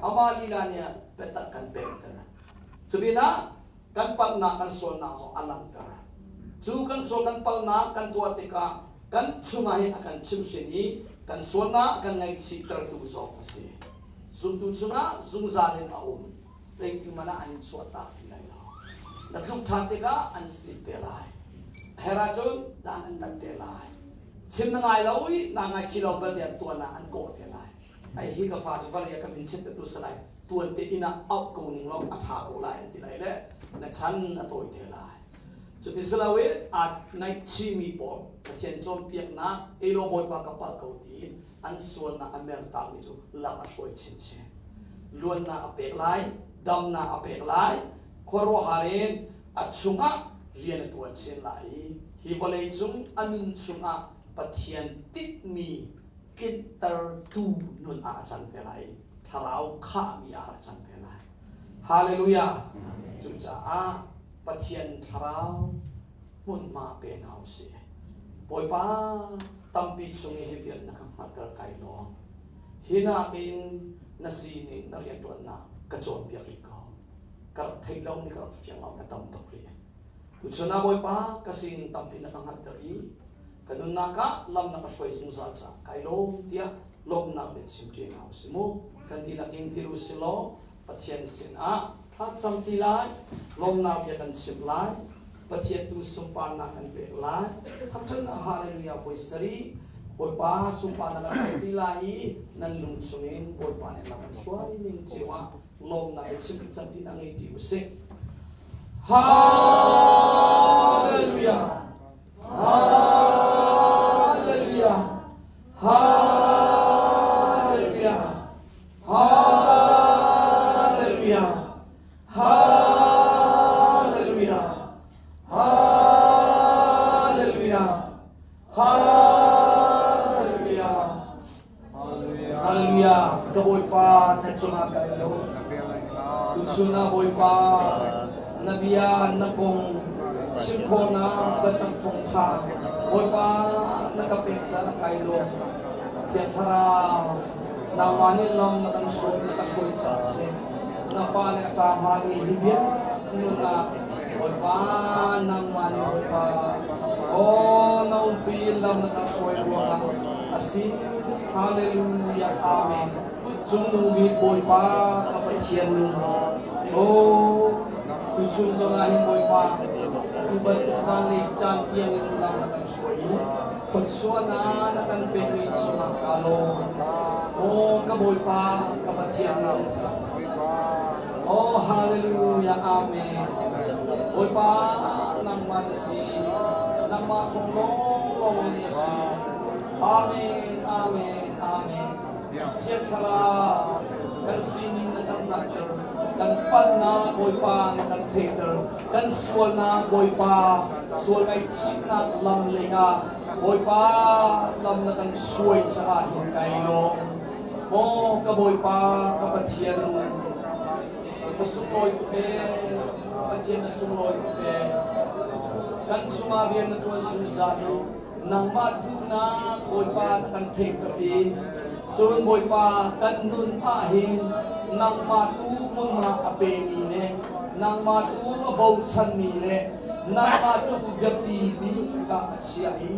Amah lila nih biatak kan pekter. Cu pinah kan palhnak kan sualnak zong a langhter. Cu kan sual kan palhnak kan tuah tikah kan chungah hin a kan chimhhrin i kan sualnak a kan ngaihchihtertu zong a si. Zumtu chungah zungzal in a um. Zeitik hmanh ah an in chuahtak ti lai lo. Na tluk ṭhan tikah an sik te lai. A herh ahcun dan an tat te lai. Chim na ngai lo i naa ngaichih lo belte ah tuan ah an kawh te lai. Ai hi ka fa cu vale ka min chimh tu salai tuan te inn ah auh ko ning law a ṭha ko lai an ti lai le na chan a tawi te lai. Cuti si lo i aa ngaihchihmi pawl Pathian cawnpiaknak elaw Bawipa ka palh ko tiin an sualnak a mertakmi cu lam a hruai chinchin. Luatnak a pek lai, damnak a pek lai, khuaruahhar in a chungah rian a ṭuan chin lai i hi vawlei cung a nun chungah Pathian tinhmi tlintertu nun ah a cang te lai thlarau khahmi ah a cang te lai. Hallelujah. Cucaah Pathian thlarau hmunhma pe hna u sih. Bawipa tampi chung i hi vial na ka hngalhter kai lawm. Hi nakin na sining na rianṭuannak ka cawnpiak rih ko. Ka rak theih lomi ka rak fiang lomi a tam tuk rih. Tuchun ah Bawipa ka sining tampi na ka hngalhter i ka nunnak ah lam na ka hruai zungzal caah kai lawm tiah lawmhnak bia chim ṭi hna u si mu. Kan dihlak in dir u si law Pathian sinah thlacam ṭi lai, lawmhnak bia kan chim lai, Pathian tu sunparnak kan pek lai. Thangṭhatnak hallelujah voi sarih Bawipa sunparnak kan pek ṭi lai i nan lung chungin Bawipa nih lam an hruai ning cio ah lawmhnak bia chim thlacam ṭi na ngei ṭi u sih. Hallelujah! Hallelujah! Hallelujah! Hallelujah! Hallelujah! Hallelujah! Hallelujah! Hallelujah! Ka Bawipa na cungah ka i lawm. Tuchun ah Bawipa na bia na kong chim khawhnak biatak thawngṭha Bawipa na ka pek caah kai lawm. Thiang Thlarau nangmah nih lam na kan hruai na ka hruai caah a si. Na fale a ṭa hngami hi vialte nun ah Bawipa nangmah nih Bawipa aw na umpi lam na kan hruai ruangah a si. Hallelujah Amen. Cungnung bik Bawipa ka Pathian nung aw tuchun zong ah hin Bawipa atu bantuk zanlei caan tiang in lam na kan hruai i. Thluachuahnak na kan pekmi cungah ka lawm. Aw ka Bawipa, ka Pathian. Oh hallelujah, amen. Bawipa, nangmah na si. Nangmah thawng lawnglawng in na si. Amen, amen, amen. Thiang Thlarau, kan sining na kan hngalhter. Kan palhnak Bawipa na kan theihter. Kan sualnak Bawipa, sual ngaihchihnak lam lei ah Bawipa lam na kan hruai caah hin kai lawm. Maw ka Bawipa, ka Pathian, ka sunglawi tuk ee, Pathian na sunglawi tuk ee. Kan chungah rian na ṭuan zungzal i nangmah duhnak Bawipa na kan theihter i cun Bawipa kan nun ah hin nangmah tu hmunhma a pemi le nangmah tu a bochanmi le nangmah tu biapi bik ah a chiah i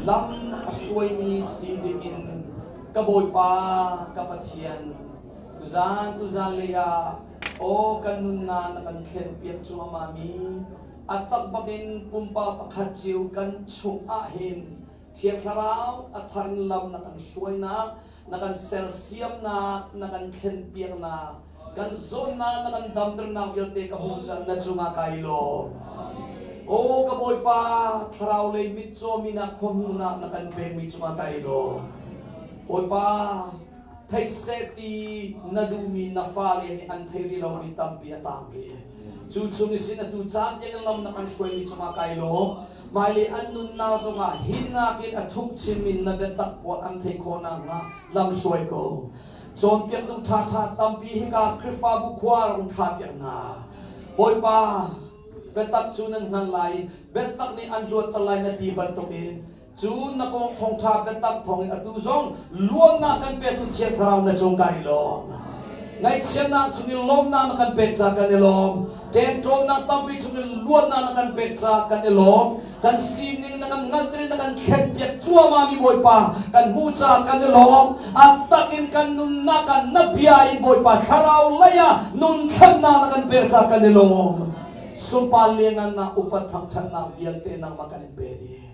lam a hruaimi si dingin ka Bawipa ka Pathian tuzan tuzan lei ah aw kan nunnak na kan thlenpiak cuahmah mi a tak bakin pumpak pakhat cio kan chung ah hin Thiang Thlarau a thar in lam na kan hruainak, na kan sersiamnak, na kan thlenpiaknak, kan zawnnak na kan damternak vialte ka hmuh cang na cungah kai lawm. Aw ka Bawipa, thlarau lei mitcaw minak khuahmuhnak na kan pekmi cungah kai lawm. Bawipa, theih seh ti na duhmi na fale nih an thei rih lomi tampi a tang rih. Cu chung i sin atu caan tiang in lam na kan hruaimi cungah kai lawm. Hmailei an nunnak zongah hinak in a thuk chinmi na biatak pawl an theih khawh nakhnga lam hruai ko. Cawnpiaktu ṭhaṭha tampi hika Khrihfabu khua rak um thlahpiak hna. Bawipa, biatak cu nan hngalh lai i biatak nih an luatter lai na ti bantukin cu na kong thawngṭha biatak thawngin atu zong luatnak kan petu Thiang Thlarau na cung kai lawm. Ngaihchiatnak chungin lawmnak na kan pek ca kan i lawm. Ṭenṭawnnak tampi chungin luatnak na kan pek ca kan i lawm. Kan sining na kan hngalhter in na kan thlenpiak cuahmah mi Bawipa kan hmuh ca kan i lawm. A tak in kan nunnak ah na bia in Bawipa thlarau lei ah nun thlennak na kan pek ca kan i lawm. Sunpar lianngannak upat thangṭhatnak vialte nangmah kan in pe dih.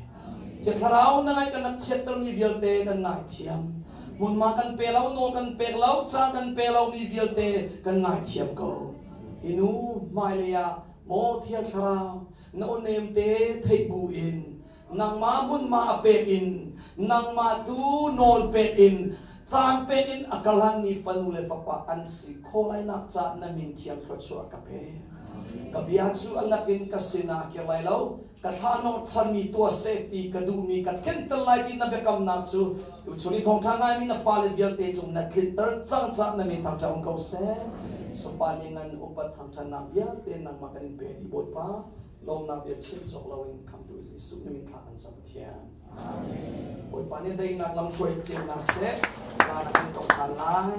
Thiang Thlarau na ngaih kan rak chiattermi vialte kan ngaithiam. Hmunhma kan pe lo, nawl kan pek lo, caan kan pe lomi vialte kan ngaithiam ko. Hi nu hmailei ah maw Thiang Thlarau na aw nemte theih bu in nangmah hmunhma a pek in nangmah tu nawl pek in caan pek in a kalhanmi fanu le fapa an si khawh lainak caah na min thiang thluachuah ka pe. Ka bia cu a lakin ka sinah a kir lai lo. Ka thla hnawhchanmi tuah seh ti ka duhmi ka tlinter lai ti na biakamnak cu tuchun i thawngṭha ngaimi na fale vialte cung na tlinter cang caah na min thangṭhat um ko seh. Sunpar le ngan upat thangṭhatnak vialte nangmah kan in pe dih Bawipa. Lawmnak bia chim cawk loin khamtu Jesuh na min thla kan cam Pathian. Bawipa nih daihnak lamhruai cio hna seh. Zan ah kan i tong ṭhan lai.